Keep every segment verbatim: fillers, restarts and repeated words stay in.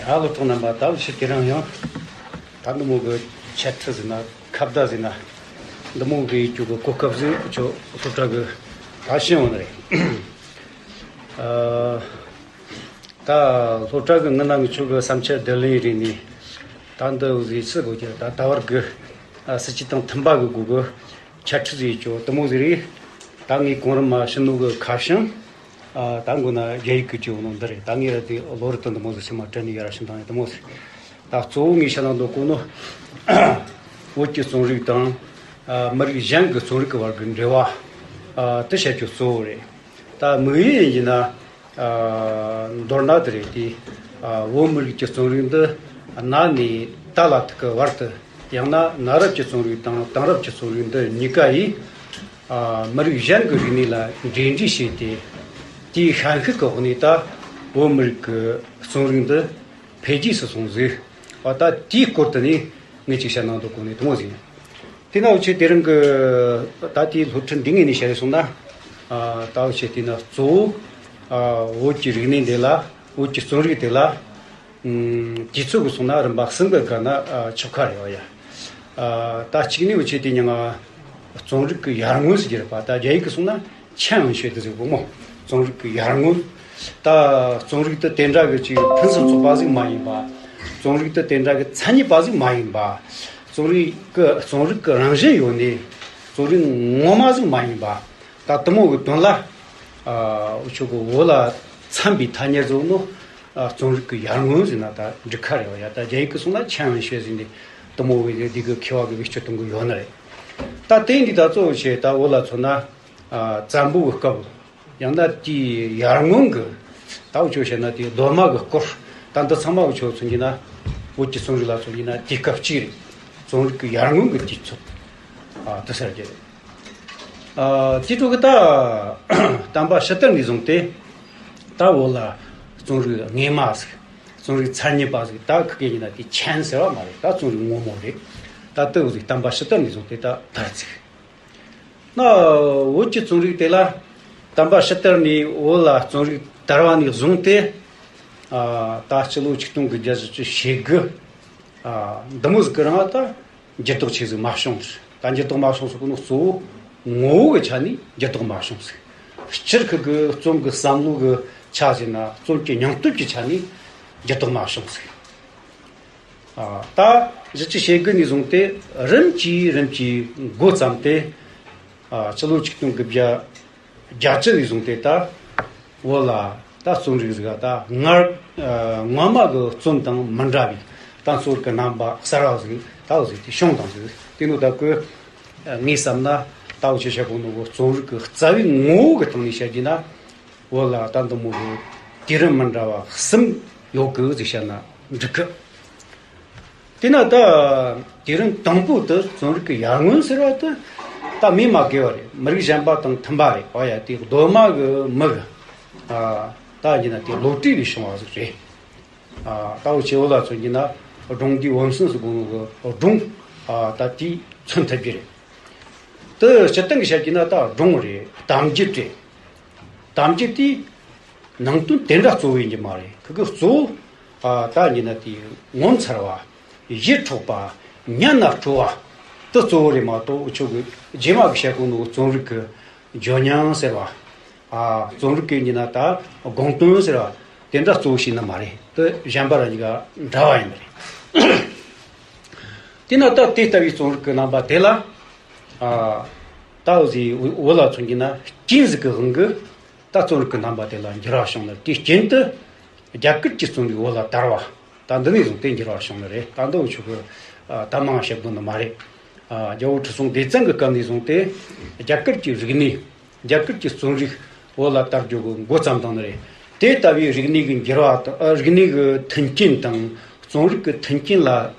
ད་སློབ་གྲོགས་རྣམ་པ། ད་ཕྱི་དེ་རིང་ཡང་ད་འདི་མོ་གི་འཆད་ཁྲིད་ཟེར་ན་ཁ་བརྡ་ཟེར་ན་འདི་མོ་གི་ཡིད་སྐྱོ་གི་གོ་སྐབས་ཟིག་ཁྱོད་སློབ་གྲྭ་གི་ད་ཕྱིན་འོང་ནི་རེད། ཨ། ད་སློབ་གྲྭ་གི་ངི་ན་ངི་ཆོ་གི་བསམ་འཆར་བསྡུ་ལེན་རེད་ནི། ད་འདི་ཟིག་སི་གོ་གྱི་ད་ད་བར་གི་ཨ་སྲིད་ཇུས་དང་མཐུན་པ་གི་སྒོ་གི་འཆད་ཁྲིད་ཟིག་ཡིད་སྐྱོ་འདི་མོ་ཟིག་རེད། ད་ངས་གོང་རིམ་མ་ཕྱི་ནོ་གི་ཁ་བྱང་། ཨ་ད་མགོ་ན་རྒྱ་ཡིག་གི་བྲིས་ནོ་འདི་རེད། ད་ངས་ར་དེ་ལོ་རེ་དང་འདི་མོ་ཟིག་སེམས་མ་དྲན་ནས་ཡར་ཕྱིན་བཏང་ཡོད་འདི་མོ་ཟིག་ད་གཙོ་བོ་ངས་བཤད་ན་འདོད་གོ་ནོ། བོད་ཀྱི་རྩོམ་རིག་དང་། ཨ་མི་རིགས་གཞན་གྱི་རྩོམ་རིག་གི་བར་གྱི་འབྲེལ་བ། ཨ་དེ་བཤད་རྒྱུ་གཙོ་བོ་རེད། ད་དམིགས་ཡུལ་ཡིན་ན། ཨ་མདོར་ན་དེ་རེད་དེ། ཨ་བོད་མི་རིགས་ཀྱི་རྩོམ་རིག་འདི་གནའ་ནས་ད་ལ་ཐུག་གི་བར་དུ། ཡང་ན་གནའ་རབས་ཀྱི་རྩོམ་རིག་དང་དེང་རབས་ཀྱི་རྩོམ་རིག་འདི་གཉིས་ཀ་ཡིས། ཨ་མི་རིགས་གཞན་གྱི་རིག་གནས་ལ་འབྲེལ་འདྲིས་བྱས་ཏེ། དེའི་ཤན་ཤུགས་ཀྱི་འོག་ནས་ད་བོད་མི་རིགས་ཀྱི་རྩོམ་རིག་འདི་འཕེལ་རྒྱས་སུ་སོང་ཟིག་ཨ་ད་དེའི་སྐོར་དུ་ནས་ངས་ཅིག་བཤད་གནང་འདོད་གོ་ནས་དུ་མོ་ཟིག་དེ་ན་འུ་ཆོས་དེ་རིང་གི་ད་ལྟའི་སློབ་ཁྲིད་འདི་ངོས་ནས་བཤད་རེ་སོང་ན། ཨ་ད་འུ་ཆོས་དེ་ན་གཙོ་བོ་ཨ་བོད་ཀྱི་རིག་གནས་འདི་ལ། བོད་ཀྱི་རྩོམ་རིག་དེ་ལ། ཨུམ་དུས་ཚོད་ཀྱི་སོང་ན་རིམ་པ་གསུམ་གྱི་བགར་ན་ཨ་ཆོག་ཁ་རེད་བ་ཡ། ཨ་ད་གཅིག་ནས་འུ་ཆོས་དེ་ཉིན་ང་རྩོམ་རིག་གི་ཡར་སྔོན་ཟེར་གྱི་རེད་པ། ད་རྒྱ་ཡིག་གི་སོང་ན་ཆན་ཨུན་ཤོས་དེ་ཟེར་གོ་མོ། རྩོམ་རིག་གི་ཡར་སྔོན། ད་རྩོམ་རིག་དེ་དེ་འདྲ་གི་ཅིག་ཕུན་སུམ་ཚོགས་པ་ཟིག་མ་ཡིན་པ། རྩོམ་རིག་དེ་དེ་འདྲ་གི་མཚན་ཉིད་པ་ཟིག་མ་ཡིན་པ། རྩོམ་རིག་གི་རྩོམ་རིག་གི་རང་བཞིན་ཡོད་ནས་རྩོམ་རིག་ངོ་མ་ཟིག་མ་ཡིན་པ། ད་དུ་མོ་གི་དོན་ལ། ཨ་འུ་ཆོ་གི་བོད་ལ་འཚམ་པའི་ཐ་སྙད་བཟོ་ནོ། ཨ་རྩོམ་རིག་གི་ཡར་སྔོན་ཟེར་ན་ད་འགྲིག་ཁ་རེད་བ་ཡ། ད་རྒྱ་ཡིག་གི་སོང་ན་ཆན་ཨུན་ཤོས་ཟེར་ནས་དུ་མོ་བའི་འདི་གི་མཁས་པ་གི་བེད་སྤྱོད་གཏོང་གི་ཡོད་ནི་རེད། ད་དེ་འདི་ད་གཙོ་བོ་བྱས་ད་བོད་ལ་མཚོན་ན། ཨ་བཙན་པོ་གི་སྐབས། ཡང་ན་དེའི་ཡར་སྔོན་གྱི། ད་འུ་ཆོས་བཤད་ན་དེའི་གདོད་མ་གི་སྐོར། ད་འདི་ཚང་མ་འུ་ཆོས་མཚོན་གྱི་ན། བོད་ཀྱི་རྩོམ་རིག་ལ་མཚོན་གྱི་ན་དུས་སྐབས་གཅིག་རེད། རྩོམ་རིག་གི་ཡར་སྔོན་གྱི་དུས་ཚོད། ཨ་དེ་ཟེར་གྱི་རེད། ཨ་དེ་འཕྲོ་གི་ད་བསྟན་པ་ཕྱི་དར་ནས་བཟུང་སྟེ། ད་བོད་ལ་རྩོམ་རིག་སྔས་མ་ཟིག་རྩོམ་རིག་མཚན་ཉིད་པ་ཟིག་ད་ཁི་གེ་ཡིན་ན་དེ་ཆན་ཟེར་བ་མ་རེད། ད་རྩོམ་རིག་ངོ་མ་རེད། ད་དེ་བོ་ཟིག་བསྟན་པ་ཕྱི་དར་ནས་བཟུང་སྟེ་ད་དར་ཟིག་ན་བོད་ཀྱི་རྩོམ་རིག་དེ་ལ། བསྟན་པ་ཕྱི་དར་ནས་བོད་ལ་རྩོམ་རིག་དར་བ་ནས་བཟུང་སྟེ། ཨ་ད་སྤྱི་ལོ་ཆིག་སྟོང་དགུ་བརྒྱ་བཞི་བཅུ་ཞེ་དགུ། ཨ་འདི་མོ་ཟིག་གི་རིང་ད་འགྱུར་ལྡོག་ཆེ་ཟིག་མ་བྱུང་། ད་འགྱུར་ལྡོག་མ་བྱུང་ཟེར་གོ་ནོ་གཙོ་བོ་ངོ་བོ་གི་ཆ་ནས་འགྱུར་ལྡོག་མ་བྱུང་ཟིག་སྤྱིར་ཁི་གི་རྩོམ་གི་བསམ་བློ་གི་ཆ་ཟེར་ན་རྩོམ་གྱི་སྙིང་སྟོབས་ཀྱི་ཆ་ནས་འགྱུར་ལྡོག་མ་བྱུང་ཟིག་ཨ་ད་བཞི་བཅུ་ཞེ་དགུ་ནས་བཟུང་སྟེ་རིམ་གྱིས་རིམ་གྱིས་འགོ་བརྩམས་ཏེ། ཨ་སྤྱི་ལོ་ཆིག་སྟོང་དགུ་བརྒྱ་བརྒྱད་ཅུ་ནས་བཟུང་སྟེ་ད་བོད་ལ་ད་རྩོམ་རིག་ཟིག་ད་སྔར་ཨ་སྔོན་མ་གི་རྩོམ་དང་མི་འདྲ་བའི་ད་རྩོམ་རིག་གི་རྣམ་པ་གསར་བ་ཟིག་ད་བོ་ཟིག་དེ་བྱུང་བཏང་ཟིག་དེ་ནོ་ད་ཁོས་ངས་བསམ་ན་ད་བོ་ཆེ་ཆེ་གོ་ནོ་གི་རྩོམ་རིག་གི་རྩ་བའི་ངོ་བོ་གི་སྟེང་ནས་བཤད་རྒྱུ་ན། བོད་ལ་ད་འདི་མོ་གི་དུས་རིམ་མི་འདྲ་བ་གསུམ་ཡོད་གི་ཟེར་བཤད་ན་འགྲིག་གི་དེ་ན་ད་དུས་རིམ་དང་པོ་དེ་རྩོམ་རིག་གི་ཡར་སྔོན་ཟེར་བ་དེ་ད་མིང་མ་དགོས་པ་རེད། མི་རིགས་གཞན་པ་དང་མཐུན་པ་རེད། འོ་ཡ་དེ་གདོད་མ་གི་མི་གི་ཨ་ད་ཡིན་ན་དེ་བློ་གྲོས་ལས་བྱུང་བ་ཟིག་རེད། ཨ་ད་འུ་ཆོས་བོད་ལ་མཚོན་གྱི་ན་སྒྲུང་འདིའི་བུམ་སྲིན་ཟེར་གོ་ནོ་གི་སྒྲུང་ཨ་ད་དེ་མཚོན་ཐུབ་ཀྱི་རེད། དེ་སྤྱིར་བཏང་གི་བཤད་ཀྱི་ན་ད་སྒྲུང་རེད། གཏམ་རྒྱུད་རེད། གཏམ་རྒྱུད་དེ་ནང་དོན་དེ་འདྲ་གཙོ་བོ་ཡིན་གྱི་མ་རེད། ཁི་གི་གཙོ་བོ་ཨ་ད་ཡིན་ན་དེ་ངོ་མཚར་བ། ཡིད་འཕྲོག་པ། ཉན་ན་སྤྲོ་བ་དེ་གཙོ་བོ་རེད་མ་གཏོགས་འུ་ཆོ་གི་རྗེས་མ་གི་བཤད་གོ་ནོ་རྩོམ་རིག་གི་བརྗོད་སྙིང་ཟེར་བ། ཨ་རྩོམ་རིག་གི་ཡིན་ན་ད་དགོངས་དོན་ཟེར་བ་དེ་འདྲ་གཙོ་བོ་ཞིག་ནི་མ་རེད། དེ་གཞན་པ་ར་གཉིས་ཀ་འདྲ་བ་ཡིན་པ་རེད། དེས་ན་ད་དེ་ལྟ་བུའི་རྩོམ་རིག་གི་རྣམ་པ་དེ་ལ། ཨ་ད་འུ་ཟིག་བོད་ལ་མཚོན་གྱི་ན་རྐྱེན་ཟིག་གི་དབང་གིས་ད་རྩོམ་རིག་གི་རྣམ་པ་དེ་ལ་འགྱུར་བ་བྱུང་ནི་རེད། དེའི་རྐྱེན་དུ་རྒྱ་གར་གྱི་རྩོམ་རིག་བོད་ལ་དར་བ། ད་འདི་ནས་བཟུང་སྟེ་འགྱུར་བ་བྱུང་ནི་རེད། ད་འདི་འུ་ཆོ་གི་ཨ་ད་མང་བཤད་དགོས་ནི་མ་རེད། ཨ་རྒྱལ་པོ་ཁྲི་སྲོང་ལྡེ་བཙན་གྱི་སྐབས་ནས་བཟུང་སྟེ་རྒྱ་གར་གྱི་རིག་གནས། རྒྱ་གར་གྱི་རྩོམ་རིག་བོད་ལ་དར་རྒྱུ་གི་འགོ་བརྩམས་བཏང་ནི་རེད། དེ་ལྟ་བུའི་རིག་གནས་ཀྱི་འགྱུར་བ་དང་། ཨ་རིག་གནས་ཀྱི་མཐུན་རྐྱེན་དང་རྩོམ་རིག་གི་མཐུན་རྐྱེན་ལ་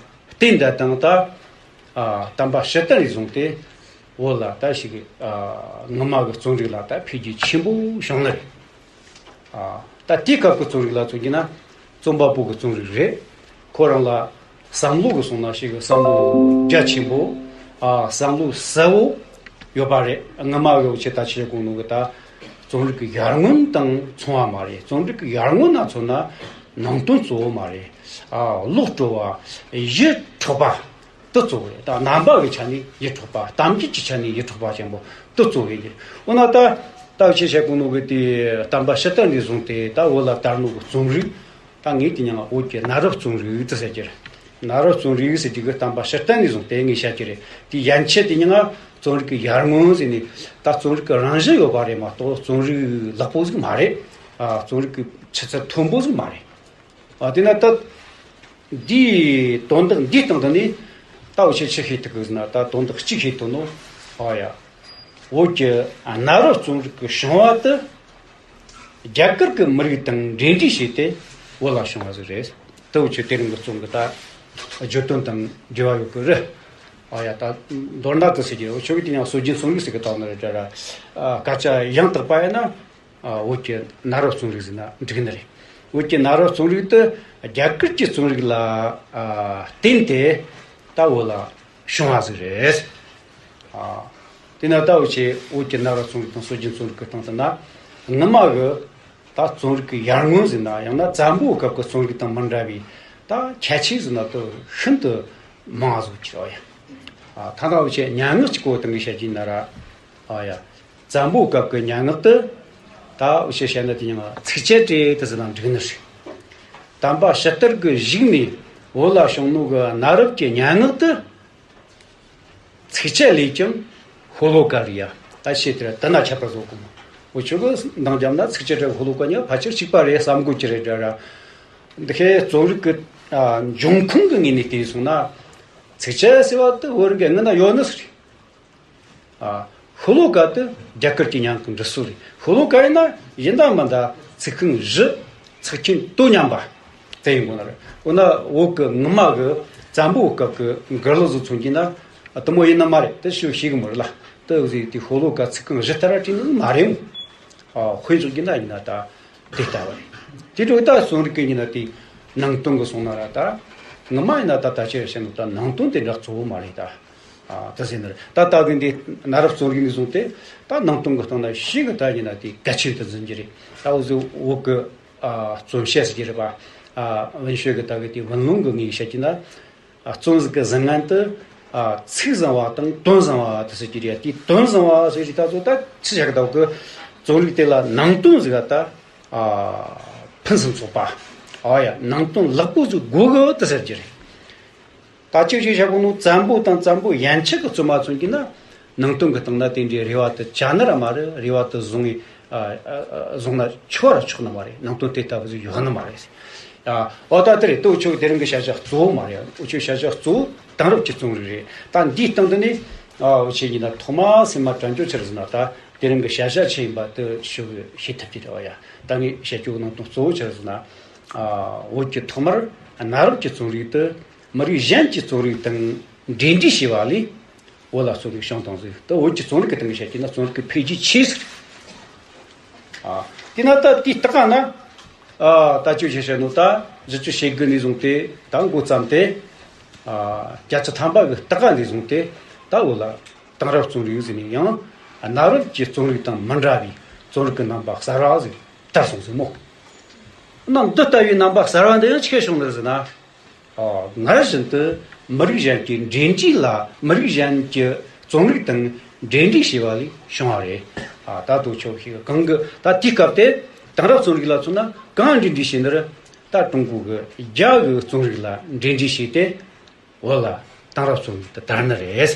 བརྟེན་ད་དང་ད། ཨ་བསྟན་པ་ཕྱི་དར་ནས་བཟུང་སྟེ་བོད་ལ་ད་ཞིག་ཨ་སྔོན་མ་གི་རྩོམ་རིག་ལ་ད་འཕེལ་རྒྱས་ཆེན་པོ་བྱུང་ནི་རེད། ཨ་ད་དེའི་སྐབས་ཀྱི་རྩོམ་རིག་ལ་མཚོན་གྱི་ན་རྩོམ་པ་པོ་གི་རྩོམ་རིག་རེད། ཁོ་རང་ལ་བསམ་བློ་གི་སོང་ན་ཞིག་བསམ་བློ་རྒྱ་ཆེན་པོ། ཨ་བསམ་བློ་གསལ་བོ་ཡོད་པ་རེད། སྔ་མ་གི་འུ་ཆོས་ད་ཆེ་གོང་ནོ་གི་ད་རྩོམ་རིག་གི་ཡར་སྔོན་དང་མཚུངས་པ་མ་རེད། རྩོམ་རིག་གི་ཡར་སྔོན་ན་མཚོན་ན་ ནང་དོན་གཙོ་བོ་མ་རེད། ཨ་བློ་སྤྲོ་བ་ཡིད་འཕྲོག་པ་དེ་གཙོ་བོ་རེད། ད་རྣམ་པ་གི་ཆ་ནས་ཡིད་འཕྲོག་པ། གཏམ་རྒྱུད་ཀྱི་ཆ་ནས་ཡིད་འཕྲོག་པ་ཆེན་པོ་དེ་གཙོ་བོ་རེད། འོ་ན་ད་ད་ཆེ་ཆེ་གོ་ནོ་གི་དེ་བསྟན་པ་ཕྱི་དར་ནས་བཟུང་སྟེ་ད་བོད་ལ་དར་ནོ་གི་རྩོམ་རིག་ད་ངས་དེ་མྱིང་ང་བོད་ཀྱི་གནའ་རབས་རྩོམ་རིག་ཏུ་ཟེར་གྱི་རེད། གནའ་རབས་རྩོམ་རིག་ཟེར་དུས་ཀྱི་བསྟན་པ་ཕྱིར་བསྟན་ནས་བཟུང་སྟེ་ངས་བཤད་ཀྱི་རེད། དེ་ཡན་ཆད་དེ་མྱིང་ང་རྩོམ་རིག་གི་ཡར་སྔོན་ཟེར་ནས་ད་རྩོམ་རིག་གི་རང་བཞིན་ཡོད་པ་རེད་མ་གཏོགས་རྩོམ་རིག་ལེགས་པོ་ཟིག་མ་རེད། ཨ་རྩོམ་རིག་གི་ཆུ་ཚད་མཐོན་པོ་ཟིག་མ་རེད། ཨ་དེ་ན་ད་འདིའི་དོན་དག་འདིའི་སྟེང་དུ་ནས་ད་འུ་ཆོས་ཆི་ཤེས་ཐུབ་གི་ཟེར་ན། ད་དོན་དག་གཅིག་ཤེས་ཐུབ་ནོ། ཨ་ཡ། བོད་ཀྱི་གནའ་རབས་རྩོམ་རིག་གི་བྱུང་བ་དེ་རྒྱ་གར་གྱི་མི་རིགས་དང་འབྲེལ་འདྲིས་བྱས་ཏེ་བོད་ལ་བྱུང་བ་ཟིག་རེད། དེ་འུ་ཆོས་དེ་རིང་གི་རྩོམ་གྱི་ད་བརྗོད་དོན་དང་འབྲེལ་བ་ཡོད་གི་རེད། ཨ་ཡ། ད་མདོར་ན་དེ་ཟེར་གྱི་རེད། འུ་ཆོ་གི་དེ་ཡང་སྲོལ་རྒྱུན་རྩོམ་རིག་ཟེར་གི་ད་ནི་རེད་དྲ་ར། ཨ་སྐད་ཆ་ཡང་དག་པ་ཡིན་ན། ཨ་བོད་ཀྱི་གནའ་རབས་རྩོམ་རིག་ཟེར་ན་འགྲིག་ནི་རེད། བོད་ཀྱི་གནའ་རབས་རྩོམ་རིག་དེ་རྒྱ་གར་གྱི་རྩོམ་རིག་ལ་ཨ་བརྟེན་ཏེ་ད་བོད་ལ་བྱུང་བ་ཟིག་རེད། ཨ་དེ་ན་ད་འུ་ཆོས་བོད་ཀྱི་གནའ་རབས་རྩོམ་རིག་དང་སྲོལ་རྒྱུན་རྩོམ་རིག་གི་སྟེང་དུ་ན་སྔོན་མ་གི་ད་རྩོམ་རིག་གི་ཡར་སྔོན་ཟེར་ན། ཡང་ན་བཙན་པོའི་སྐབས་ཀྱི་རྩོམ་རིག་དང་མི་འདྲ་བའི་ད་ཁྱད་ཆོས་ཟེར་ན་དེ་ཤིན་ཏུ་མང་བ་ཟིག་གྱུར་བ་ཡ། ཨ་ད་ད་འུ་ཆོས་སྙན་ངག་གི་སྐོར་དེ་ངས་བཤད་ཀྱི་ཡིན་ན་ར། ཨ་ཡ། བཙན་པོའི་སྐབས་ཀྱི་སྙན་ངག་དེ་ད་འུ་ཆོས་བཤད་ན་དེ་ཡང་ཚིགས་བཅད་རེ་དེ་ཟེར་ན་འགྲིག་ནི་རེད། དམ་པ་ཕྱི་དར་གྱི་གཞུག་ནས་བོད་ལ་བྱུང་ནོ་གི་གནའ་རབས་ཀྱི་སྙན་ངག་དེ་ཚིགས་བཅད་ལས་ཀྱང་ཤོ་ལོ་ཀ་རེད་ཡ། ད་ཆེ་དེར་དེ་ན་ཁྱད་པར་བཟོ་གོ་མོ། འུ་ཆོ་གི་འདང་བརྒྱབ་ན་ཚིགས་བཅད་དེ་ཤོ་ལོ་ཀ་གཉིས་ཕལ་ཆེར་གཅིག་པ་རེད་བསམ་དགོས་ཀྱི་རེད་དྲ་ར། འདི་ཁའི་རྩོམ་རིག་གི་ཨ་འབྱུང་ཁུངས་ཀྱི་ངོས་ནས་བལྟས་སོང་ན། ཚིགས་བཅད་ཟེར་བ་དེ་བོད་རིགས་ཀྱི་སྔོན་ན་ཡོད་ནི་ཟིག་རེད། ཨ་ཤོ་ལོ་ཀ་དེ་རྒྱ་གར་གྱི་སྙན་ངག་གི་འབྲི་སྲོལ་རེད། ཤོ་ལོ་ཀ་ཡིན་ན་ཡིན་ད་མིན་ད་ཚིག་རྐང་བཞི། ཚིག་ཆེན་དོན་མཉམ་པ་དེ་ཡིན་དགོས་ནི་རེད། འོ་ན་བོད་ཀྱི་སྔོན་མ་གི་བཙན་པོའི་སྐབས་ཀྱི་མགུར་གླུ་ཟིག་མཚོན་གྱི་ན་དེ་མོ་ཡིན་ནི་མ་རེད། དེ་ཞུ་ཤེས་གི་མ་རེད་ལ། དེ་ཟིག་དེ་ཤོ་ལོ་ཀ་ཚིག་རྐང་བཞི་ལྟར་བྲིས་ནི་མ་རེད། ཨ་དཔེ་འཇོག་གི་ན་ཡིན་ན་ད། དེ་ལྟ་བ་རེད། དེ་འཕྲོ་ད་རྩོམ་རིག་གི་ཡིན་ན་དེ་ནང་དོན་གི་སོང་ན་ར། ད་ངོ་མ་ཡིན་ན་ད་ད་ཆེར་བཤད་ནོ་ད་ནང་དོན་དེ་འདྲ་གཙོ་བོ་མ་རེད་ད། ཨ་ད་ཟེར་ན་རེད། ད་ལྟ་གི་འདི་གནའ་རབས་རྩོམ་རིག་ནས་བཟུང་སྟེ་ད་ནང་དོན་གི་སྟེང་ན་ཞིག་གི་ད་ཡིན་ན་དེ་གལ་ཆེན་དུ་འཛིན་གྱི་རེད། ད་འུ་ཚོ་བོད་གི་ཨ་རྩོམ་བཤད་ཟེར་གྱི་རེད་པ། ཨ་文学གི་ད་གི་དེ་文论གི་ངོས་བཤད་ཀྱི་ན། ཨ་རྩོམ་ཟིག་གི་བཟང་ངན་དེ་ཨ་ཚིག་བཟང་བ་དང་དོན་བཟང་བ་དེ་ཟེར་གྱི་རེད། དེ་དོན་བཟང་བ་ཟེར་གྱི་ད་ཚོ་ད་ཆི་བྱ་གི་ད་གི་རྩོམ་རིག་དེ་ལ་ནང་དོན་ཟིག་ག་ད་ཨ་ཕུན་སུམ་ཚོགས་པ། ཨ་ཡ་ནང་དོན་ལེགས་པོ་ཟིག་དགོས་གི་དེ་ཟེར་གྱི་རེད། ད་ཅིག་ཅིག་བྱ་གོ་ནོ་བཙན་པོ་དང་བཙན་པོ་ཡན་ཆད་གི་རྩོམ་པ་ཚོ་གྱི་ན། ནང་དོན་གྱི་སྟེང་ན་དེ་འདྲའི་རེ་བ་དེ་བཅའ་ནི་ར་མ་རེད། རེ་བ་དེ་བཟུང་ངེ་ཨ་ཨ་ཨ་བཟུང་ན་ཆོག་ར་ཆོག་ནི་མ་རེད། ནང་དོན་དེ་ལྟ་བུ་ཟིག་ཡོད་ནི་མ་རེད། ཨ་འོ་ད་དེ་རེད། དེ་འུ་ཆོ་དེ་རིང་གི་བྱ་བཞག་གཙོ་བོ་མ་རེད། འུ་ཆོའི་བྱ་བཞག་གཙོ་བོ་དེང་རབས་ཀྱི་རྩོམ་རིག་རེད། ད་འདིའི་སྟེང་དུ་ནི་ཨ་འུ་ཆོས་ཡིན་ན་ཐོག་མ་སེམས་མ་དྲན་རྒྱུ་ཆི་རེད་ཟེར་ན། ད་དེ་རིང་གི་བྱ་བཞག་ཆི་ཡིན་པ་དེ་ཞུ་ཤེས་ཐུབ་ཀྱི་རེད་བ་ཡ། ད་ངས་བཤད་རྒྱུ་ནང་དོན་གཙོ་བོ་ཆི་རེད་ཟེར་ན། ཨ་བོད་ཀྱི་ཐོག་མར་གནའ་རབས་ཀྱི་རྩོམ་རིག་དེ་མི་རིགས་གཞན་གྱི་རྩོམ་རིག་དང་འབྲེལ་འདྲིས་བྱས་པ་ལས། བོད་ལ་རྩོམ་རིག་བྱུང་བཏང་ཟིག་ད་བོད་ཀྱི་རྩོམ་རིག་གི་སྟེང་གི་བཤད་ཀྱི་ན་རྩོམ་རིག་གི་འཕེལ་རྒྱས་ཆེ་ཟིག་ཨ་དེ་ན་ད་དེའི་སྟེང་ན་ཨ་ད་ཅོ་ཆེ་བཤད་ནོ་ད་བཞི་བཅུ་ཞེ་དགུ་ནས་བཟུང་སྟེ་ད་འགོ་བརྩམས་ཏེ། ཨ་བརྒྱད་ཅུ་ཐམ་པ་གི་སྟེང་ནས་བཟུང་སྟེ་ད་བོད་ལ་དེང་རབས་རྩོམ་རིག་ཟེར་ནས་ཡང་གནའ་རབས་ཀྱི་རྩོམ་རིག་དང་མི་འདྲ་བའི་རྩོམ་རིག་གི་རྣམ་པ་གསར་བ་ཟིག་དར་སོང་ཟིག་མོ། ན་འདི་ལྟ་བུའི་རྣམ་པ་གསར་བ་འདི་ཡང་ཆི་བྱུང་ནི་ཟེར་ན། ཨ་སྔར་བཞིན་དུ་མི་རིགས་གཞན་གྱི་འབྲེལ་འདྲིས་ལ། མི་རིགས་གཞན་གྱི་རྩོམ་རིག་དང་འབྲེལ་འདྲིས་བྱས་པ་ལས་བྱུང་བ་རེད། ཨ་ད་དུང་ཆོག་ཤེས་གང་གི་ད་དེའི་སྐབས་དེ་དེང་རབས་རྩོམ་རིག་ལ་མཚོན་ན་གང་འབྲེལ་འདྲིས་བྱས་ནི་རེད། ད་ཀྲུང་གོ་གི་རྒྱ་གི་རྩོམ་རིག་ལ་འབྲེལ་འདྲིས་བྱས་ཏེ་བོད་ལ་དེང་རབས་རྩོམ་རིག་དེ་དར་ནི་རེད།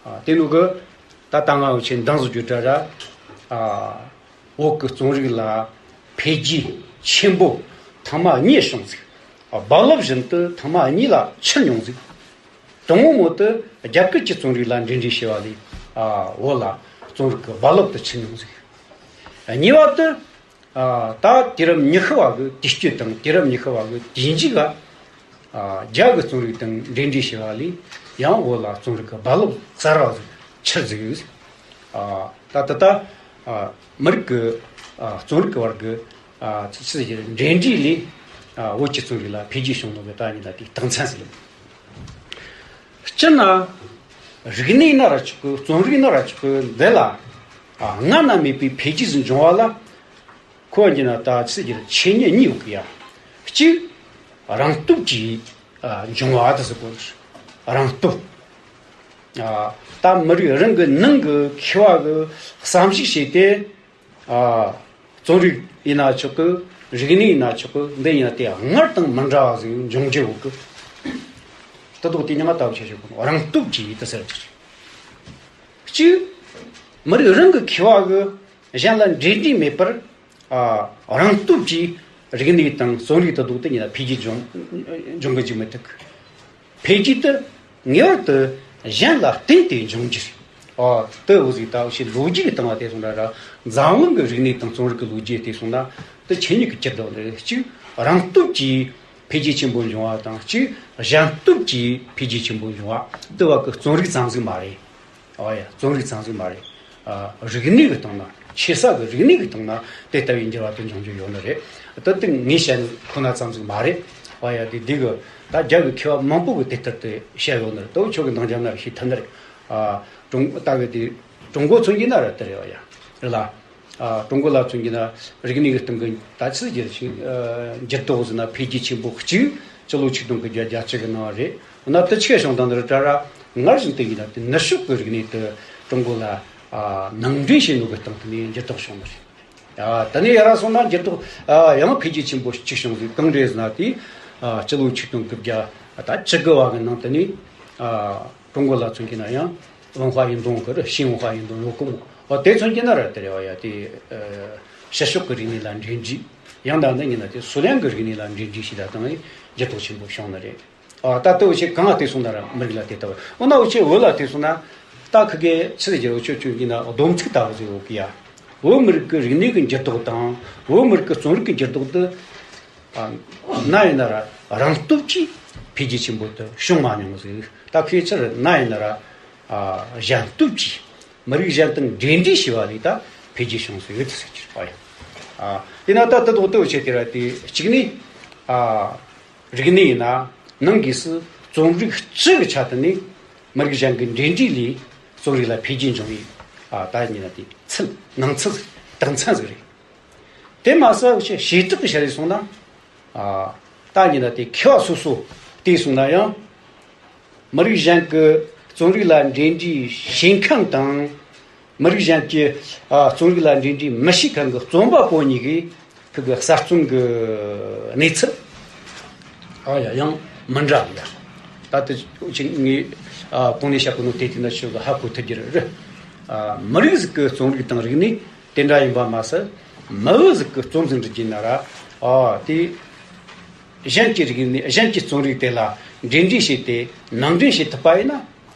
ཨ་དེ་ནུ་གི་ད་ད་ང་འུ་ཆོས་འདང་བཟོ་རྒྱུ་འདྲ་ར། ཨ་བོད་ཀྱི་རྩོམ་རིག་ལ་འཕེལ་རྒྱས་ཆེན་པོ་ཐེངས་མ་གཉིས་བྱུང་ཟིག་རྦ་རླབས་བཞིན་དུ་ཐེངས་མ་གཉིས་ལ་འཕྱུར་མྱོང་ཟིག་དང་པོ་མོ་དེ་རྒྱ་གར་གྱི་རྩོམ་རིག་ལ་འབྲེལ་འདྲིས་བྱས་པ་ལས། ཨ་བོད་ལ་རྩོམ་རིག་གི་རྦ་རླབས་དེ་འཕྱུར་མྱོང་ཟིག་གཉིས་པ་དེ། ཨ་ད་དུས་རབས་ཉི་ཤུ་བ་གི་དུས་དཀྱིལ་དང་དུས་རབས་ཉི་ཤུ་བ་གི་དུས་མཇུག་ག་ཨ་རྒྱ་གི་རྩོམ་རིག་དང་འབྲེལ་འདྲིས་བྱས་པ་ལས་ཡང་བོད་ལ་རྩོམ་རིག་གི་རྦ་རླབས་གསར་བ་ཟིག་འཕྱུར་ཟིག་ཨ་ད་ད་ལྟ་ཨ་མི་རིགས་ཀྱི་ཨ་རྩོམ་རིག་གི་བར་གྱི་ཨ་ཆི་ཟེར་གྱི་འབྲེལ་འདྲིས་ལས་ཨ་བོད་ཀྱི་རྩོམ་རིག་ལ་འཕེལ་རྒྱས་བྱུང་ནོ་གི་ད་ཡིན་ན་དེའི་རྟགས་མཚན་ཟིག་ཡིན། སྤྱིར་ན་རིག་གནས་ན་ར་ཆོག་གི། རྩོམ་རིག་ན་ར་ཆོག་གི། འདི་ལ་ཨ་སྔ་ན་མེད་པའི་འཕེལ་རྒྱས་ཟིག་འབྱུང་བ་ལ། ཁོ་གཉིས་ན་ད་ཚིག་གི་ཆོས་ཉིད་གཉིས་ཡོད་གི་ཡ། གཅིག་རང་སྟོབས་ཀྱིས་ཨ་འབྱུང་བ་དེ་ཟེར་གོ། རང་སྟོབས། ཨ་ད་མི་རིགས་རང་གི་ནང་གི་མཁས་པ་གི་བསམ་གཞིག་བྱས་ཏེ། ཨ་རྩོམ་རིག་ཡིན་ན་ཆོག་གི། རིག་གནས་ཡིན་ན་ཆོག་གི། འདི་ཡིན་ན་དེ་སྔར་དང་མི་འདྲ་བ་ཟིག་འབྱུང་རྒྱུ་ཡོད་གི། དེ་དག་དེ་ཉི་མ་ལྟ་བུ་ཆ་ཞིག་གོ། རང་སྟོབས་ཀྱིས་དེ་ཟེར་གི། གཅིག་མི་རིགས་རང་གི་མཁས་པ་གི་གཞན་ལ་འབྲེལ་འདྲིས་མེད་པར། ཨ་རང་སྟོབས་ཀྱིས་རིག་གནས་དང་རྩོམ་རིག་དེ་དག་དེ་ཉིད་ལ་འཕེལ་རྒྱས་འབྱུང་འབྱུང་གི་འཇུག་མི་ཐུབ། འཕེལ་རྒྱས་དེ་ངེས་པར་དུ་གཞན་ལ་བརྟེན་ཏེ་འབྱུང་རྒྱུ་རེད། ཨ་དེ་འོ་ཟིག་ད་ཕྱི་ལོ་རྒྱུས་ཀྱི་སྟེང་ལ་བལྟས་སོང་ན་ར། འཛམ་གླིང་གི་རིག་གནས་དང་རྩོམ་རིག་གི་ལོ་རྒྱུས་བལྟས་སོང་ན། དེ་ཆོས་ཉིད་ཀྱི་འགྱུར་ལྡོག་རེད། གཅིག་རང་སྟོབས་ཀྱིས་འཕེལ་རྒྱས་ཆེན་པོ་འབྱུང་བ་དང་། གཅིག་གཞན་སྟོབས་ཀྱིས་འཕེལ་རྒྱས་ཆེན་པོ་འབྱུང་བ། དེ་བ་གི་རྩོམ་རིག་ཙམ་ཟིག་མ་རེད། ཨོ་ཡ། རྩོམ་རིག་ཙམ་ཟིག་མ་རེད། ཨ་རིག་གནས་ཀྱི་སྟེང་ན། ཆོས་ས་གི་རིག་གནས་ཀྱི་སྟེང་ན་དེ་ལྟ་བུའི་འགྱུར་བ་དེ་འབྱུང་རྒྱུ་ཡོད་ནི་རེད། ད་དེ་ངས་བཤད་ནི་ཁོ་ན་ཙམ་ཟིག་མ་རེད། ཨོ་ཡ། དེ་འདི་གི་ད་རྒྱ་གི་མཁས་པ་མང་པོ་གི་དེ་ལྟར་དུ་བཤད་ཡོད་ནི་རེད། ད་ཁྱོད་ཀྱི་འདང་རྒྱབ་ན་ཤེས་ཐུབ་ནི་རེད། ཨ་ཀྲུང་ལྟ་བུ་དེ་ཀྲུང་གོ་མཚོན་གྱི་ན་ར་དེ་རེད། ཨོ་ཡ། རེད་ལ། ཨ་ཀྲུང་གོ་ལ་མཚོན་གྱི་ན་རིག་གནས་ཀྱི་སྟེང་གི་ད་ཆི་ཟེར་ཞིག་ཨ་འགྱུར་ལྡོག་ཟེར་ན། འཕེལ་རྒྱས་ཆེན་པོ་གཅིག་སྤྱི་ལོ་ཆིག་སྟོང་དགུ་བརྒྱ་གྱ་གཅིག་གི་ནང་རེད། འོ་ན་དེ་ཆི་ག་བྱུང་དང་དེ་རེད་དྲ་ར། སྔར་བཞིན་དུ་ཡིན་ན་དེ་ནུབ་ཕྱོགས་ཀྱི་རིག་གནས་དེ་ཀྲུང་གོ་ལ་ཨ་ནང་འདྲེན་བྱས་ནོ་གི་སྟེང་དུ་ནས་འགྱུར་ལྡོག་བྱུང་བ་རེད། ཨ་དེ་ནས་ཡར་སོང་ན་འགྱུར་ལྡོག་ཨ་ཡང་འཕེལ་རྒྱས་ཆེན་པོ་གཅིག་བྱུང་ཟིག་གང་རེད་ཟེར་ན། དེ་ཨ་སྤྱི་ལོ་ཆིག་སྟོང་དགུ་བརྒྱ་ད་བཅུ་དགུ་བ་གི་ནང་དུ་ནས་ཨ་ཀྲུང་གོ་ལ་མཚོན་གྱི་ན་ཡང་ཝུན་ཧྭ་ཡིན་ཏོང་གི་རེད། ཤིན་ཝུན་ཧྭ་ཡིན་ཏོང་ཡོད་གི་མོ། འོ་དེ་མཚོན་གྱི་ན་ར་དེ་རེད། བ་ཡ་དེ་ཨ་ཕྱི་ཕྱོགས་ཀྱི་རིག་གནས་ལ་འབྲེལ་འདྲིས། ཡང་ད་ནི་ཡིན་ན་དེ་སུ་ལན་གྱི་རིག་གནས་ལ་འབྲེལ་འདྲིས་ཞིག་ད་བཏང་བས་འགྱུར་ལྡོག་ཆེན་པོ་བྱུང་ནི་རེད། ཨ་ད་ལྟ་འུ་ཆོས་གང་ལ་བལྟས་སོང་ན་ར་མི་རིགས་ལ་བལྟས་ལྟ་བུ། འོ་ན་འུ་ཆོས་བོད་ལ་བལྟས་སོང་ན། ད་ཁི་གེ་ཆི་ཟེར་གྱི་རེད། འུ་ཆོས་ཁྱོད་ཀྱིས་ན་སྡོམ་ཚིག་ལྟ་བུ་ཟིག་ཡོད་གི་ཡ། བོད་མི་རིགས་ཀྱི་རིག་གནས་ཀྱི་འགྱུར་ལྡོག་དང་། བོད་མི་རིགས་ཀྱི་རྩོམ་རིག་གི་འགྱུར་ལྡོག་དེ། ཨ་ན་ཡིན་ན་ར་རང་སྟོབས་ཀྱིས་འཕེལ་རྒྱས་ཆེན་པོ་དེ་བྱུང་མ་མྱོང་ཟིག་ད་ཁོས་ཕྱིར་ན་ཡིན་ན་ར་ཨ་གཞན་སྟོབས་ཀྱིས་མི་རིགས་གཞན་དང་འབྲེལ་འདྲིས་བྱས་པ་ལས་ད་འཕེལ་རྒྱས་བྱུང་ཟིག་ཡོད་དེ་ཟེར་གྱི་རེད། ཨ་ཡ། ཨ་དེས་ན་ད་ལྟ་དོག་ལྟ་བུ་བྱས་ཏེ་ར། དེ་གཅིག་ནི་ཨ་རིག་གནས་ཡིན་ན་ནང་སྒོས་སུ་རྩོམ་རིག་སྤྱི་གི་ཆ་དུ་ནས་མི་རིགས་གཞན་གྱི་འབྲེལ་འདྲིས་ལས་རྩོམ་རིག་ལ་འཕེལ་རྒྱས་འབྱུང་བའི་ཨ་ད་ཡིན་ན་དེ་ཚུལ་ནང་ཚུལ་རྟགས་མཚན་ཟིག་རེད། དེ་མ་ཟད་བྱེ་བྲག་གི་ཆ་ལས་སོང་ན། ཨ་ད་ཉིན་ན་དེ་མཁས་པ་སོ་སོ་བལྟས་སོང་ན་ཡང་། མི་རིགས་གཞན་གྱི་རྩོམ་རིག་ལ་འབྲེལ་འདྲིས་བྱེད་མཁན་དང་། མི་རིགས་གཞན་གྱི་ཨ་རྩོམ་རིག་ལ་འབྲེལ་འདྲིས་མི་བྱེད་མཁན་གྱི་རྩོམ་པ་པོ་གཉིས་ཀྱི་ཁུ་གི་གསར་རྩོམ་གྱི་གནས་ཚུལ། ཨ་ཡ་ཡང་མི་འདྲ་བ་ཡ། ད་ལྟ་ཅིག་ངས་ཨ་གོང་ནས་བཤད་གོ་ནོ་དེ་དེ་འདྲ་ཞིག་གི་ཧ་གོ་ཐུབ་རྒྱུ་རེད། ཨ་མི་རིགས་ཟིག་གི་རྩོམ་རིག་དང་རིག་གནས། དེ་འདྲ་ཡིན་པ་མ་ཟད། མི་བུ་ཟིག་གིས་རྩོམ་ཟིག་འབྲི་རྒྱུ་ན་ར། ཨ་དེ་གཞན་གྱི་རིག་གནས། གཞན་གྱི་རྩོམ་རིག་དེ་ལ་འབྲེལ་འདྲིས་བྱས་ཏེ་ནང་འདྲེན་བྱེད་ཐུབ་པ་ཡིན་ན།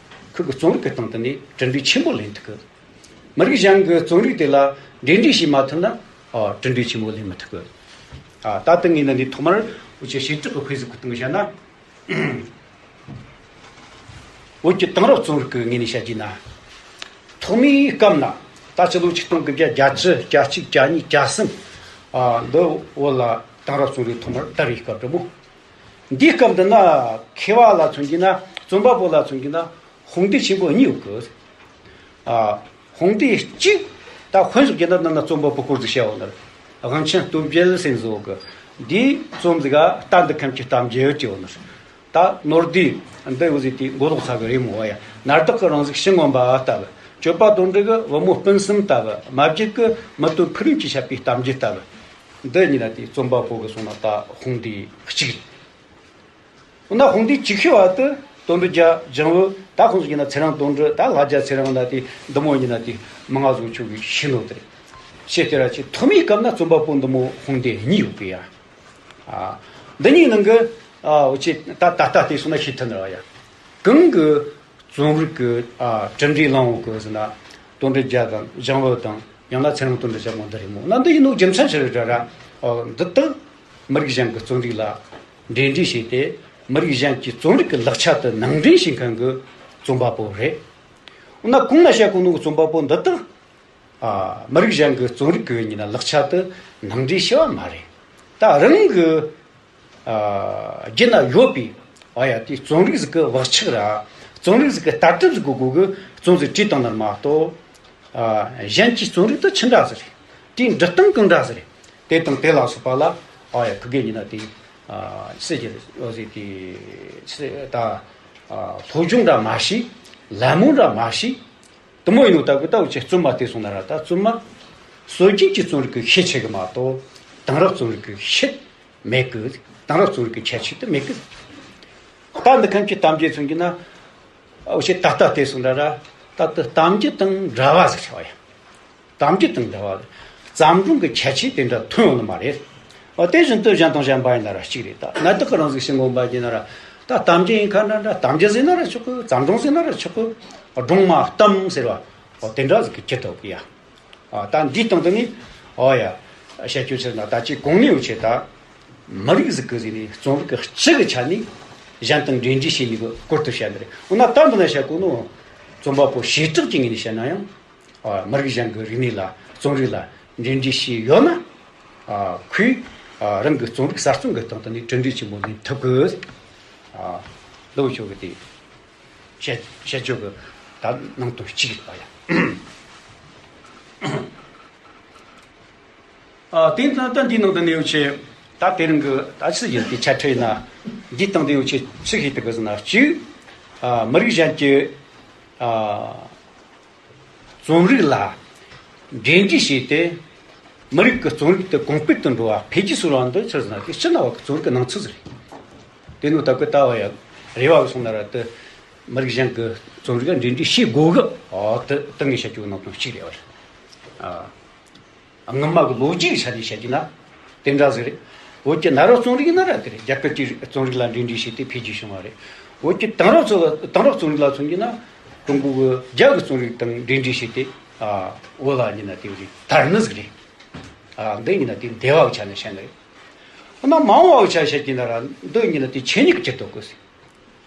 ཁོ་གི་རྩོམ་རིག་གི་སྟེང་དུ་ནས་གྲུབ་འབྲས་ཆེན་པོ་ལེན་ཐུབ་གི། མི་རིགས་གཞན་གྱི་རྩོམ་རིག་དེ་ལ་འབྲེལ་འདྲིས་བྱེད་མ་ཐུབ་ན། ཨ་གྲུབ་འབྲས་ཆེན་པོ་ལེན་མི་ཐུབ་གི། ཨ་ད་ལྟ་ངས་ནི་འདི་ཐོག་མར་འུ་ཆོས་བྱེ་བྲག་གི་དཔེ་ཟིག་གི་སྟེང་བཤད་ན། བོད་ཀྱི་དེང་རབས་རྩོམ་རིག་གི་ངོས་ནས་བཤད་རྒྱུ་ན། ཐོག་མའི་སྐབས་ན་ད་ཕྱི་ལོ་ཆིག་སྟོང་དགུ་བརྒྱ་གྱ་བཅུ་གྱ་གཅིག་གྱ་གཉིས་གྱ་གསུམ། ཨ་འདི་བོད་ལ་དེང་རབས་རྩོམ་རིག་ཐོག་མར་དར་བའི་སྐབས་རེད་མོ། འདིའི་སྐབས་འདི་ན་མཁས་པ་ལ་མཚོན་རྒྱུ་ན། རྩོམ་པ་པོ་ལ་མཚོན་རྒྱུ་ན་དཔུང་སྡེ་ཆེན་པོ་གཉིས་ཡོད་གི། ཨ་དཔུང་སྡེ་གཅིག་ད་དཔེ་བཞག་རྒྱུ་ན་ནང་ན་རྩོམ་པ་པོ་སྐོར་ཟིག་བཤད་ཡོད་ནི་རེད། དབང་ཆེན་སྟོབས་རྒྱལ་ཟེར་ཟིག་ཡོད་གི། འདིའི་རྩོམ་ཟིག་ག་རྟ་འདི་ཁམས་ཀྱི་གཏམ་རྒྱུད་ཅེས་ཡོད་ནི་རེད། ད་ནོར་བདུན་འདི་འུ་ཟིག་དེ་མགོ་ལོག་ཚ་གི་རེད་མོ། བ་ཡ། ནར་བདག་གི་རང་གཟུགས་ཕྱི་མངོན་པ་ལྟ་བུ། གྱོད་པ་དོན་འགྲུབ་གི་བུ་མོ་སྤུན་གསུམ་ལྟ་བུ། མ་བརྒྱུད་གི་མི་དོན་ཕུག་རོན་གྱིས་བཤད་པའི་གཏམ་རྒྱུད་ལྟ་བུ། འདི་གཉིས་ན་དེ་རྩོམ་པ་པོ་གི་སོང་ན་ད་དཔུང་སྡེ་གཅིག་རེད། འོ་ན་དཔུང་སྡེ་གཅིག་ཤོས་བ་དེ་དོན་འགྲུབ་རྒྱ་ལྗང་བུ། ད་ཁོང་ཚོ་ཡིན་ན་ཚེ་རིང་དོན་འགྲུབ། ད་ལྷ་རྒྱ་ཚེ་རིང་ན་དེ་འདི་མོ་ཡིན་ན་དེ་མི་ང་བཟོ་ཆོག་གི་ཤི་ནོ་དེ་རེད། ཤེས་དེ་ར་ཆེ་ཐོག་མའི་སྐབས་ན་རྩོམ་པ་པོ་འདི་མོ་དཔུང་སྡེ་གཉིས་ཡོད་པས་ཡ། ཨ་འདི་གཉིས་ནང་གི་ཨ་འུ་ཆོས་ད་ད་ལྟ་བལྟས་སོང་ན་ཤེས་ཐུབ་ནི་ར་ཡ། གང་གི་རྩོམ་རིག་གི་ཨ་གྲུབ་འབྲས་བླངས་ཡོད་གི་ཟེར་ན། དོན་འགྲུབ་རྒྱ་དང་ལྗང་བུ་དང་། ཡང་ན་ཚེ་རིང་དོན་འགྲུབ་ལྗང་བུ་འདི་རེད་མོ། ན་འདི་ཡིན་ནོ་རྒྱུ་མཚན་ཆི་རེད་དྲ་ར། ཨ་འདི་དག་མི་རིགས་གཞན་གྱི་རྩོམ་རིག་ལ་འབྲེལ་འདྲིས་བྱས་ཏེ། མི་རིགས་གཞན་གྱི་རྩོམ་རིག་གི་ལག་ཆ་དེ་ནང་འདྲེན་བྱེད་མཁན་གྱི་རྩོམ་པ་པོ་རེད། འོ་ན་གོང་ན་བཤད་གོ་ནོ་གི་རྩོམ་པ་པོ་འདི་དག་ཨ་མི་རིགས་གཞན་གྱི་རྩོམ་རིག་གི་ཡིན་ན་ལག་ཆ་དེ་ནང་འདྲེན་བྱས་པ་མ་རེད། ད་རང་གི་ཨ་རྒྱུད་ན་ཡོད་པའི་ཨ་ཡ་དེ་རྩོམ་རིག་ཟིག་གི་བག་ཆགས་ར། རྩོམ་རིག་ཟིག་གི་ལྟ་གྲུབ་ཟིག་གི་སྒོ་གི་རྩོམ་ཟིག་བྲིས་བཏང་ནི་མ་གཏོགས། ཨ་གཞན་གྱི་རྩོམ་རིག་དེ་ཆི་འདྲ་ཟིག་རེད། དེའི་འབྲི་སྟངས་གང་འདྲ་ཟིག་རེད། དེ་དང་དེ་ལ་སོགས་པ་ལ་ཨ་ཡ་ཁུ་གེ་ཉིན་ན་དེ་ཨ་སྲིད་ཀྱི་འོ་ཟེར་དེ་སྲིད་ད་ཨ་སློབ་སྦྱོང་འདྲ་མ་བྱས། ལད་མོ་འདྲ་མ་བྱས། དུ་མོ་ཡིན་ནོ་ད་གི་ད་འུ་ཆེ་བཙུན་མ་དེ་སོང་ན་ར་ད་བཙུན་མ་སྲོལ་རྒྱུན་གྱི་རྩོམ་རིག་གི་ཤེད་ཆེ་གི་མ་གཏོགས་དེང་རབས་རྩོམ་རིག་གི་ཤེད་མེད་གི། དེང་རབས་རྩོམ་རིག་གི་ཁྱད་ཆོས་དེ་མེད་གི། ད་འདི་ཁམས་ཀྱི་གཏམ་རྒྱུད་མཚོན་གྱི་ན་འུ་ཆེ་ད་ལྟ་དེ་སོང་ན་ར་ད་ལྟ་གཏམ་རྒྱུད་དང་འདྲ་བ་ཟིག་ཆགས་ཡ། གཏམ་རྒྱུད་དང་འདྲ་བ་བརྩམས་སྒྲུང་གི་ཁྱད་ཆོས་དེ་འདྲ་ཐོན་ཡོང་ནི་མ་རེད། ཨ་དེ་བཞིན་དུ་གཞན་དང་གཞན་པ་ཡིན་ན་ར་གཅིག་རེད། ད་གནའ་དེང་གི་རང་ཟིག་ཤིང་སྒོམ་པ་ཡིན་ན་ར་ད་གཏམ་རྒྱུད་ཡིན་ཁ་འདྲ་འདྲ། གཏམ་རྒྱུད་ཟེར་ན་ར་ཆོག་གི། བརྩམས་སྒྲུང་ཟེར་ན་ར་ཆོག་གི། སྒྲུང་མ་གཏམ་ཟེར་བ་ཨོ་དེ་འདྲ་ཟིག་གི་ཁྱེར་ཐུབ་གི་ཡ། ཨ་ད་འདིའི་སྟེང་དུ་ནི་ཨོ་ཡ་བཤད་རྒྱུ་ཟེར་ན་ད་ཅིག་གོང་ནས་འུ་ཆེ་ད་མི་རིགས་ཟིག་གི་ཟིག་ནི་རྩོམ་རིག་གི་སྤྱི་གི་ཆ་ནས་གཞན་དང་འབྲེལ་འདྲིས་བྱེད་ནུས་གི་སྐོར་དུ་བཤད་ནི་རེད། འོ་ན་ད་འདི་ན་བཤད་གོ་ནོ་རྩོམ་པ་པོ་བྱེ་བྲག་གི་ངོས་ནས་བཤད་ན་ཡང་། ཨ་མི་རིགས་གཞན་གྱི་རིག་གནས་ལ་རྩོམ་རིག་ལ་འབྲེལ་འདྲིས་བྱས་ཡོད་ན། ཨ་ཁོས་ཨ་རང་གི་རྩོམ་རིག་གསར་རྩོམ་གྱི་སྟེང་དུ་ནས་གྲུབ་འབྲས་ཆེན་པོ་ལེན་ཐུབ་དགོས། ཨ་ལོ་ཆོག་གི་དེ་བཤད་བཤད་རྒྱུ་གི་ད་ནང་དོན་གཅིག་ཡིན་པ་ཡ། ཨ་དེ་ད་ལྟ་འདིའི་ནང་དུ་ནས་འུ་ཆེ་ད་དེ་རིང་གི་ད་ཆི་ཡིན་དེ་ཆ་ཁྲིད་ཡིན་ན་འདིའི་སྟེང་དུ་འུ་ཆེ་ཆི་ཤེས་ཐུབ་གི་ཟེར་ན། གཅིག་ཨ་མི་རིགས་གཞན་གྱི་ཨ། རྩོམ་རིག་ལ་འབྲེལ་འདྲིས་བྱས་ཏེ། མི་རིགས་ཀྱི་རྩོམ་རིག་དེ་གོང་འཕེལ་དུ་འགྲོ་བ་འཕེལ་རྒྱས་སུ་ལངས་འདི་ཆི་ཟེར་ན་དེ་ཕྱི་ནང་བ་གི་རྩོམ་རིག་གི་སྣང་ཚུལ་ཟིག་རེད། དེ་ནི་ད་གི་ལྟ་བ་ཡ་རེ་བ་གི་སོང་ན་ར་དེ་མི་རིགས་གཞན་གྱི་རྩོམ་རིག་ལ་འབྲེལ་འདྲིས་བྱེད་དགོས་གི། ཨོ་དེ་ཏང་གི་བྱ་སྤྱོད་ནང་དོན་གཅིག་རེད་བ། ཨ། སྔོན་མ་གི་ལོ་རྒྱུས་ཀྱི་ཆ་ནས་བཤད་ཀྱི་ན་དེ་འདྲ་ཟིག་རེད། བོད་ཀྱི་གནའ་རབས་རྩོམ་རིག་ཡིན་ན་ར་དེ་རེད། རྒྱ་གར་གྱི་རྩོམ་རིག་ལ་འབྲེལ་འདྲིས་བྱས་ཏེ་འཕེལ་རྒྱས་བྱུང་བ་རེད། བོད་ཀྱི་དེང་རབས་ཚོ་དེང་རབས་རྩོམ་རིག་ལ་མཚོན་གྱི་ན་ཀྲུང་གོ་གི་རྒྱ་གི་རྩོམ་རིག་དང་འབྲེལ་འདྲིས་བྱས་ཏེ་ཨ་བོད་ལ་ཡིན་ན་དེ་རིགས་དར་ནི་ཟིག་རེད། ཨ་འདི་ཡིན་ན་དེ་འདས་པ་གི་ཆ་ནས་བཤད་ནི་རེད། འོ་ན་མ་འོངས་པ་གི་ཆ་བཤད་ཀྱི་ན་ར་འདི་ཡིན་ན་དེ་ཆོས་ཉིད་ཀྱི་གྱུར་ཏོ་གི་ཟིག་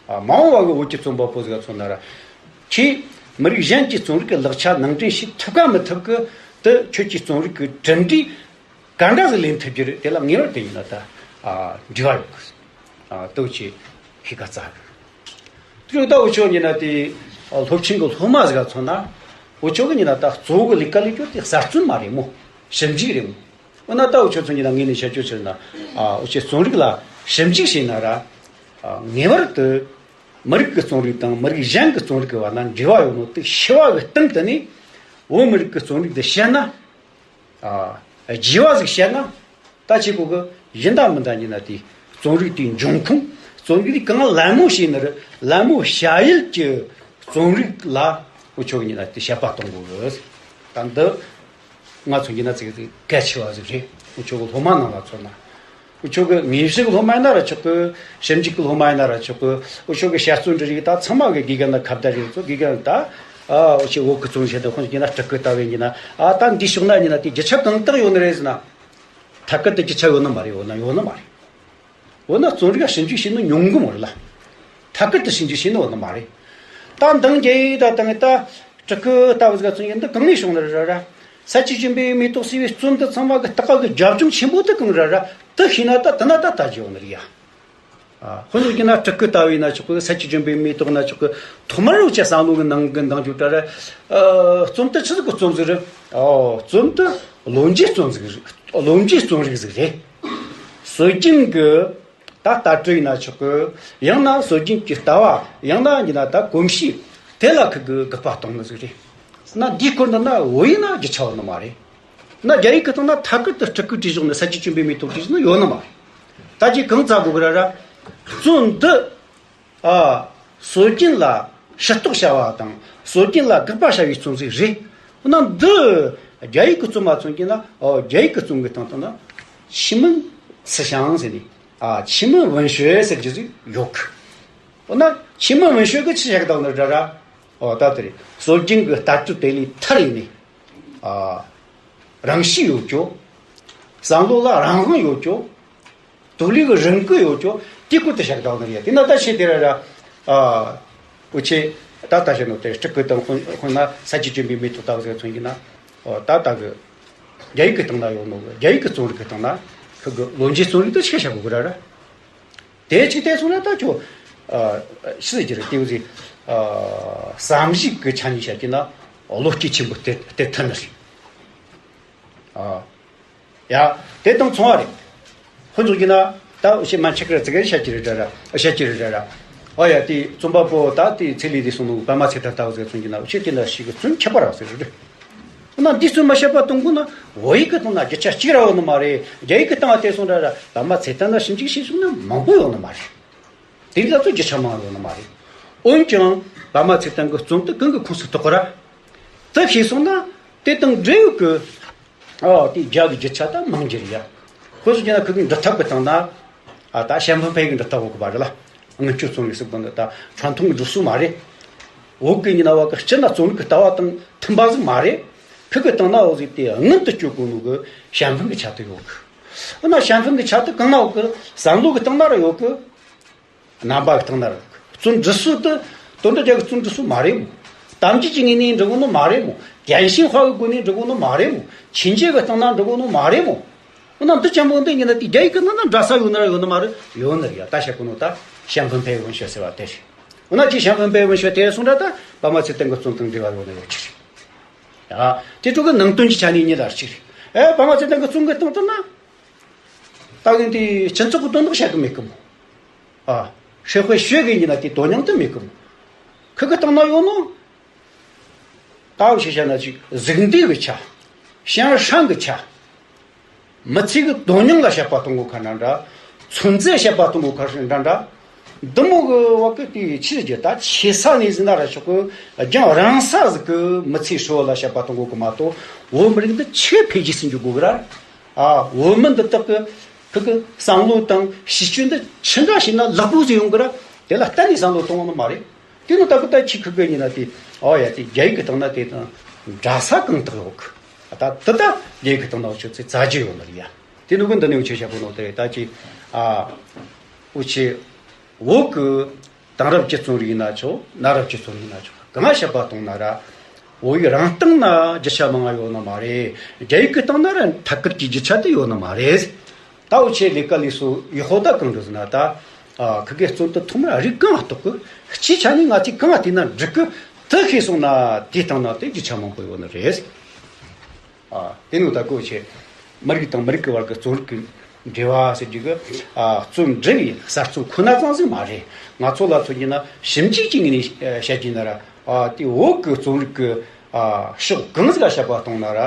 ཨ་མ་འོངས་པ་གི་བོད་ཀྱི་རྩོམ་པ་པོ་ཟིག་ག་མཚོན་ན་ར། ཁྱེད་མི་རིགས་གཞན་གྱི་རྩོམ་རིག་གི་ལག་ཆ་ནང་འདྲེན་བྱེད་ཐུབ་ག་མི་ཐུབ་གི། དེ་ཁྱོད་ཀྱི་རྩོམ་རིག་གི་གྲུབ་འབྲས་ག་འདྲ་ཟིག་ལེན་ཐུབ་རྒྱུ་རེད། དེ་ལ་ངེས་པར་དུ་ཡིན་ན་ད་ཨ་འབྲེལ་བ་ཡོད་གི། ཨ་ལྟོས་ཆེ་ཤེས་ག་རྩ་གི། དེ་ད་འུ་ཆོ་ཡིན་ན་དེ་ཨ་སློབ་ཆེན་གི་སློབ་མ་ཟིག་ག་མཚོན་ན། འུ་ཆོ་གི་ཡིན་ན་ད་གཙོ་བོ་གི་ལས་ཀ་ལས་རྒྱུ་དེ་གསར་རྩོམ་མ་རེད་མོ། ཞིབ་འཇུག་རེད་མོ། འོ་ན་ད་འུ་ཆོ་ཚོ་ཡིན་ན་ངོས་ནས་བཤད་རྒྱུ་ཟེར་ན། ཨ་འུ་ཆོས་རྩོམ་རིག་ལ་ཞིབ་འཇུག་བྱས་ན་ར། ཨ་ངེས་པར་དུ་མི་རིགས་ཀྱི་རྩོམ་རིག་དང་མི་རིགས་གཞན་གྱི་རྩོམ་རིག་གི་བར་ན་འབྲེལ་བ་ཡོད་ནོ་དེ་ཤེས་པ་གི་སྟེང་དུ་ནས་བོད་མི་རིགས་ཀྱི་རྩོམ་རིག་འདི་བཤད་ན། ཨ་རྒྱས་པ་ཟིག་བཤད་ན། ད་ཅི་གོ་གི་ཡིན་ད་མིན་ད་ཡིན་ན་དེ་རྩོམ་རིག་དེའི་འབྱུང་ཁུངས། རྩོམ་རིག་གང་ལད་མོ་བྱས་ན་ར་ལད་མོ་བྱ་ཡུལ་གྱི་རྩོམ་རིག་ལ་འུ་ཆོ་གི་ཡིན་ན་དེ་དཔྱད་པ་གཏོང་དགོས་གི། ད་འདི་ང་ཚོ་ཡིན་ན་ཙིག་ཙིག་གལ་ཆེ་བ་ཟིག་རེད། འུ་ཆོ་གི་སློབ་མ་རྣམས་ལ་མཚོན་ན། འུ་ཆོ་གི་དངོས་གཞི་གི་སློབ་མ་ཡིན་ན་ར་ཆོག་གི། ཞིབ་འཇུག་གི་སློབ་མ་ཡིན་ན་ར་ཆོག་གི། འུ་ཆོ་གི་དཔྱད་རྩོམ་འབྲི་རིགས་ད་ཚང་མ་གི་དགེ་རྒན་ན་ཁ་བརྡ་རེད་ཚོ། དགེ་རྒན་ད་ཨ་འུ་ཆོ་བོད་གི་རྩོམ་བཤད་དུ་ཁོང་ཡིན་ན་སྤྲུལ་སྐུ་ལྟ་བུ་ཡིན་ན། ཨ་ད་འདི་ཕྱོགས་ན་ཡིན་ན་དེ་རྒྱུ་ཆ་གང་དག་ཡོད་ནི་རེད་ཟེར་ན། ཐད་ཀར་དུ་རྒྱུ་ཆ་ཡོད་ནི་མ་རེད། འོ་ན་ཡོད་ནི་མ་རེད། འོ་ན་རྩོམ་རིག་ལ་ཞིབ་འཇུག་བྱས་ནི་ཉུང་གི་མ་རེད་ལ། ཐད་ཀར་དུ་ཞིབ་འཇུག་བྱས་ནི་འོ་ན་མ་རེད། ད་འདང་རྒྱག་ཡིག་ད་དང་ད་སྤྲུལ་སྐུ་ལྟ་བུ་ཟིག་ཚོ་ཡིན་འདི་གང་ནས་བྱུང་ནི་རེད་ར། ས་སྐྱ་བཅུ་པའི་མེ་ཏོག་ཟེར་བའི་རྩོམ་འདི་ཚང་མ་གི་ལྟ་ག་གི་རྒྱབ་ལྗོངས་ཆེན་པོ་དེ་གང་ར་ར། དེ་ཤེས་ན་ད་དེ་ན་ད་ལྟ་རྒྱུ་ཡོད་ནི་རེད་ཡ། ཨ་ཁོ་ཚོ་གི་ན་སྤྲུལ་སྐུ་ལྟ་བུ་ཡིན་ན་ཆོག་གི། ས་སྐྱ་བཅུ་པའི་མེ་ཏོག་ན་ཆོག་གི། ཐོག་མར་འུ་ཆོ་བསམ་བློ་གི་ནང་གི་འདང་རྒྱུ་ད་ར། ཨ་རྩོམ་དེ་ཆི་ཟིག་གི་རྩོམ་ཟིག་རེད། ཨོ་རྩོམ་དེ་ལོ་རྒྱུས་རྩོམ་ཟིག་རེད། ལོ་རྒྱུས་རྩོམ་རིག་ཟིག་རེད། སྲོལ་རྒྱུན་གི་ད་ལྟ་གྲུབ་ཡིན་ན་ཆོག་གི། ཡང་ན་སྲོལ་རྒྱུན་གྱི་ལྟ་བ། ཡང་ན་ཡིན་ན་ད་གོམས་གཤིས་དེ་ལ་ཁུ་གི་དགག་པ་གཏོང་ནི་ཟིག་རེད། ན་འདིའི་སྐོར་འདི་ན་བོད་ཡིག་ན་རྒྱུ་ཆ་ཡོད་ནི་མ་རེད། ན་རྒྱ་ཡིག་གི་སྟེང་ན་ཐད་ཀར་དུ་སྤྲུལ་སྐུ་བྲིས་བཞག་ནི། ས་སྐྱ་བཅུ་པའི་མེ་ཏོག་བྲིས་བཞག་ནི་ཡོད་ནི་མ་རེད། ད་ཅི་གང་ཙམ་གོ་གི་ར་ར། རྩོམ་འདི་ཨ་སྲོལ་རྒྱུན་ལ་ཕྱིར་རྟོག་བྱ་བ་དང་སྲོལ་རྒྱུན་ལ་དགག་པ་བྱ་བའི་རྩོམ་ཟིག་རེད། འོ་ན་འདི་རྒྱ་ཡིག་གི་རྩོམ་མ་མཚོན་གྱི་ན། ཨོ་རྒྱ་ཡིག་གི་རྩོམ་གི་སྟེང་དུ་ན་ཆི་མིན་ཚི་ཤང་ཟེར་ནི། ཨ་ཆི་མིན་文学ཟེར་རྒྱུ་ཟིག་ཡོད་གི། འོ་ན་ཆི་མིན་文学གི་ཆི་བྱ་གི་དང་ནི་ར་ར། ཨོ་ད་དེ་རེད། སྲོལ་རྒྱུན་གི་ལྟ་གྲུབ་དེ་ལས་ཐར་ཡིན་ནི། ཨ་རང་གཤིས་ཡོད་ཅོ། བསམ་བློ་ལ་རང་དབང་ཡོད་ཅོ། དུག་ལུག་གི་རང་བཀུར་ཡོད་ཅོ། དེ་སྐོར་དུ་བཤད་གདའ་ནི་རེད། དེ་ན་ད་ཤེས་དེ་ར་ར། ཨ་འུ་ཆེ་ད་ད་བཤད་ནོ་དེ་སྤྲུལ་སྐུ་དང་དཔོན་དཔོན་ན་ས་སྐྱ་བཅུ་པའི་མེ་ཏོག་ལྟ་བུ་ཟེར་མཚོན་གྱི་ན། ཨོ་ད་ད་གི་རྒྱ་ཡིག་གི་སྟེང་ན་ཡོད་ནོ། རྒྱ་ཡིག་གི་རྩོམ་རིག་གི་སྟེང་ན་ཁུ་གི་ལོ་རྒྱུས་རྩོམ་རིག་དུ་ཆི་བྱ་དགོས་གི་ར་ར། དེ་གཅིག་བལྟས་སོང་ན་ད་ཁྱོད་ཨ་ཤི་ཟེར་གྱི་རེད། དེ་བཟོས་ཨ་བསམ་གཞིག་གི་ཆ་ནས་བཤད་ཀྱི་ན་བློ་སྐྱེད་ཆེན་པོ་སྟེར་སྟེར་ཐུབ་ནི་རེད། ཨ་ ཡ། དེ་དང་མཚུངས་པ་རེད། ཁོ་ཚོ་གྱིས་ན་ད་འུ་ཆོས་མ་ཆག་ར་ཙི་གེ་བཤད་ཀྱི་རེད་འདྲ་ར་བཤད་ཀྱི་རེད་འདྲ་ར། ཨོ་ཡ། དེ་རྩོམ་པ་པོ་ད་དེ་ཚེ་ལས་དེ་སོང་ནོ་པདྨ་ཚེ་བརྟན་ལྟ་བུ་ཟེར་ཚོང་གྱིས་ན་འུ་ཆོས་དེ་འདྲ་ཞིག་གི་རྩོམ་ཁྱད་པར་བ་ཟེར་རེད། ཨོ་ན་འདི་རྩོམ་མ་བཤད་པ་གཏོང་དགོས་ན། བོད་ཡིག་གི་སྟེང་ན་རྒྱུ་ཆ་གཅིག་ར་ཡོད་ནི་མ་རེད། རྒྱ་ཡིག་གི་སྟེང་ལ་དེ་སོང་འདྲ་ར། པདྨ་ཚེ་བརྟན་ལ་ཞིབ་འཇུག་བྱེད་ཤུགས་ནི་མང་པོ་ཡོད་ནི་མ་རེད། དེ་འདྲ་ཚོ་རྒྱུ་ཆ་མང་ཡོད་ནི་མ་རེད། འོན་ཀྱང་པདྨ་ཚེ་བརྟན་གྱི་རྩོམ་དེ་གང་གི་ཁོངས་སུ་གཏོགས་གི་ར། དེ་ཤེས་སོང་ན་དེ་དང་འབྲེལ་ཡོད་ཀྱི། ཨོ་དེ་རྒྱ་གི་རྒྱུ་ཆ་ད་མང་རྒྱུ་རེད་ཡ། ཁོ་ཚོ་ཀྱི་ན་ཁོ་གི་འབྲི་ཐབས་ཀྱི་སྟེང་ན། ཨ་ད་ཞན་ཧྥུན་ཕེ་གི་འབྲི་ཐབས་འོག་གི་བ་རེད་ལ། སྔོན་སྐྱོད་རྩོམ་རིག་ཟེར་གོ་ནི་ད་ཁྲན་ཐུང་གི་འབྲི་སྲོལ་མ་རེད། འོག་གི་ཉི་ན་བ་གི་སྤྱིར་ན་རྩོམ་རིག་གི་ལྟ་བ་དང་མཐུན་པ་ཟིག་མ་རེད། ཁོ་གི་སྟེང་ན་འོ་ཟིག་དེ་སྔོན་དུ་སྐྱོད་གོ་ནོ་གི་ཞན་ཧྥུན་གི་ཆ་དེ་ཡོད་གི། འོ་ན་ཞན་ཧྥུན་གི་ཆ་དེ་གང་ན་ཡོད་གི། བསམ་བློ་གི་སྟེང་ན་ར་ཡོད་གི། རྣམ་པ་གི་སྟེང་ན་ར་ཡོད་གི། རྩོམ་འབྲི་སྲོལ་དེ་དོན་དུ་རྒྱ་གི་རྩོམ་འབྲི་སྲོལ་མ་རེད་མོ། གཏམ་རྒྱུད་ཀྱི་ངོས་ནས་འབྲི་གོ་ནོ་མ་རེད་མོ། རྒྱན་ཞིང་དཔའ་གི་སྒོ་ནས་འབྲི་གོ་ནོ་མ་རེད་མོ། ཆོས་འབྱུང་གི་སྟེང་ན་འབྲི་གོ་ནོ་མ་རེད་མོ། འོ་ན་འདི་ཅན་པོ་འདི་ཉིད་ན་དེ་རྒྱ་ཡིག་གི་ནང་ན་འདྲ་ས་ཡོད་ན་ར་ཡོད་ནི་མ་རེད། ཡོད་ནི་རེད་ཡ། ད་བཤད་གོ་ནོ་ད་ཞན་ཧྥུན་ཕེ་ཡི་文学ཟེར་བ་དེ་རེད། འོ་ན་ཅི་ཞན་ཧྥུན་ཕེ་ཡི་文学དེ་སོང་འདྲ་ད་པདྨ་ཚེ་བརྟན་གི་རྩོམ་དང་འབྲེལ་བ་ཡོད་ནི་ཡོད་ཀྱི་རེད། ཡ། དེ་ཕྲུ་གུ་ནང་དོན་གྱི་ཆ་ནས་གཉིས་ལ་གཅིག་རེད། ཨེ་པདྨ་ཚེ་བརྟན་གི་རྩོམ་གི་སྟེང་དུ་ན། ད་གིན་དེ་སྤྱི་ཚོགས་གི་དོན་དག་བཤད་གི་མེད་གི་མོ། ཨ།社会学གི་ཡིན་ན་དེ་དོན་སྙིང་དུ་མེད་གི་མོ། ཁི་གི་སྟེང་ན་ཡོད་ནོ། ད་འུ་ཆོས་བཤད་ན་ཅིག་གཟུགས་འདས་གི་ཆ། 形而上གི་ཆ། མི་ཚེ་གི་དོན་སྙིང་ལ་དཔྱད་པ་གཏོང་གོ་ཁ་འདྲ་འདྲ།存在དཔྱད་པ་གཏོང་གོ་ཁ་འདྲ་འདྲ། འདི་མོ་གི་བ་གི་དེ་ཆི་ཟིག་ད་ཆེ་ས་ནས་ཟིན་ན་ར་ཆོག་གི། རྒྱང་རིང་ས་ཟིག་གི་མི་ཚེ་ཧྲིལ་བོ་ལ་དཔྱད་པ་གཏོང་གོ་གི་མ་གཏོགས། བོད་མི་རིགས་འདི་ཆི་འཕེལ་རྒྱས་སུ་འཇུག་དགོ་གི་ར། ཨ། བོད་མི་འདི་དག་གི་ཁི་གི་བསམ་བློ་དང་གཤིས་སྤྱོད་འདི་ཆི་འདྲ་ཞིག་ན་ལེགས་པོ་ཟིག་ཡོང་གི་ར། དེ་ལ་གཏན་ནས་བསམ་བློ་གཏོང་བ་ནི་མ་རེད། དེ་ནི་ད་གི་ད་ཁྱི་ཁི་གི་ཡིན་ན་དེ། ཨོ་ཡ། དེ་རྒྱ་ཡིག་གི་སྟེང་ན་དེ་དང་འདྲ་ས་གང་དག་ཡོད་གི། ད་དེ་ད་རྒྱ་ཡིག་གི་སྟེང་ན་འུ་ཆོས་ཚེ་བཙལ་རྒྱུ་ཡོད་ནི་རེད་ཡ། དེ་ནི་གི་འདི་ནས་འུ་ཆོས་བཤད་གོ་ནོ་དེ་རེད། ད་ཅི། ཨ། འུ་ཆོས་བོད་གི་དེང་རབས་ཀྱི་རྩོམ་རིག་ཡིན་ན་ཆོག། གནའ་རབས་ཀྱི་རྩོམ་རིག་ཡིན་ན་ཆོག། གང་ང་དཔྱད་པ་གཏོང་ན་ར། བོད་ཡིག་རང་སྟེང་ན་རྒྱུ་ཆ་མང་ང་ཡོད་ནི་མ་རེད། རྒྱ་ཡིག་གི་སྟེང་ན་ར་ཐད་ཀར་གྱི་རྒྱུ་ཆ་དེ་ཡོད་ནི་མ་རེད། ད་འུ་ཆོས་ལས་ཀ་ལས་སོ་ཡི་ཧོ་ད་གང་འདྲ་ཟེར་ན་ད། ཨ། ཁི་གེ་རྩོམ་དེ་ཐོག་མར་རིགས་གང་ང་གཏོགས་གི། སྤྱིའི་ཆ་ནས་ང་ཚོས་གང་ང་བལྟས་ན་འགྲིག་གི། དེ་ཤེས་སོང་ན་དེའི་སྟེང་ན་དེ་རྒྱུ་ཆ་མང་པོ་ཡོད་ནི་རེད། ཨ། དེ་ནི་ད་གོ་ཆེ། མི་རིགས་དང་མི་རིགས་ཀྱི་བར་གྱི་རྩོམ་རིག་གི་འབྲེལ་བ་ཟེར་རྒྱུ་གི། ཨ། རྩོམ་འབྲི་བའི་གསར་རྩོམ་ཁོ་ན་ཙམ་ཟིག་མ་རེད། ང་ཚོ་ལ་མཚོན་རྒྱུ་ན་ཞིབ་འཇུག་གི་ངོས་ནས་བཤད་རྒྱུ་ན་ར། ཨ། དེ་བོད་ཀྱི་རྩོམ་རིག་གི། ཨ། ཕྱོགས་གང་ཟིག་ལ་དཔྱད་པ་གཏོང་ན་ར།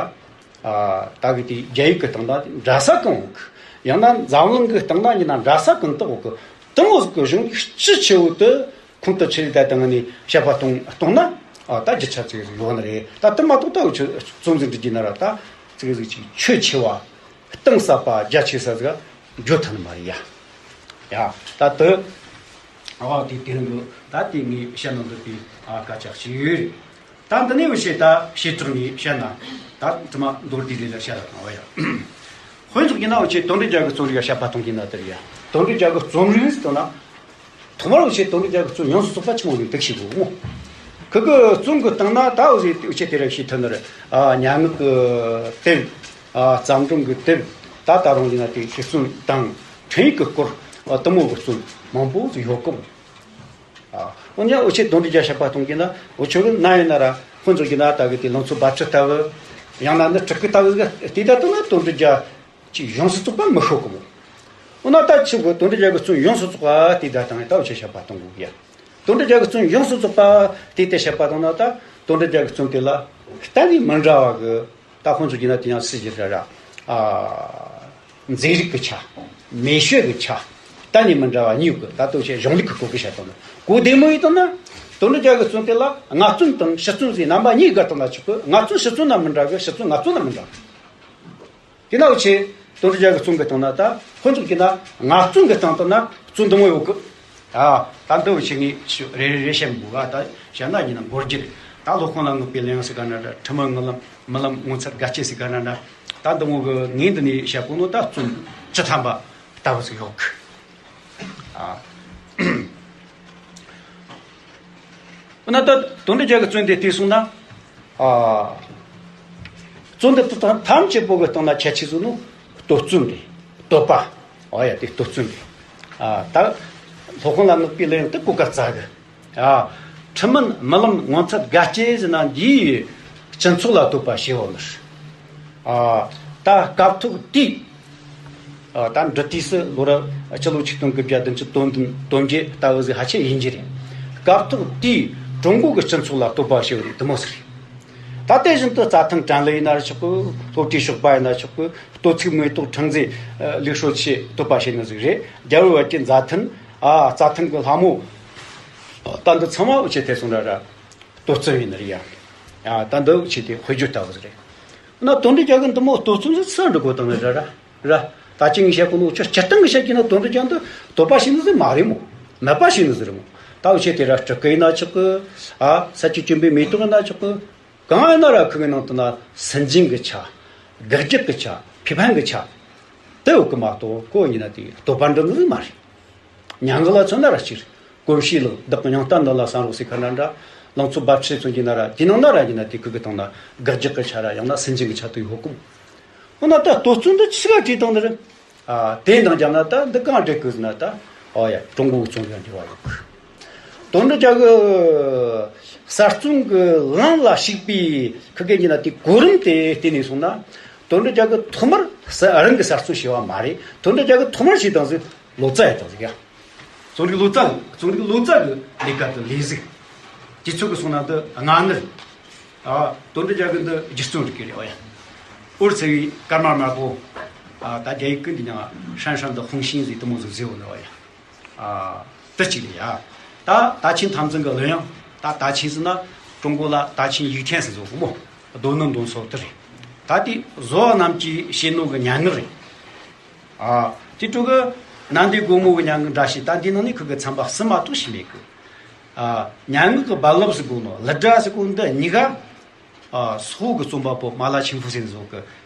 ཨ། ད་གི་དེ་རྒྱ་ཡིག་གི་སྟེང་ན་འདྲ་ས་གང་ཡོད་གི། ཡང་ན་འཛམ་གླིང་གི་སྟེང་ན་ཡིན་ན་འདྲ་ས་གང་དག་ཡོད་གི། དེ་མོ་ཟིག་གི་གཞུང་ལུགས་སྤྱི་ཆེ་བོ་དེ་ཁུངས་དང་ཆེ་ལས་ད་སྟེང་ནས་དཔྱད་པ་གཏོང་གཏོང་ན། ཨ། ད་རྒྱུ་ཆ་ཙིག་ཟིག་ཡོད་ནི་རེད། ད་དེ་མ་གཏོགས་ད་འུ་ཆོས་རྩོམ་ཟིག་འབྲི་རྒྱུ་ན་ར་ད་ཙིག་ཟིག་ཅིག་ཆོས་ཆེ་བ། གཏིང་ཟབ་པ། རྒྱ་ཆེ་ས་ཟིག་འགྱོ་ཐུབ་ནི་མ་རེད་ཡ། ཡ། ད་དེ། ཨ། དེ་དེ་རིང་གི་ད་དེ་ངས་བཤད་ན་འདོད་པའི། ཨ། སྐད་ཆ་ཞིག་ཡོད་རེད། ད་འདི་ནས་འུ་ཆོས་ད་བྱེ་བྲག་ནས་བཤད་ན། ད་དྲི་མ་མདོར་བསྡུས་ལས་ལ་བཤད་ལ་དང་བ་ཡ། དཔེ་མཚོན་རྒྱུ་ན་འུ་ཆོས་དོན་གྲུབ་རྒྱལ་གྱི་རྩོམ་རིག་ལ་དཔྱད་པ་གཏོང་རྒྱུ་ན་དེ་རེད་ཡ། དོན་གྲུབ་རྒྱལ་གྱི་རྩོམ་རིག་ཟེར་ན། ཐོག་མར་འུ་ཆོས་དོན་གྲུབ་རྒྱལ་གྱི་རྩོམ་ཡོངས་སུ་རྫོགས་པ་ཆི་མོ་ཟིག་འདུག་ཤེས་དགོས་མོ། ཁོ་གི་རྩོམ་གི་སྟེང་ན་ད་འུ་ཆོས་འུ་ཆོས་དེ་རིང་ཤེས་ཐུབ་ནི་རེད། ཨ། སྙན་ངག་གི་དེབ། ཨ། བརྩམས་སྒྲུང་གི་དེབ། ད་ད་རུང་ཡིན་ན་དེ་ཤེས་རྩོམ་དང་འཕྲིན་ཡིག་གི་སྐོར། ཨ། དེ་མོ་གི་རྩོམ་མང་པོ་ཟིག་ཡོད་གི་མོ། ཨ། འོ་ན་འུ་ཆོས་དོན་གྲུབ་རྒྱལ་དཔྱད་པ་གཏོང་གི་ན་འུ་ཆོ་གི་ན་ཡིན་ན་ར་ཁོ་ཚོ་གི་ན་ད་གི་དེ་ལང་ཚོ་འབབ་ཆུ་ལྟ་བུ། ཡང་ན་ནི་སྤྲུལ་སྐུ་ལྟ་བུ་ཟིག་དེ་ད་དུང་ན་དོན་གྲུབ་རྒྱལ་ཅིག་ཡོངས་སུ་རྫོགས་པ་མི་ཤོད་གི་མོ། འོ་ན་ད་ཆི་གི་དོན་གྲུབ་རྒྱལ་གི་རྩོམ་ཡོངས་སུ་རྫོགས་པ་དེ་ད་དང་ད་འུ་ཆོས་དཔྱད་པ་གཏོང་དགོས་གི་ཡ། དོན་གྲུབ་རྒྱལ་གི་རྩོམ་ཡོངས་སུ་རྫོགས་པ་དེ་དེ་དཔྱད་པ་གཏོང་ན་ད་དོན་གྲུབ་རྒྱལ་གི་རྩོམ་དེ་ལ་གཏན་ནས་མི་འདྲ་བ་གི། ད་ཁོང་ཚོ་གི་ན་དེ་ཡང་སྲིད་ཀྱི་ར་ར། ཨ། མཛེས་རིག་གི་ཆ། མེ་ཤོད་གི་ཆ། གཏན་ནས་མི་འདྲ་བ་གཉིས་ཡོད་གི། ད་ལྟོ་ཆེ་གཞུང་ལུགས་ཀྱི་སྐོར་གི་བཤད་དོན་ནི་གོ་བདེ་མོ་ཡིན་དང་ན། དོན་གྲུབ་རྒྱལ་གི་རྩོམ་དེ་ལ་སྔ་རྩོམ་དང་ཕྱི་རྩོམ་ཟེར་རྣམ་པ་གཉིས་བགར་བཏང་ན་ཆོག་གི། སྔ་རྩོམ་ཕྱི་རྩོམ་ན་མི་འདྲ་གི། ཕྱི་རྩོམ་སྔ་རྩོམ་ན་མི་འདྲ་གི། དེ་ན་འུ་ཆོས་དོན་གྲུབ་རྒྱལ་གི་རྩོམ་གི་སྟེང་ན་ད་ཁོ་ཚོ་གི་ན་སྔ་རྩོམ་གི་སྟེང་དུ་ན་རྩོམ་འདི་མོ་ཡོད་གི། ཨ། ད་འདི་འུ་ཆོས་ངས་རེ་རེ་རེ་བཤད་མི་དགོས་ག། ད་བཤད་ན་ཡིན་ན་འགོར་རྒྱུ་རེད། ད་སློབ་དཔོན་ལ་བསྔགས་པའི་གླུ་དབྱངས་ཟེར་ག་འདྲ་འདྲ། ཁྲི་མུན་རྨི་ལམ་རྨི་ལམ་ངོ་མཚར་དགའ་སྐྱེད་ཟེར་ག་འདྲ་འདྲ། ད་འདི་མོ་གི་ངས་འདི་ནས་བཤད་གོ་ནོ་ད་རྩོམ་བཅུ་ཐམ་པ་ལྟ་བུ་ཟིག་ཡོད་གི། ཨ། འོ་ན་ད་དོན་གྲུབ་རྒྱལ་གྱི་རྩོམ་དེ་བལྟས་སོང་ན། ཨ། རྩོམ་འདི་དག་ཐམས་ཅད་པོ་གི་སྟེང་ན་ཁྱད་ཆོས་ཟིག་ནི་བསྟོད་རྩོམ་རེད། བསྟོད་པ། ཨོ་ཡ། དེ་བསྟོད་རྩོམ་རེད། ཨ། ད་སློབ་དཔོན་ལ་བསྔགས་པའི་གླུ་དབྱངས་དེ་གོ་སྐབས་སྩལ་གི། ཨ། ཁྲི་མུན་རྨི་ལམ་ངོ་མཚར་དགའ་སྐྱེད་ཟེར་ན་འདིའི་སྤྱི་ཚོགས་ལ་བསྟོད་པ་བྱས་ཡོད་ནི་རེད། ཨ། ད་སྐབས་ཐོག་དེའི་ཨ་ད་འབྲི་དུས་སུ་ལོ་རབས་སྤྱི་ལོ་ཆིག་སྟོང་དགུ་བརྒྱ་བདུན་ཅུ་དོན་བདུན་དོན་བརྒྱད་ལྟ་བུ་ཟིག་ཧ་ཅང་ཡིན་གྱི་རེད། སྐབས་ཐོག་དེའི་ཀྲུང་གོ་གི་སྤྱི་ཚོགས་ལ་བསྟོད་པ་ཞུ་བ་རེད། དེ་མོ་ཟིག་རེད། ད་དེ་བཞིན་དུ་རྩྭ་ཐང་བཀྲམ་ལེ་ཡིན་ན་ཆོག་གི། སློབ་གྲྭའི་ཞོགས་པ་ཡིན་ན་ཆོག་གི། སྟོད་ཚིགས་མེ་ཏོག་ཁྲང་ཙེ་ལུགས་སྲོལ་ཆེད་བསྟོད་པ་བྱེད་ནི་ཟིག་རེད། རྒྱ་བོད་བར་གྱི་མཛའ་མཐུན། ཨ་རྩྭ་ཐང་གི་ལྷ་མོ། ད་འདི་ཚང་མ་འུ་ཆོས་ཐེ་ཚོམ་ར་ར་བསྟོད་ཚུལ་ཡིན་ནི་རེད་ཡ། ཨ་ད་འདི་འུ་ཆོས་དེ་དཔེ་བརྗོད་ལྟ་བུ་ཟིག་རེད། ན་དོན་འགྲུབ་རྒྱལ་གི་འདི་མོ་བསྟོད་ཚུལ་ཟིག་ཚུར་འགྲོ་དགོས་དང་ནི་ར་ར་ར། ད་ཅི་ངས་བཤད་གོ་ནོ་ཁྱོད་སྤྱིར་བཏང་གི་བཤད་ཀྱི་ན་དོན་འགྲུབ་རྒྱལ་འདི་བསྟོད་པ་བྱེད་ནི་ཟིག་མ་རེད་མོ། མེད་པ་བྱེད་ནི་ཟིག་རེད་མོ། ད་འུ་ཆོས་དེ་ར་སྤྲུལ་སྐུ་ཡིན་ན་ཆོག་གི། ཨ་ས་ཆུ་གྱོན་པའི་མེ་ཏོག་ཡིན་ན་ཆོག་གི། གང་ཡིན་ན་ར་ཁུ་གི་ནང་དུ་ན་སུན་འབྱིན་གི་ཆ། དགག་རྒྱག་གི་ཆ། ཕི་ཕན་གི་ཆ། དེ་ཡོད་གི་མ་གཏོགས་ཁོ་ཡིན་ན་དེ་བསྟོད་པ་འདྲ་ནི་ཟིག་མ་རེད། སྙན་ངག་ལ་མཚོན་ན་ར་གཅིག་རེད། གོམས་གཤིས་ལ་བདག་གི་མྱང་བརྟན་འདི་ལ་བསམ་རོགས་ཟེར་ཁ་འདྲ་འདྲ། ལང་ཚོ་རྦབ་ཆུ་མཚོན་གྱི་ན་ར་དེ་ནང་ན་ར་ཡིན་ན་དེ་ཁུ་གི་སྟེང་ན་དགག་རྒྱག་གི་ཆ་ར་ཡང་ན་སུན་འབྱིན་གི་ཆ་དེ་ཡོད་གི་མོ། འོ་ན་ད་བསྟོད་ཚུལ་འདི་ཆི་ག་བྲིས་བཏང་ནི་རེད། ཨ་དེ་འདང་རྒྱབ་ན་ད་འདི་གང་འགྲིག་གི་ཟེར་ན་ད། ཨོ་ཡ་ཀྲུང་གོ་གི་རྩོམ་རིག་འབྲེལ་བ་ཡོད་གི། དོན་འགྲུབ་རྒྱལ་གི་གསར་རྩོམ་གི་ལམ་ལ་ཞུགས་པའི་ཁུ་གེ་ཉིན་ན་དེ་གོ་རིམ་དེ་བལྟས་ནས་སོང་ན། དོན་འགྲུབ་རྒྱལ་གི་ཐོག་མར་ས་རང་གི་གསར་རྩོམ་བྱས་པ་མ་རེད། དོན་འགྲུབ་རྒྱལ་གི་ཐོག་མར་བྱས་དང་ཟིག་ལོ་ཙཱ་ཡི་དང་ཟིག་ཡ། རྩོམ་རིག་ལོ་ཙཱ་རྩོམ་རིག་ལོ་ཙཱ་གི་ལས་ཀ་དེ་ལས་ཟིག་དེ་ཚོ་གི་སོང་ན་འདི་སྔ་ནི་རེད། ཨ་དོན་འགྲུབ་རྒྱལ་གི་འདི་སྒྱུ་རྩོམ་རིག་གི་རེད། ཨོ་ཡ། འུར་ཚེ་བའི་སྐར་མ་དམར་པོ། ཨ་ད་རྒྱ་ཡིག་གི་འདི་ཉང་ཧྲན་ཧྲན་དུ་ཧུང་ཤིང་ཟིག་དེ་མོ་ཟིག་ཟེར་བ་ནི། ཨོ་ཡ། ཨ་དེ་གཅིག་རེད་ཡ། ད་ད་ཆིང་ཐམ་ཚང་གི་ལོན་ཡང་ད་ད་ཆིང་ཟེར་ན་ཀྲུང་གོ་ལ་ད་ཆིང་ཡིག་ཐན་ཟེར་བཟོ་གི་མོ། རྡོ་ནི་འདོན་སོ་དེ་རེད། ད་དེ་བཟོ་བ་རྣམས་ཀྱིས་བྱེད་ནོ་གི་སྙན་ངག་རེད། ཨ་དེ་ཕྲུ་གུ་ནན་ཏི་སྒོ་མོ་གི་སྙན་ངག་འདྲ་ཞིག་ད་འདི་ནང་ནས་ཁུ་གི་ཚན་པ་གསུམ་མ་གཏོགས་ཤེས་མེད་གི། ཨ་སྙན་ངག་གི་རྦ་རླབས་ཟེར་གོ་ནོ་ལི་སྒྲ་ཟེར་གོ་འདི་གཉིས་ཀ། ཨ་སོག་གི་རྩོམ་པ་པོ་མ་ལ་ཆིང་ཧྥུ་ཟེར་བཟོ་གི།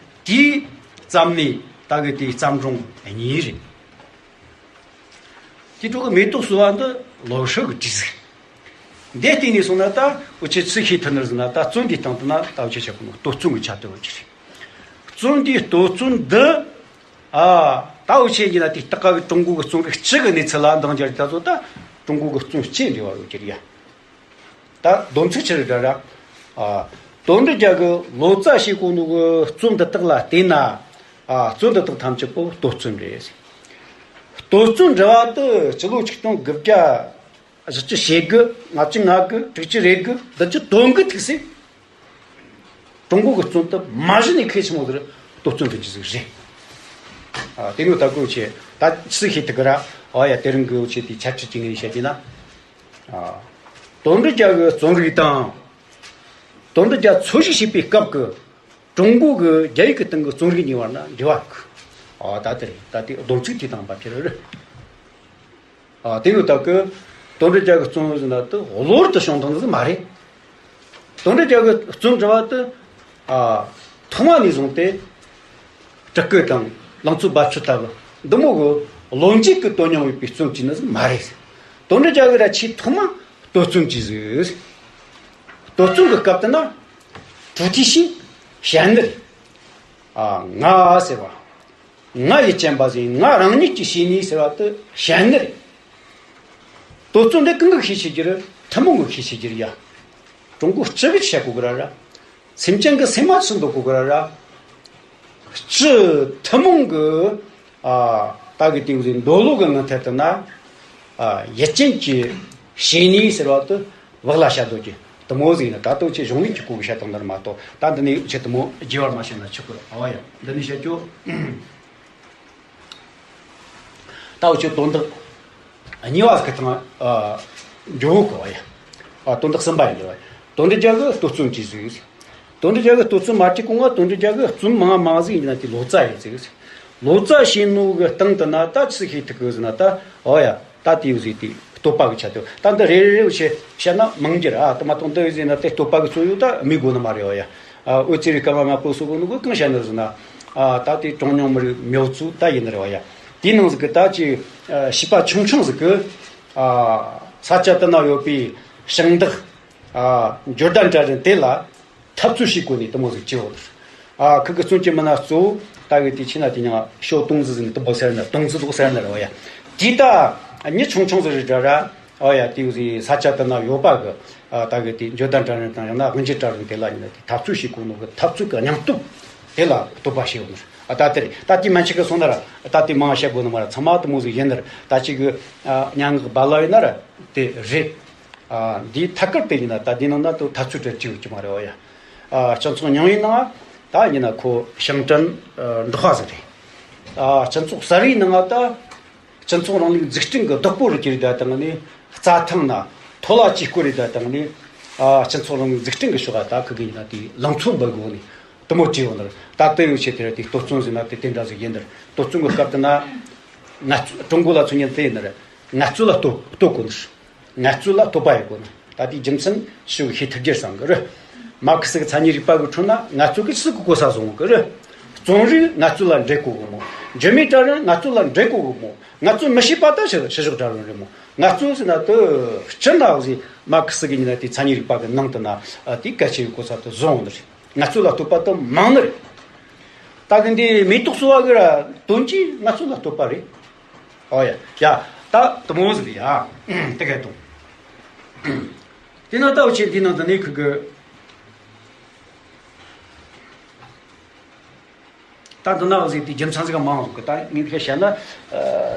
དེའི་བརྩམས་ནས་ད་གི་དེའི་བརྩམས་སྒྲུང་གཉིས་རེད། དེ་ཕྲུ་གུ་མེ་ཏོག་གསོལ་བ་འདི་ལོ་ཧྲི་གི་བྲིས་ཟིག་འདི་བལྟས་ནས་སོང་ན་ད་འུ་ཆོས་ཆི་ཤེས་ཐུབ་ནི་རེད་ཟེར་ན། ད་རྩོམ་འདིའི་སྟེང་དུ་ན་ད་འུ་ཆོས་བཤད་གོ་ནོ་བསྟོད་རྩོམ་གི་ཆ་དེ་འུ་ཆོས་རེད། རྩོམ་འདིའི་བསྟོད་རྩོམ་འདི། ཨ་ད་འུ་ཆོས་ཡིན་ན་དེ་སྟག་ག་གི་ཀྲུང་གོ་གི་རྩོམ་རིག་སྤྱི་གི་གནས་ཚུལ་ལ་འདང་རྒྱག་རྒྱུ་ད་ཚོ་ད་ཀྲུང་གོ་གི་རྩོམ་སྤྱི་འབྲེལ་བ་ཡོད་ཀྱི་རེད་ཡ། ད་སྡོམ་ཚིག་ཆི་རེད་འདྲ་ར། ཨ་དོན་འགྲུབ་རྒྱལ་གི་ལོ་ཙཱ་ཞེས་གོ་ནོ་གི་རྩོམ་འདི་དག་ལ་བལྟས་ན། ཨ་རྩོམ་འདི་དག་ཐམས་ཅད་པོ་བསྟོད་རྩོམ་རེད། བསྟོད་རྩོམ་འབྲེལ་བ་དེ་སྤྱི་ལོ་ཆིག་སྟོང་དགུ་བརྒྱ་བཞི་བཅུ་ཞེ་དགུ། ལྔ་བཅུ་ང་དགུ། དྲུག་ཅུ་རེ་དགུ། བདུན་ཅུ་དོན་དགུ་ཐུག་སའི་ཀྲུང་གོ་གི་རྩོམ་དེབ་མ་གཞི་ནས་གལ་ཆེན་མོ་ཟིག་བསྟོད་རྩོམ་འབྲི་རྒྱུ་ཟིག་རེད། ཨ་དེ་ནི་ད་ཀོ་ཆེ་ད་ཆི་ཤེས་ཐུབ་གི་ར། ཨ་ཡ་དེ་རིང་གི་འུ་ཆོས་དེ་ཆ་ཁྲིད་ཀྱི་ངས་བཤད་ཀྱི་ན། ཨ་དོན་འགྲུབ་རྒྱལ་གི་རྩོམ་རིག་དང་། དོན་འགྲུབ་རྒྱལ་འཚོ་བཞུགས་བྱེད་པའི་སྐབས་ཀྱི་ཀྲུང་གོ་གི་རྒྱ་ཡིག་གི་སྟེང་གི་རྩོམ་རིག་གཉིས་བར་ན་འབྲེལ་བ་ཡོད་གི། ཨ་ད་དེ་རེད། ད་དེ་སྡོམ་ཚིག་དེ་དང་བབ་ཀྱི་རེད། ཨ་དེ་ཡོད་ད་གི། དོན་འགྲུབ་རྒྱལ་གི་རྩོམ་ཟེར་ན་དེ་གློ་བུར་དུ་བྱུང་བཏང་ཟིག་མ་རེད། དོན་འགྲུབ་རྒྱལ་གི་རྩོམ་འབྲི་བ་དེ། ཨ་ཐོག་མ་ནས་བཟུང་སྟེ་སྤྲུལ་སྐུ་དང་ལང་ཚོ་རྦབ་ཆུ་ལྟ་བུ་འདི་མོ་གི་བློ་འཇུག་གི་དོན་སྙིང་ཡོད་པའི་རྩོམ་བྲིས་ནི་ཟིག་མ་རེད། དོན་འགྲུབ་རྒྱལ་གི་ར་ཆེས་ཐོག་མ་བསྟོད་རྩོམ་བྲིས་ཟིག་བསྟོད་རྩོམ་གི་སྐབས་དེ་ན་ཀྲུའུ་ཏི་ཤིང་ཞལ་ནི་རེད། ཨ་ང་ཟེར་བ། ང་ཡིད་ཅན་པ་ཟིག་ང་རང་ཉིད་ཀྱི་བྱས་ནས་ཟེར་བ་དེ་ཞལ་ནི་རེད། བསྟོད་རྩོམ་འདི་གང་གི་ཤེས་བྱེད་རྒྱུ་རེད། ཐུན་མོང་གི་ཤེས་བྱེད་རྒྱུ་རེད་ཡ། ཀྲུང་གོ་སྤྱི་གི་བཤད་གོ་གི་ར་ར། སེམས་ཅན་གི་སེམས་མ་ཚུར་འདོད་གོ་གི་ར་ར། སྤྱི་ཐུན་མོང་གི་ཨ་ད་གི་དེ་བཟོའི་འདོད་བློ་གི་ངང་ཐད་དུ་ན། ཨ་ཡིད་ཅན་གྱི་བྱས་ནས་ཟེར་བ་དེ་བག་ལ་ཞ་འདོད་ཀྱི་དེ་མོ་ཟིག་ཡིན་ན། ད་དུང་ཆེ་གཞུང་ལུགས་ཀྱི་སྐོར་གི་བཤད་སྟངས་འདི་ར་མ་གཏོགས། ད་འདི་ནས་ཆེ་དེ་མོ་རྒྱས་པར་མ་བཤད་ན་ཆོག་གི། ཨ་བ་ཡ། འདི་ནས་བཤད་རྒྱུ། ད་འུ་ཆོས་དོན་དག་གཉིས་པ་གི་ཐང་ཨ་འགྱོ་གོ་བ་ཡ། ཨ་དོན་དག་གསུམ་པ་ཡིན་འགྱོ་བ་ཡ། དོན་འགྲུབ་རྒྱལ་གི་བསྟོད་རྩོམ་བྲིས་ཟིག་དོན་འགྲུབ་རྒྱལ་གི་བསྟོད་རྩོམ་མ་བྲིས་གོང་ང་དོན་འགྲུབ་རྒྱལ་གི་རྩོམ་མང་མང་ཟིག་ཡིན་ན་དེ་ལོ་ཙཱ་ཡིན་ཟིག་ལོ་ཙཱ་བྱས་ནོ་གི་སྟེང་དུ་ན་ད་ཆི་ཤེས་ཐུབ་གི་ཟེར་ན། ད་ཨོ་ཡ་ད་དེ་ཡོད་ཟིག་དེ་བསྟོད་པ་གི་ཆ་དེ། ད་འདི་རེ་རེ་རེ་བྱས་བཤད་ན་མང་རྒྱུ་ར། ཨ་དེ་མ་གཏོགས་འདི་ཡོད་ཟིག་ན་དེ་བསྟོད་པ་གི་ཚོ་ཡོད་ད་མི་དགོས་ནི་མ་རེད། ཨོ་ཡ། ཨ་འོད་ཟེར་བའི་སྐར་མ་དམར་པོ་སོགས་གོ་ནོ་གི་གང་བཤད་ནི་ཟེར་ན། ཨ་ད་དེ་གྲངས་ཉུང་མི་རིགས་མྱོས་ཚུལ་ད་ཡིན་ནི་རེད་བ་ཡ། དེའི་ནང་ཟིག་གི་ད་ཅིག་ཨ་བྱིས་པ་ཆུང་ཆུང་ཟིག་གི་ཨ་ས་ཆ་དེ་ན་ཡོད་པའི་ཞིང་བདག་ཨ་འབྱོར་ལྡན་གྲལ་རིམ་དེ་ལ་འཐབ་རྩོད་བྱེད་དགོས་ནི་དེ་མོ་ཟིག་བྱེད་འོ། ཨ་ཁུ་གི་བཙུན་གྱི་མི་སྣ་གཙོ་བོ་ད་གི་དེ་ཆི་ན་དེ་ཉང་ཤོ་ཏུང་ཙི་ཟིག་ནི་དུམ་བུ་ཟེར་ན་ཏུང་ཙི་ལོག་ཟེར་ན་རེད་བ་ཡ། དེ་ད་མྱི་ཆུང་ཆུང་ཟིག་རེད་འདྲ་ར། ཨོ་ཡ་དེའི་ས་ཆ་དེ་ན་ཡོད་པ་གི་ཨ་ད་གི་དེ་འབྱོར་ལྡན་གྲལ་རིམ་དང་ཡང་ན་དབང་ཆེན་གྲལ་རིམ་དེ་ལ་ཡིན་ན་དེ་འཐབ་རྩོད་བྱེད་དགོས་ནོ་གི་འཐབ་རྩོད་གི་སྙིང་སྟོབས་དེ་ལ་བསྟོད་པ་བྱེད་འོ་ནི། ཨ། ད་དེ་རེད། ད་དེ་མན་ཆད་གི་སོང་ན་ར། ད་དེ་མང་བཤད་དགོས་ནི་མ་ར། ཚང་མ་དེ་མོ་ཟིག་ཡིན་ནི་ར། ད་ཅིག་གི་ཨ་སྙན་ངག་སྦ་ལ་ཡིན་ན་ར་དེ་རེད། ཨ། འདིའི་ཐད་ཀར་དེ་ཡིན་ན་ད་འདི་ནང་ན་དུ་ཐ་ཚུལ་བྲལ་གྱི་ཡོད་ཀྱི་མ་རེད། འོ་ཡ། ཨ། སྤྱི་ཚོགས་རྙིང་བའི་ནང་ད་ཡིན་ན་ཁོ་ཞིང་བྲན་ཨ་འདུལ་བ་ཟིག་རེད། ཨ། སྤྱི་ཚོགས་གསར་བའི་ནང་ད་སྤྱི་ཚོགས་རིང་ལུགས་འཛུགས་སྐྲུན་གི་བདག་པོ་རུ་གྱུར་ད་དང་ནི། རྩྭ་ཐང་ན་ཐོ་ལ་ཅིག་བསྐོར་རེ་ད་དང་ནི། ཨ། སྤྱི་ཚོགས་རིང་ལུགས་འཛུགས་སྐྲུན་གི་ཕྱོགས་ད་ཁུ་གི་ཡིན་ན་དེ་ལང་ཚོ་འབབ་དགོས་ནི་དུ་མོ་བྲིས་ཡོང་ནི་རེད། ད་དེ་ཡོད་ཆེད་དེ་དེ་ལྟོ་ཚང་ཟིན་ན་དེ་དེ་འདྲ་ཟིག་ཡིན་ནི་རེད། ལྟོ་ཚང་གི་སྐབས་དེ་ན་ང་ཚོ་ཀྲུང་གོ་ལ་མཚོན་ཉིན་དེ་ཡིན་ནི་རེད། ངལ་རྩོལ་ལ་ལྟོ་ལྟོ་དགོས་ནི་རེད། ངལ་རྩོལ་ལ་ལྟོ་པ་ཡོད་དགོས་ན། ད་དེའི་རྒྱུ་མཚན་ཞིག་ཤེས་ཐུབ་རྒྱུར་བསམ་གི་རེད། མར་ཁེ་སི་གི་མཚན་ཉིད་རིག་པ་གི་ཁྲོད་ན་ངལ་རྩོལ་གི་སུ་གི་གོ་ས་བཟུང་གི་རེད། རྩོམ་རིག་ངལ་རྩོལ་ལ་འབྲེལ་དགོས་གི་མོ། འཇོན་མི་གྲལ་རིམ་ངལ་རྩོལ་ལ་འབྲེལ་དགོས་གི་མོ། ངལ་རྩོལ་མི་བྱེད་པ་ད་ཕྱི་ཕྱི་ཕྱོགས་གྲལ་རིམ་རེད་མོ། ངལ་རྩོལ་ཟེར་ན་དུ་སྤྱིར་ན་ཟིག་མར་ཁེ་སི་གི་ཡིན་ན་དེའི་མཚན་ཉིད་རིག་པ་གི་ནང་དུ་ན་དེའི་གལ་ཆེ་བའི་གོ་ས་དུ་བཟུང་ནི་རེད། ངལ་རྩོལ་ལ་ལྟོས་པ་དུ་མང་ནི་རེད། ད་གི་འདི་མེ་ཏོག་གསོ་བ་གི་ར་དོན་གྱིས་ངལ་རྩོལ་ལ་ལྟོས་པ་རེད། ཨོ་ཡ། ཡ། ད་དུ་མོ་ཟིག་རེད་ཡ། དེ་ག་དུང་། དེ་ན་ད་འུ་ཆེ་འདི་ནང་དུ་ནས་ཁུ་གི། ད་འདི་ན་ཟིག་དེ་རྒྱུ་མཚན་ཟིག་མང་ཟིག་གི། ད་ངས་ཁ་བཤད་ན།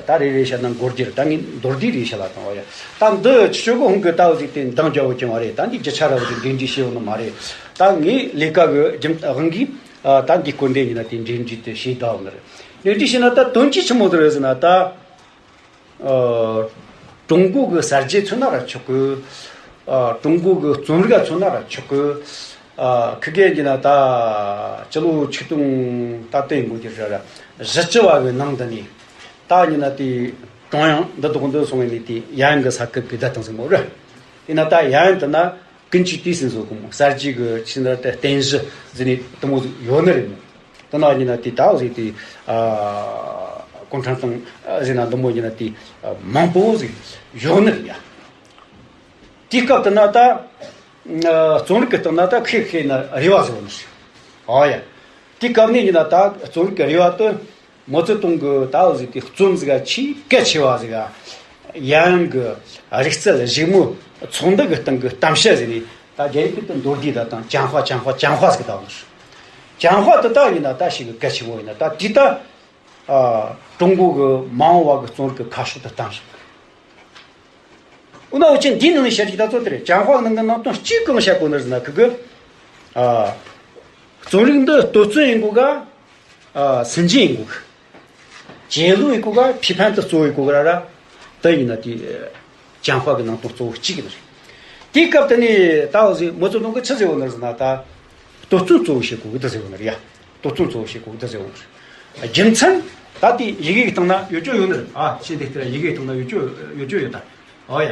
ད་རེ་རེ་བཤད་ན་འགོར་རྒྱུ་རེད། ད་ངས་མདོར་བསྡུས་རེ་བཤད་ལ་བཏང་བ་ཡ། ད་འདི་ཆོས་གོ་ཧུང་གི་ད་ཟིག་དེ་འདང་རྒྱག་འོ་ཀྱང་བ་རེད། ད་འདི་རྒྱུ་ཆ་ར་བ་ཟིག་འབྲེལ་འདྲིས་བྱེད་འོ་ནི་མ་རེད། ད་ངས་ལས་ཀ་གི་རྒྱུ་དབང་གིས་ད་འདི་སྐོར་འདི་ཡིན་ན་དེ་འབྲེལ་འདྲིས་དེ་བྱེད་ད་འོ་ནི་རེད། འབྲེལ་འདྲིས་བྱས་ན་ད་དོན་གྱིས་ཆི་མོ་དེ་རེད་ཟེར་ན་ད། ཨ། ཀྲུང་གོ་གི་གསར་བརྗེ་མཚོན་ན་ར་ཆོག་གི། ཨ། ཀྲུང་གོ་གི་རྩོམ་རིག་མཚོན་ན་ར་ཆོག་གི། ཨ། ཁི་གེ་ཡིན་ན་ད་སྤྱི་ལོ་ཆིག་སྟོང་ད་ལྟའི་འགོ་རྒྱུ་ར་ར་བཞི་བཅུ་བ་གི་ནང་དུ་ནས་ད་ཡིན་ན་དེ་ཀྲུང་དབྱང་འདི་དག་འདི་སོང་བའི་ནས་དེ་ཡན་གི་ས་ཁུལ་གི་བསྡད་བཏང་ཟིན་མོ་ར། ཡིན་ན་ད་ཡན་དུ་ན། ཀུན་གྱིས་དུས་སུ་བཟོ་གི་མོ། གསར་བརྗེ་གི་ཕྱི་ནང་དེ་རྟེན་གཞི་ཟེར་ནས་དུ་མོ་ཟིག་ཡོད་ནི་རེད་མོ། དེ་ན་ཡིན་ན་དེ་ད་ཟིག་དེ། ཨ། གུང་ཁྲན་ཏང་ཟེར་ན་དུ་མོ་ཡིན་ན་དེ་མང་པོ་ཟིག་ཡོད་ནི་རེད་ཡ། དེའི་སྐབས་དེ་ན་ད། ཨ། རྩོམ་རིག་གི་སྟེང་ན་ད་ཁེ་ཁེ་ན་རེ་བ་ཟིག་ཡོད་ནི་རེད། ཨོ་ཡ། དེའི་སྐབས་ནས་ཡིན་ན་ད་རྩོམ་རིག་གི་རེ་བ་དེ། མའོ་ཙེ་ཏུང་གི་ད་འུ་ཟིག་དེ་རྩོམ་ཟིག་ག་ཆེས་གལ་ཆེ་བ་ཟིག་ག་ཡན་གི་རིག་རྩལ་གཞིགས་མོའི་ཚོགས་འདུ་གི་སྟེང་གི་གཏམ་བཤད་ཟིག་ནས་ད་རྒྱ་ཡིག་གི་དུ་མདོར་བསྡུས་ད་དང་ཅང་ཧྭ་ཅང་ཧྭ་ཅང་ཧྭ་ཟིག་ད་འོང་། ཅང་ཧྭ་དེ་ད་ཡིན་ན་ད་ཞིག་གི་གལ་ཆེ་བོ་ཡིན་ན་ད་དེ་ད་ཀྲུང་གོ་གི་མ་འོངས་བ་གི་རྩོམ་རིག་གི་ཁ་ཕྱོགས་དུ་བཏང་ཞིང་། འོ་ན་འུ་ཆེ་འདིའི་ནང་ནས་བཤད་ཀྱི་ད་ཚོ་དེ་རེད། ཅང་ཧྭ་ནང་གི་ནང་དོན་གཅིག་གང་བཤད་དགོས་ནི་ཟེར་ན་ཁི་གི། ཨ། རྩོམ་རིག་འདི་ལྟོ་ཚང་ཡིན་དགོས་ག་ཨ། སུན་འབྱིན་ཡིན་དགོས་གི། ཇེ་ལུ་ཡིན་དགོས་ག་ཕི་ཕན་དུ་གཙོ་བོ་ཡིན་དགོས་གི་ར་ར། ད་ཡིན་ན་དེ་ཅང་ཧྭ་གི་ནང་དོན་གཙོ་བོ་གཅིག་ཡིན་རེད། དེའི་སྐབས་དེ་ནས་ད་འོ་ཟིག་མའོ་ཙེ་ཏུང་གི་ཆི་ཟེར་བ་ནི་ཟེར་ན་ད། ལྟོ་ཚང་གཙོ་བོ་བྱེད་དགོས་གི་ད་ཟེར་བ་ནི་རེད་ཡ། ལྟོ་ཚང་གཙོ་བོ་བྱེད་དགོས་གི་ད་ཟེར་བ་ནི་རེད། རྒྱུ་མཚན་ད་དེ་ཡི་གེ་གི་སྟེང་ན་ཡོད་རྒྱུ་ཡོད་ནི་རེད། ཨ། ཤེས་དེ་ལྟར་ཡི་གེ་གི་སྟེང་ན་ཡོད་རྒྱུ་ཡོད་རྒྱུ་ཡོད་ད། ཨོ་ཡ།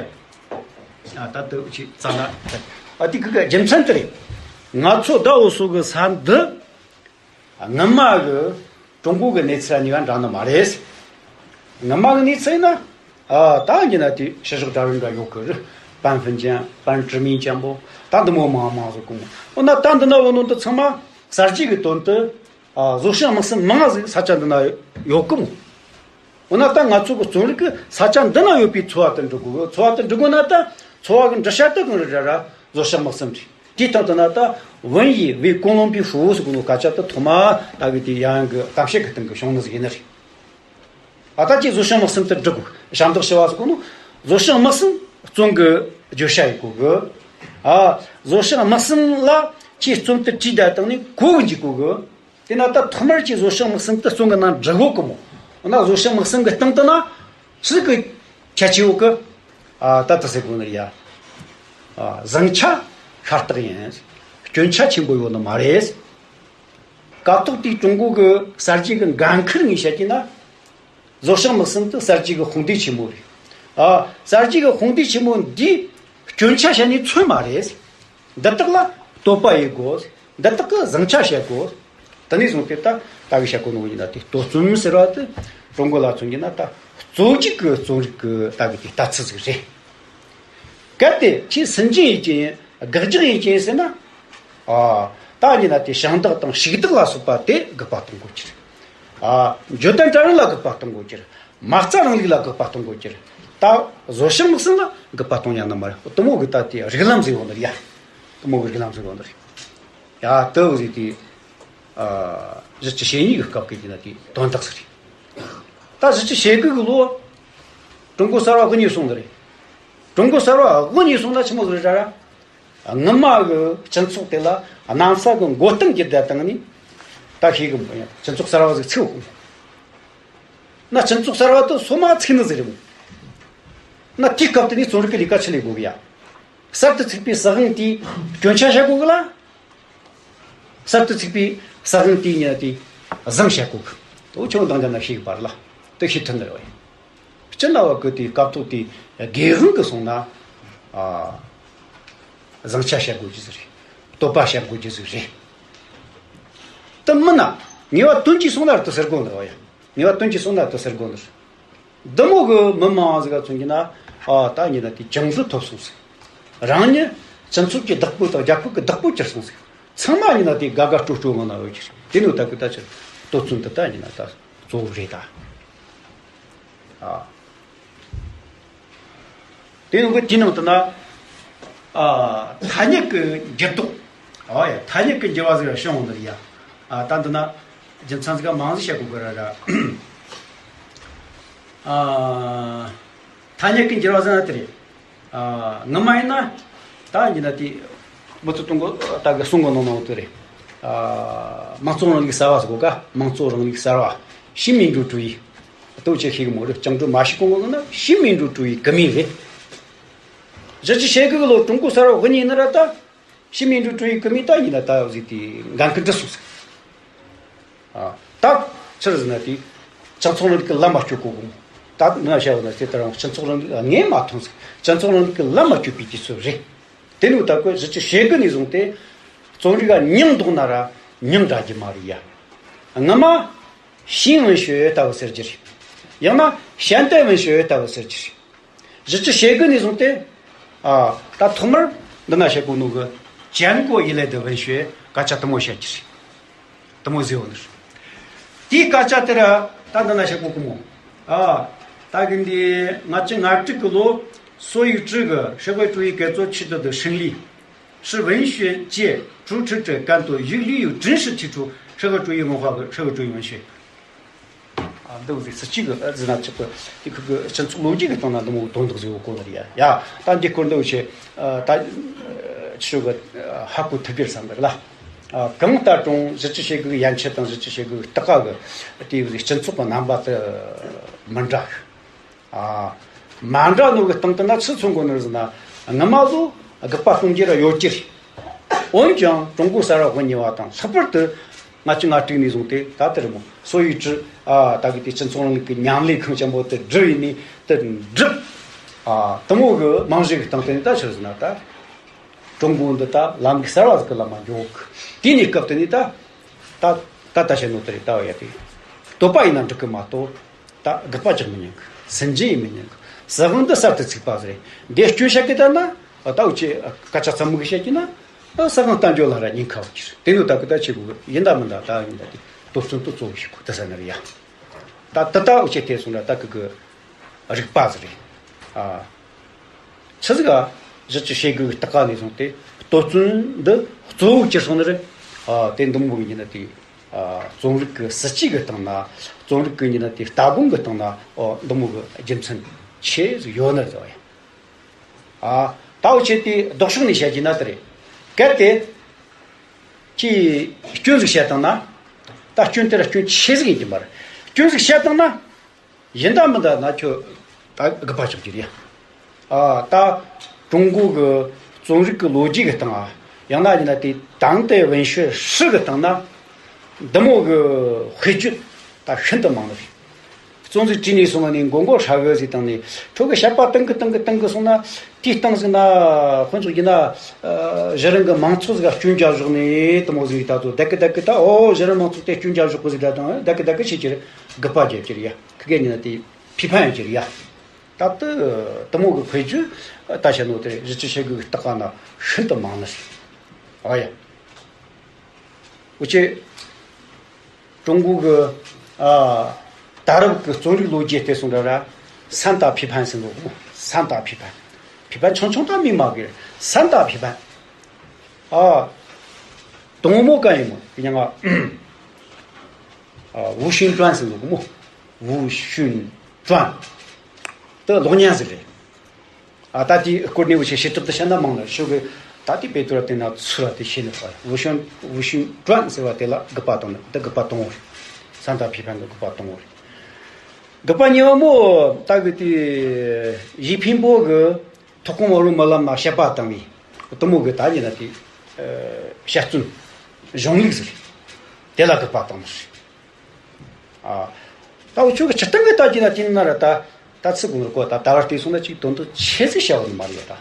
ཨ། ད་ལྟ་ཅིག་ཙ་ན། ཨ། དེ་གི་རྒྱུ་མཚན་དེ་རེད། ང་ཚོ་ད་འོ་སོ་གི་ས་འདི། སྔོན་མ་གི་ཀྲུང་གོ་གི་གནས་ཚུལ་གཉིས་ཀ་འདྲ་ནི་མ་རེད། སྔོན་མ་གི་གནས་ཚུལ་ཡིན་ན། ཨ། ད་ཡིན་ན་དེ་ཕྱི་ཕྱོགས་དྲ་བའི་འདྲ་ཡོད་གི་རེད། 半分钱、半殖民钱 པོ། ད་འདི་མོ་མང་མང་ཟིག་གོ་མོ། འོ་ན་ད་འདི་ན་འོ་ནོ་འདི་ཚང་མ་གསར་བརྗེ་གི་དོན་དུ། ཨ། བཟོ་ཞིང་དམིགས་གསུམ་མང་ཟིག་ས་ཆ་འདི་ན་ཡོད་གི་མོ། འོ་ན་ད་ང་ཚོ་གི་རྩོམ་རིག་གི་ས་ཆ་འདི་ན་ཡོད་པའི་འཚོ་བ་དེ་འགྲུབ་དགོས། འཚོ་བ་དེ་འགྲུབ་དགོས་ན་ད་འཚོ་བ་གི་འགྲུབ་བྱ་དེ་གང་རེད་ར་ར། བཟོ་ཞིང་དམིགས་གསུམ་རེད། དེའི་སྟེང་དུ་ན་ད་文以为工农必福 ཟེར་གོ་ནོ་སྐད་ཆ་དེ་ཐོག་མ་ད་གི་དེ་ཡང་གི་གཏམ་བཤད་གི་སྟེང་གི་བྱུང་ནི་ཟིག་ཡིན་ནི་རེད། ཨ། ད་ཅིག་བཟོ་ཞིང་དམིགས་གསུམ་དེ་འགྲུབ་དགོས། ཞབས་འདེགས་ཞུ་བ་ཟེར་གོ་ནོ། བཟོ་ཞིང་དམིགས་གསུམ་རྩོམ་གི་བརྗོད་བྱ་ཡིན་དགོས་གི། ཨ། བཟོ་ཞིང་དམིགས་གསུམ་ལ་ཁྱེད་རྩོམ་དེ་བྲིས་ད་བཏང་ནས་གོ་གི་འཇུག་དགོས་གི། དེ་ན་ད་ཐོག་མར་གྱི་བཟོ་ཞིང་དམིགས་གསུམ་དེ་རྩོམ་གི་ནང་འབྲི་དགོས་གི་མོ། འོ་ན་བཟོ་ཞིང་དམིགས་གསུམ་གི་སྟེང་དུ་ན་ཆི་གི་ཁྱད་ཆོས་ཡོད་གི། ཨ། ད་ད་ཟེར་དགོས་ནི་ཡ། ཨ། བཟང་ཆ་ཤ་སྟག་ཡིན། སྐྱོན་ཆ་ཆེན་པོ་ཡོད་ནི་མ་རེད། སྐབས་ཐོག་དེའི་ཀྲུང་གོ་གི་གསར་བརྗེ་གི་འགན་ཁུར་ངོས་བཤད་ཀྱི་ན། བཟོ་ཞིང་དམིགས་གསུམ་དེ་གསར་བརྗེ་གི་དཔུང་སྡེ་ཆེན་མོ་རེད། ཨ། གསར་བརྗེ་གི་དཔུང་སྡེ་ཆེན་མོ་འདིས་སྐྱོན་ཆ་བཤད་ནས་ཚོད་མ་རེད། འདི་དག་ལ་དོགས་པ་ཡེད་དགོས། འདི་དག་གི་བཟང་ཆ་བཤད་དགོས། དེ་ནས་བཟུང་སྟེ་ད་ལྟ་གི་བཤད་གོ་ནོ་ཡིན་ན་དེ་ལྟོ་རྩོམ་ཟེར་བ་དེ་ཀྲུང་གོ་ལ་མཚོན་གྱི་ན་ད་གཙོ་རྒྱུག་གི་རྩོམ་རིག་གི་ད་གི་དེ་ལྟ་ཚུལ་ཟིག་རེད། གལ་ཏེ་ཁྱེད་སུན་འབྱིན་ཡིན་གྱི་ཡིན། དགག་རྒྱག་ཡིན་གྱི་ཡིན་ཟེར་ན། ཨ། ད་ཡིན་ན་དེ་ཞིང་བདག་དང་ཕྱུག་བདག་ལ་སོགས་པ་དེ་དགག་པ་གཏོང་དགོས་ཀྱི་རེད། ཨ། འབྱོར་ལྡན་གྲལ་རིམ་ལ་དགག་པ་གཏོང་དགོས་ཀྱི་རེད། མ་རྩ་རིང་ལུགས་ལ་དགག་པ་གཏོང་དགོས་ཀྱི་རེད། ད་བཟོ་ཞིང་དམིགས་གསུམ་ལ་དགག་པ་གཏོང་ཡ་ན་མ་རེད། དེ་མོ་གི་ད་དེ་རིགས་ལམ་ཟིག་ཡོང་ནི་རེད་ཡ། དེ་མོ་གི་རིགས་ལམ་ཟིག་ཡོང་ནི་རེད་ཡ། དེ་བོ་ཟིག་དེ། ཨ། གཞིས་བྱེས་ཞེ་གཉིས་ཀྱི་སྐབས་ཀྱི་ཡིན་ན་དེ་དོན་དག་ཟིག་རེད། ད་གཞིས་བྱེས་ཞེ་དགུ་གི་ལོ། ཀྲུང་གོ་གསར་བ་དབུ་བརྙེས་སོང་ནི་རེད། ཀྲུང་གོ་གསར་བ་དབུ་བརྙེས་སོང་ན་ཆི་མོ་ཟིག་རེད་ར། སྔོན་མ་གི་སྤྱི་ཚོགས་དེ་ལ་གནམ་ས་གི་མགོ་རྟིང་གི་བསྡད་བཏང་ནས། ད་ཤེས་གི་མོ་ཡང་སྤྱི་ཚོགས་གསར་བ་ཟིག་ཚུགས་དགོས། ན་སྤྱི་ཚོགས་གསར་བ་དེ་སོ་མ་ཚུགས་ནི་ཟིག་རེད་མོ། ན་དེའི་སྐབས་དེ་ནས་རྩོམ་རིག་གི་ལས་ཀ་ཆི་ལས་དགོས་གི་ཡ། གསར་དུ་ཚུགས་པའི་སྲིད་དབང་དེའི་སྐྱོན་ཆ་བཤད་དགོས་གི་ལ། གསར་དུ་ཚུགས་པའི་སྲིད་དབང་དེའི་ཉིན་དེ་བཟང་བཤད་དགོས་གི། དོ་ཆུང་དང་འདྲ་ན་ཤེས་གི་པར་ལ་དེ་ཤེས་ཐུབ་ནི་རེད་བ། སྤྱི་ནང་བ་གི་དེའི་སྐབས་ཐོག་དེའི་སྒེར་དབང་གི་སོང་ན། ཨ། བཟང་ཆ་བཤད་དགོས་རྒྱུ་ཟིག་རེད། བསྟོད་པ་བཤད་དགོས་རྒྱུ་ཟིག་རེད། དེ་མིན་ན་ངེས་པ་དོན་གྱིས་སོང་ན་དེ་ཟེར་དགོས་ནི་རེད་བ་ཡ། ངེས་པ་དོན་གྱིས་སོང་ན་དེ་ཟེར་དགོས་ནི་རེད། འདི་མོ་གི་མི་མང་ཟིག་ག་མཚོན་གྱི་ན། ཨ། ད་ཡིན་ན་དེ་བཅིངས་འགྲོལ་ཐོབ་སོང་ཟིག། རང་ཉིད་སྤྱི་ཚོགས་ཀྱི་བདག་པོ་དང་རྒྱལ་ཁབ་ཀྱི་བདག་པོ་གྱུར་སོང་ཟིག། ཚང་མ་ཡིན་ན་དེ་དགའ་དགའ་སྤྲོ་སྤྲོ་ངང་ན་ཡོད་ཀྱི་རེད། དེ་ནི་ད་གི་ད་ཆི་ལྟོ་ཚུན་དུ་ད་ཡིན་ན་ད་གཙོ་བོ་རེད་ད། ཨ། དེ་ནི་གི་དེའི་ནང་དུ་ན། ཨ། ཐ་སྙད་ཀྱི་འགྱུར་ལྡོག། ཨོ་ཡ། ཐ་སྙད་ཀྱི་འགྱུར་བ་ཟིག་བྱུང་འདུག་ཡ། ཨ། ད་འདི་ན་རྒྱུ་མཚན་ཟིག་མང་ཟིག་བཤད་དགོས་གི་ར་ར། ཨ། ཐ་སྙད་ཀྱི་འགྱུར་བ་ཟེར་ན་དེ་རེད། ཨ། ངོ་མ་ཡིན་ན། ད་ཡིན་ན་དེ། མུ་ཚུགས་གཏོང་གོ་ད་གི་གསུང་གོ་ནང་ནང་དེ་རེད། ཨ། དམངས་གཙོ་རིང་ལུགས་གསར་བ་ཟེར་གོ་ག། 民主主义 新民主主义། ལྟོ་ཆེ་ཤེས་གི་མོ་རེད། 讲究马屁公公呢，新民主主义革命 རེད། གཞིས་བྱེས་ཞེ་དགུ་གི་ལོ་ཀྲུང་གོ་གསར་བ་དབུ་བརྙེས་ནི་ར་ད། 新民主主义革命 ད་ཡིན་ན་ད་ཟིག་དེ་འགན་ཁུར་འགྲུབ་སོང་ཟིག། ཨ། ད་ཆི་རེད་ཟེར་ན་དེ། སྤྱི་ཚོགས་རིང་ལུགས་ཀྱི་ལམ་མ་སྐྱོད་གོ་གོ། ད་ང་བཤད་བ་ན་དེ་ལྟར་སྤྱི་ཚོགས་རིང་ལུགས་ངས་མ་མཐོང་ཟིག། སྤྱི་ཚོགས་རིང་ལུགས་ཀྱི་ལམ་མ་སྐྱོད་པའི་དུས་ཚོད་རེད། དེ་ནི་ད་ཁོས་གཞིས་བྱེས་ཞེ་དགུ་ནས་བཟུང་སྟེ། རྩོམ་རིག་ག་མྱིང་འདོགས་ན་ར་མྱིང་འདྲ་རྒྱུ་མ་རེད་ཡ། སྔ་མ། 新文学 ལྟ་བུ་ཟེར་རྒྱུ་རེད། ཡང་ན་现代文学 ལྟ་བུ་ཟེར་རྒྱུ་རེད། གཞིས་བྱེས་ཞེ་དགུ་ནས་བཟུང་སྟེ། ཨ། ད་ཐོག་མར་འདི་ན་བཤད་གོ་ནོ་གི་建国以来的文学 སྐད་ཆ་དེ་མོ་བཤད་རྒྱུ་རེད། དེ་མོ་ཟེར་བ་ནི་རེད། དེའི་སྐད་ཆ་དེ་ར་ད་འདི་ན་བཤད་གོ་གི་མོ། ཨ། ད་གི་འདི་ལྔ་བཅུ་ང་དྲུག་གི་ལོ། 所以这个社会主义改造制度的胜利 是文学界主持者感到有理由正视提出社会主义文化和社会主义文学。 ཨ། འདི་འུ་ཟིག་སྲིད་སྤྱི་གི་ཟེར་ན་ཆོག་གི། དེ་ཁུ་གི་སྤྱི་ཚོགས་ལོ་རྒྱུས་ཀྱི་སྟེང་ན་འདི་མོ་དོན་དག་ཟེར་བ་གོ་ནི་རེད་ཡ། ཡ། ད་འདི་སྐོར་འདི་འུ་ཆེ། ཨ། ད་ཆོ་གི་ཧ་གོ་ཐུབ་པར་བསམ་གི་ལ། ཨ། གང་ལྟར་ཀྲུང་གཞིས་བྱེས་ཞེ་དགུ་གི་ཡན་ཆད་དང་གཞིས་བྱེས་ཞེ་དགུ་གི་སྟག་ཀ་གི་དེ་འུ་ཟིག་སྤྱི་ཚོགས་ཀྱི་རྣམ་པ་དེ་མི་འདྲ། ཨ། མ་འདྲ་ནོ་གི་སྟེང་དུ་ན་ཆི་མཚོན་གོ་ནི་རེད་ཟེར་ན། སྔ་མ་ལོ་དགག་པ་གཏོང་རྒྱུ་ར་ཡོད་ཀྱི་རེད། འོན་ཀྱང་ཀྲུང་གོ་གསར་བ་དབུ་བརྙེས་པ་དང་ལྷག་པར་དུ་ལྔ་བཅུ་ང་དྲུག་ནས་བཟུང་སྟེ་ད་ལྟར་མོ་所以这 ཨ། ད་གི་དེ་སྤྱི་ཚོགས་རིང་ལུགས་ཀྱི་མཉམ་ལས་ཁང་ཆེན་པོ་དེ་བསྒྲུབས་ཡིན་ནི་དེ་འགྲུབ། ཨ། དེ་མོ་གི་རྨང་གཞི་གི་སྟེང་དུ་ནི་ད་ཆི་རེད་ཟེར་ན་ད། ཀྲུང་གོ་འདི་ད་ལམ་གི་གསར་བ་ཟིག་གི་ལམ་མ་འགྱོ་གི། དེ་ནས་སྐབས་དེ་ནས་ད། ད་ད་ད་བཤད་ནོ་དེ་རེད། ད་བ་ཡ་དེ། བསྟོད་པ་ཡིན་ན་འགྲིག་གི་མ་གཏོགས། ད་དགག་པ་རྒྱག་མི་ཉན་གི། སུན་འབྱིན་ཡིན་མི་ཉན་གི། སྲིད་དབང་འདི་གསར་དུ་ཚུགས་པ་ཟེར། འདི་སྐྱོན་བཤད་གི་ད་ན། ད་འུ་ཆེ་སྐད་ཆ་ཚ་མོ་གི་བཤད་ཀྱི་ན། ད་སྲིད་དབང་བསྟན་འགྱོ་ལ་ར་ཉེན་ཁ་བ་གྱིར། དེ་ནི་ད་གི་ད་ཆེ་གོ་ཡིན་ད་མིན་ད་ད་ཡིན་ད་དེ་དོ་ཚོན་དུ་གཙོ་བོ་ཞིག་གོ་ད་ས་ན་རེད་ཡ། ད་ད་ད་འུ་ཆེ་དེ་སོང་ད་ད་གི་གི་རིག་པ་ཟེར་རེད། ཨ། ཆི་ཟིག་ག་གཞིས་བྱེས་ཞེ་དགུ་གི་སྟག་ཀ་ནས་བཟུང་སྟེ་ལྟོ་ཚོན་འདི་གཙོ་བོ་གྱུར་སོང་ནི་རེད། ཨ། དེ་འདི་མོ་གི་ཡིན་ན་དེ། ཨ། རྩོམ་རིག་གི་སྲིད་ཇུས་གི་སྟེང་ན། རྩོམ་རིག་གི་ཡིན་ན་དེ་ལྟ་སྒོམ་གི་སྟེང་ན། ཨོ། འདི་མོ་གི་རྒྱུ་མཚན་ཆེ་ཟིག་ཡོད་ནི་རེད་ཟེར་བ་ཡིན། ཨ། ད་འུ་ཆེ་དེ་ལྡོག་ཕྱོགས་ནས་བཤད་ཀྱི་ན་དེ་རེད། གལ་ཏེ་ཁྱེད་སྐྱོན་ཟིག་བཤད་བཏང་ན། ད་སྐྱོན་དེ་ལ་སྐྱོན་ཆེ་ཟིག་ཡིན་གྱི་མ་རེད། སྐྱོན་ཟིག་བཤད་བཏང་ན། ཡིན་ད་མིན་ད་ན་ཁྱོད་ད་དགག་པ་རྒྱག་རྒྱུ་རེད་ཡ། ཨ། ད་ཀྲུང་གོ་གི་རྩོམ་རིག་གི་ལོ་རྒྱུས་ཀྱི་སྟེང་ང་། ཡང་ན་ཡིན་ན་དེ་当代文学史གི་སྟེང་ན། འདི་མོ་གི་དཔེ་བརྗོད་ད་ཤིན་ཏུ་མང་ནི་རེད། རྩོམ་རིག་བྲིས་ནས་སོང་བ་ནས་མགོ་མགོ་ཧྲ་གི་ཟིག་བཏང་ནས་ཁྲོ་གི་བཤད་པ་བཏང་གི་བཏང་གི་བཏང་གི་སོང་ན། དེའི་སྟེང་ཟིག་ན་དཔེ་མཚོན་བྱས་ན། ཨ། གཞི་རིམ་གི་མང་ཚོགས་ཟིག་ག་སྐྱོན་རྒྱག་བཞག་ནས་དེ་མོ་ཟིག་ད་ཚོ་བསྡད་གི་བསྡད་གི་ད། ཨོ། གཞི་རིམ་མང་ཚོགས་དེ་སྐྱོན་རྒྱག་བཞག་གི་ཟིག་ད་དང་བསྡད་གི་བསྡད་གི་བྱེད་ཀྱི་རེད། དགག་པ་རྒྱག་རྒྱུ་རེད་ཡ། ཁི་གེ་ཉིན་དེ་ཕི་ཕན་ཡོད་ཀྱི་རེད་ཡ། ད་ལྟ་དེ་མོ་གི་དཔེ་བརྗོད་ད་བཤད་ནོ་དེ་གཞིས་བྱེས་ཞེ་དགུ་གི་སྟག་ཀ་ན་ཤིན་ཏུ་མང་ནི་རེད། ཨ་ཡ། འུ་ཆེ་ཀྲུང་གོ་གི། ཨ། ད་རབས་ཀྱི་རྩོམ་རིག་ལོ་རྒྱུས་བལྟས་སོང་ད་ར། 三大批判ཟེར་ནོ། 三大批判། 批判 ཆུང་ཆུང་ད་མི་མང་གི། 三大批判། ཨ། དང་མོ་ག་ཡིན་མོ་ཡིན་ང་། ཨ། ཝུའུ་ཤུན་ཀྲོན་ཟེར་འདུག་གི་མོ། ཝུའུ་ཤུན་ཀྲོན། དེ་གློག་བརྙན་ཟིག་རེད། ཨ། ད་དེའི་སྐོར་ནས་འུ་ཆོས་བཤད་གྲབས་དེ་བཤད་ན་མང་ལ། ཤོད་གི། ད་དེ་དཔེ་དེ་ར་བལྟས་ན་ཚུར་ར་དེ་ཤེས་ནི་པ། ཝུའུ་ཤུན། ཝུའུ་ཤུན་ཀྲོན་ཟེར་བ་དེ་ལ་དགུ་པ་དང་ནི། དེ་དགུ་པ་དང་པོ་རེད། 三大批判 གི་དགུ་པ་དང་པོ་རེད། དགུ་པ་གཉིས་པ་མོ། ད་གི་དེ་ཞི་ཕིང་པོ་གི་མཐོ་གོང་དམའ་རོགས་དམུ་ལམ་ལ་དཔྱད་པ་བཏང་བའི་དེ་མོ་གི་ད་ཡིན་ན་དེ། ཨ། དཔྱད་རྩོམ་གཞུང་ལུགས་ཟིག་རེད། དེ་ལ་དགུ་པ་དང་པོ་རེད། ཨ། ད་འུ་ཆོ་གི་སྤྱིར་བཏང་གི་ལྟ་རྒྱུ་ན་དེ་ན་ར་ད། ད་ཚིག་གོང་རུ་གོ། ད་ད་བར་བལྟས་སོང་ན་ཅིག་དོན་དུ་ཆེ་ཟིག་བྱ་བ་ནི་མ་རེད་ད།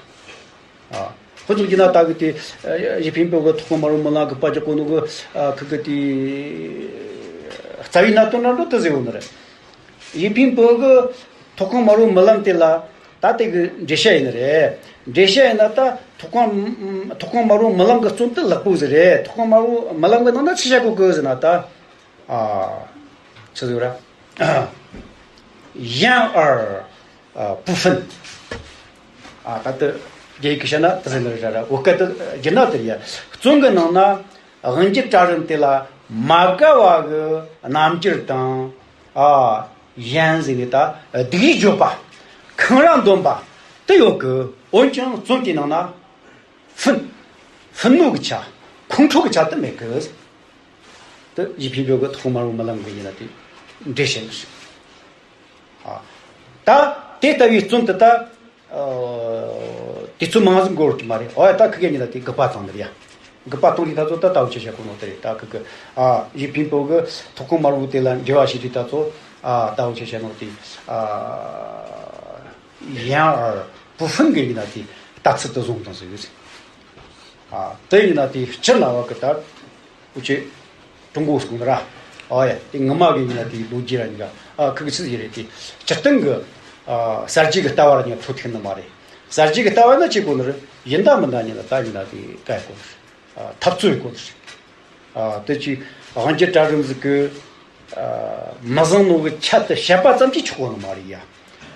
ཨ། ཁོ་ཚོ་གི་ན་ད་གི་དེ། ཨ། ཞི་ཕིང་པོ་གི་མཐོ་གོང་དམའ་རོགས་དམུ་ལམ་དགུ་པ་རྒྱག་གོ་ནོ་གི། ཨ། ཁི་གི་དེ་རྩ་བའི་གནད་དོན་ར་འགྲོ་དེ་ཟེར་བོ་ནི་རེད། ཞི་ཕིང་པོ་གི་མཐོ་གོང་དམའ་རོགས་དམུ་ལམ་དེ་ལ་ད་དེ་གི་འགྲེལ་བཤད་ཡིན་ནི་རེད། འགྲེལ་བཤད་ཡིན་ན་ད་མཐོ་གོང་། མཐོ་གོང་དམའ་རོགས་དམུ་ལམ་གི་རྩོམ་དེ་ལེགས་པོ་ཟིག་རེད། མཐོ་གོང་དམའ་རོགས་དམུ་ལམ་གི་ནང་ན་ཆི་བྱ་གོ་གི་ཟེར་ན་ད། ཨ། ཆི་ཟིག་ར། 言而 ཨ། 不分། ཨ། ད་ལྟ་རྒྱ་ཡིག་གི་བཤད་ན་དེ་ཟེར་ནི་རེད་ར། བོད་སྐད་དུ་བསྒྱུར་ན་དེ་རེད་ཡ། རྩོམ་གི་ནང་ན་དབང་སྒྱུར་གྲལ་རིམ་དེ་ལ་མ་དགའ་བ་གི་རྣམ་འགྱུར་དང་། ཨ། 言 ཟེར་ནི་ད་སྡུག་ཡིག་བརྗོད་པ། འཁང་ར་འདོན་པ་དེ་ཡོད་གི། འོན་ཀྱང་རྩོམ་དེའི་ནང་ན 愤། 愤怒 གི་ཆ། ཁོང་ཁྲོ་གི་ཆ་དེ་མེད་གི། དེ་ཞི་ཕིང་པོ་གི་མཐོ་གོང་དམའ་རོགས་དམུ་ལམ་གི་ཡིན་ན་དེ་འགྲེལ་བཤད་ནི་རེད། ཨ། ད་དེ་ལྟ་བུའི་རྩོམ་དེ་ད། ཨ། དུས་ཚོད་མང་ཟིག་འགོར་གི་མ་རེད། འོ་ཡ། ད་ཁི་གེ་ཡིན་ན་དེ་དགུ་པ་དང་དེ་རེད་ཡ། དགུ་པ་དང་དེ་ད་ཚོ་ད་ལྟ་འུ་ཆོས་བཤད་གོ་ནོ་དེ་རེད། ད་ཁི་གེ། ཨ། ཞི་ཕིང་པོ་གི་མཐོ་གོང་དམའ་རོགས་དེ་ལ་འགྲེལ་བ་བྱེད་དུས་ད་ཚོ། ཨ། ད་འུ་ཆོས་བཤད་ནོ་དེ། ཨ། 言而不分 གི་ཡིན་ན་དེ་ལྟ་ཚུལ་དེ་བཟུང་བཏང་ཟེར་ཡོད་ཟེར། ཨ། དེ་ཡིན་ན་དེ་སྤྱིར་ན་བ་གི་ད་འུ་ཆོས་ཀྲུང་གོ་སྐོར་ར། ཨོ་ཡ། དེ་ངོ་མ་གི་ཡིན་ན་དེ་ལོ་རྒྱུས་ར་ཡིན་ག། ཨ། ཁི་གི་ཆི་ཟིག་རེད་དེ། སྤྱིར་བཏང་གི། ཨ། གསར་བརྗེ་གི་ལྟ་བ་ར་ཡིན་ན་ཐོ་ཐིག་ནི་མ་རེད། གསར་བརྗེ་གི་ལྟ་བ་ན་ཅི་གོ་ནི་རེད། ཡིན་ད་མིན་ད་ཡིན་ན་ད་ཡིན་ན་དེ་ག་ཡི་གོ་ནི་རེད། ཨ། འཐབ་རྩོད་ཡི་གོ་ནི་རེད། ཨ། དེ་ཅི་དབང་སྒྱུར་གྲལ་རིམ་ཟིག་གི། ཨ། མི་བཟང་ནོ་གི་ཆེད་དུ་བཤད་པ་ཙམ་གྱིས་ཆོག་གོ་ནི་མ་རེད་ཡ།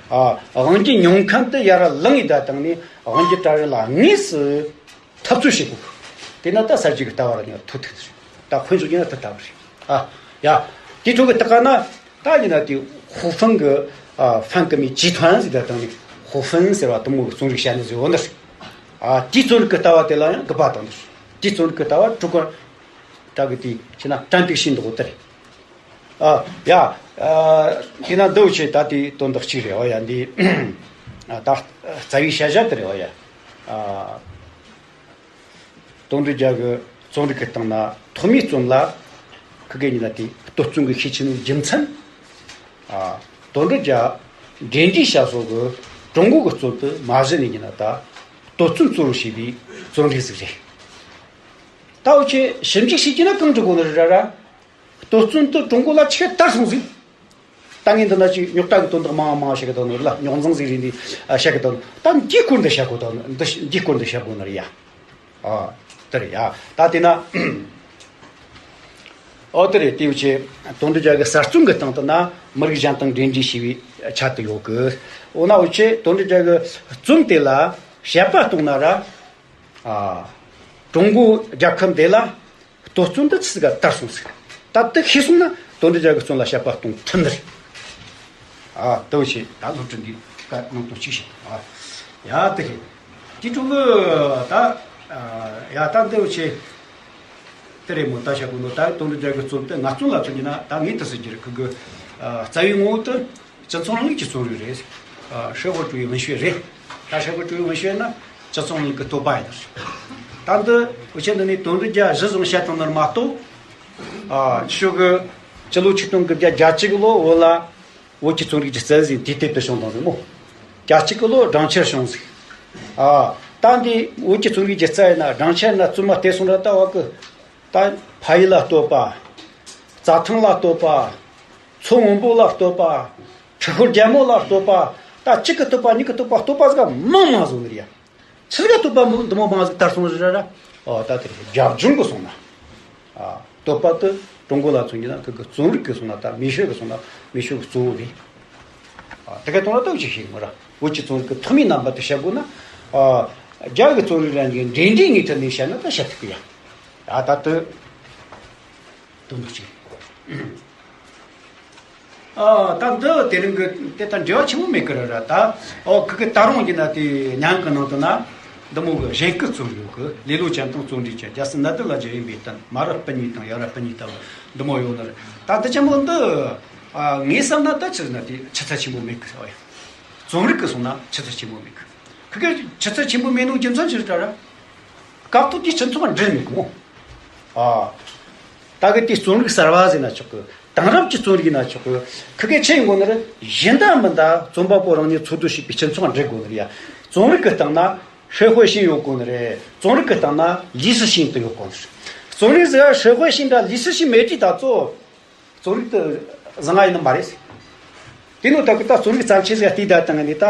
ཨ། དབང་སྒྱུར་མྱོང་མཁན་དེ་ཡར་ལངས་ཡི་ད་བཏང་ནས་དབང་སྒྱུར་གྲལ་རིམ་ལ་དངོས་སུ་འཐབ་རྩོད་བྱེད་དགོས། དེ་ན་ད་གསར་བརྗེ་གི་ལྟ་བ་ར་ཡིན་ན་ཐོ་ཐིག་རེད། ད་དཔེ་འཇོག་རྒྱུ་ན་ད་ལྟ་བུ་རེད། ཨ། ཡ། དེ་ཐོག་གི་ལྟ་ག་ན་ད་ཡིན་ན་དེ་ཧུའུ་ཧྥང་གི། ཨ། 反革命集团 ཟེར་ད་བཏང་ནས་ཧུའུ་ཧྥང་ཟེར་བ་དེ་མོ་གི་རྩོམ་རིག་བཤད་ནི་ཟེར་བོ་འདི་རེད། ཨ། དེའི་རྩོམ་རིག་གི་ལྟ་བ་དེ་ལ་ཡང་དགུ་པ་དང་འདི་རེད། དེའི་རྩོམ་རིག་གི་ལྟ་བ་ཀྲུའུ་ཀོན་ད་གི་དེ་ཕྱི་ན་ཀྲན་ཏིག་ཤིན་འདུག་འོ་དེ་རེད། ཨ། ཡ། ཨ། དེ་ན་འདི་འུ་ཆོས་ད་དེ་དོན་དག་གཅིག་རེད། འོ་ཡ། འདི། ཨ། ད་རྩ་བའི་བཤད་བྱ་དེ་རེད། འོ་ཡ། ཨ། དོན་གྲུབ་རྒྱལ་གྱི་རྩོམ་རིག་གི་སྟེང་ན་ཐོག་མའི་རྩོམ་ལ་ཁི་གེ་ཡིན་ན་དེ་གཏོ་བཙོན་གྱི་ཤས་ཆེ་ནོ་རྒྱུ་མཚན། ཨ། དོན་གྲུབ་རྒྱལ་འབྲེལ་འདྲིས་བྱ་སོགས་ཀྱི་ཀྲུང་གོ་གི་རྩོམ་དེ་མ་གཞི་ནས་ཡིན་ན་ད་གཏོ་བཙོན་གཙོ་བོར་བྱས་པའི་རྩོམ་རིག་ཟིག་རེད། ད་འུ་ཆོས་ཞིབ་འཇུག་བྱེད་ཀྱི་ན་གང་འགྲིག་གོ་ནི་རེད་ར་ར། གཏོ་བཙོན་དེ་ཀྲུང་གོ་ལ་ཆི་གེ་དར་སོང་ཟིག་ད་ངས་འདི་ན་ཅིག་རྙོག་དྲ་གི་དོན་དག་མང་མང་བཤད་གི་འདུག་ནོ་ལ། རྙོག་འཛིང་ཟིག་རེད་འདི། ཨ། བཤད་གི་འདུག་ད་འདིའི་སྐོར་འདི་བཤད་དགོས་འདུག་འདི་འདིའི་སྐོར་འདི་བཤད་དགོས་ནི་རེད་ཡ། ཨ། དེ་རེད་ཡ། ད་དེ་ན། ཨོ་དེ་རེད། དེ་བྱས་དོན་གྲུབ་རྒྱལ་གྱི་གསར་རྩོམ་གི་སྟེང་དུ་ན་མི་རིགས་གཞན་དང་འབྲེལ་འདྲིས་བྱས་པའི་ཆ་དེ་ཡོད་གི། འོ་ན་འུ་ཆོས་དོན་གྲུབ་རྒྱལ་གྱི་རྩོམ་དེ་ལ་དཔྱད་པ་གཏོང་ན་ར། ཨ། ཀྲུང་གོ་རྒྱལ་ཁབ་འདི་ལ་གཏོ་བཙོན་འདི་ཆི་ཟིག་ག་དར་སོང་ཟིག་ད་དེ་ཤེས་སོང་ན་དོན་གྲུབ་རྒྱལ་གྱི་རྩོམ་ལ་དཔྱད་པ་གཏོང་ཐུབ་ནི་རེད། ཨ། དེ་བྱས་ད་སློབ་ཁྲིད་འདི་སྐད་ནང་དོན་གཅིག་བཤད། ཨ། ཡ། དེ་རེད། དེ་ཕྲུ་གུ་ད། ཨ། ཡ། ད་འདི་བྱས་དེ་རེད་མོ། ད་བཤད་དགོས་ནོ་ད་དོན་གྲུབ་རྒྱལ་གྱི་རྩོམ་དེ་ངག་རྩོམ་ལ་མཚོན་གྱི་ན་ད་ངས་དེ་ཟེར་རྒྱུ་རེད། ཁོ་གི། ཨ། རྩ་བའི་ངོ་བོ་དེ་སྤྱི་ཚོགས་རིང་ལུགས་ཀྱི་རྩོམ་རིག་རེད། ཨ། 社会主义文学 རེད། ད་社会主义文学 ན་སྤྱི་ཚོགས་རིང་ལུགས་ཀྱི་བསྟོད་པ་ཡིན་ད། ད་འདི་འུ་ཆོས་འདི་ནས་དོན་གྲུབ་རྒྱལ་གཞི་བཟུང་བཤད་བཏང་ནི་མ་གཏོགས། ཨ། ཆི་ཟིག་གི་སྤྱི་ལོ་ཆིག་སྟོང་དགུ་བརྒྱ་གྱ་གཅིག་ལོ་བོད་ལ་བོད་ཀྱི་རྩོམ་རིག་གི་རྩལ་ཟིན་དུས་དེབ་དེ་བྱུང་བཏང་ཟིག་མོ། གྱ་གཅིག་གི་ལོ་སྦྲང་ཆར་བྱུང་ཟིག་ཨ། ད་འདི་བོད་ཀྱི་རྩོམ་རིག་གི་རྩལ་ཡིན་ན་སྦྲང་ཆར་ན་བཙུན་མ་བལྟས་སོང་ར། ད་བ་གི་ད་ཕ་ཡུལ་ལ་བསྟོད་པ། རྩྭ་ཐང་ལ་བསྟོད་པ། མཚོ་སྔོན་པོ་ལ་བསྟོད་པ། འཕྲུལ་འཁོར་རྒྱལ་མོ་ལ་བསྟོད་པ། ད་གཅིག་གི་བསྟོད་པ་གཉིས་ཀྱི་བསྟོད་པ། བསྟོད་པ་ཟིག་མང་མང་བཟོ་ནི་རེད་ཡ། ཆི་ཟིག་ག་བསྟོད་པ་མོ་འདི་མོ་མང་ཟིག་དར་སོང་ཟིག་ར་ར། ཨོ་ད་དེ་རྒྱབ་ལྗོངས་གི་སོང་ན། ཨ། བསྟོད་པ་དེ་ཀྲུང་གོ་ལ་མཚོན་གྱི་ན་ཁོ་གི་རྩོམ་རིག་གི་སོང་ན། ད་美学གི་སོང་ན་美学གི་གཙོ་བོ་རེད། ཨ། དེ་ག་དོན་ལ་ལྟ་བུ་ཅིག་ཤེས་གི་མོ་ར། བོད་ཀྱི་རྩོམ་རིག་གི་ཐོག་མའི་རྣམ་པ་དེ་བཤད་དགོས་ན། ཨ། རྒྱ་གི་རྩོམ་རིག་རང་གི་འབྲེལ་འདྲིས་ངོས་ཐད་ནས་བཤད་ན་ད་བཤད་ཐུབ་གི་ཡ། ཨ། ད་དེ་དོན་དག་ཅིག་ཨ་ད་འདི་དེ་རིང་གི་དེ་ད་འབྲེལ་བ་ཆེན་པོ་མེད་གི་ར་ར། ད་ཨོ་ཁི་གི་ད་རུང་ཡིན་ན་དེ་ཉན་གི་ནང་དུ་ན་འདི་མོ་གི་གཞན་སྐུ་རྩོམ་ཡོད་གི། ལེ་ལོ་ཅན་དང་བརྩོན་འགྲུས་ཅན། རྒྱལ་སྲས་ནན་ཏན་ལ་རྒྱལ་བའི་འབུལ་གཏམ། མ་རབས་སྤུན་གཉིས་དང་ཡ་རབས་སྤུན་གཉིས་ལྟ་བུ་འདི་མོ་ཡོད་ནི་རེད། ད་འདི་ཆེན་པོ་འདི་ཨ་ངས་བསམ་ན་ད་ཆི་ཟེར་ན་དེ་ཆུ་ཚད་ཆེན་པོ་མེད་གི་ཟེར་བ་ཡིན། རྩོམ་རིག་གི་སོང་ན་ཆུ་ཚད་ཆེན་པོ་མེད་གི། ཁི་གི་ཆུ་ཚད་ཆེན་པོ་མེད་ནོ་རྒྱུ་མཚན་ཅི་རེད་ད་ར། སྐབས་ཐོག་དེའི་སྤྱི་ཚོགས་འབྲེལ་མེད་གི་མོ། ཨ། ད་གི་དེའི་རྩོམ་རིག་གསར་བ་ཟེར་ན་ཆོག་གི། དེང་རབས་ཀྱི་རྩོམ་རིག་ན་ཆོག་གི། ཁི་གེ་ཆེ་ཡིན་དགོས་ནི་རེད། གཞན་དག་མི་འདའ་རྩོམ་པ་པོ་རང་ཉིད་འཚོ་སྡོད་བྱེད་པའི་སྤྱི་ཚོགས་འབྲེལ་དགོས་ནི་རེད་ཡ། རྩོམ་རིག་གི་སྟེང་ན་社会性ཡོད་དགོས་ནི་རེད། རྩོམ་རིག་གི་སྟེང་ན་历史性དུ་ཡོད་དགོས་ནི་རེད། རྩོམ་རིག་ཟེར་社会性དང་历史性མེད་དུས་ད་གཙོ། རྩོམ་རིག་ཏུ་བཟང་ང་ཡིན་ནི་མ་རེད། དེ་ནོ་ད་གི་ད་རྩོམ་རིག་བརྩམས་ཆོས་ཟིག་བལྟས་ད་བཏང་ནས་ད་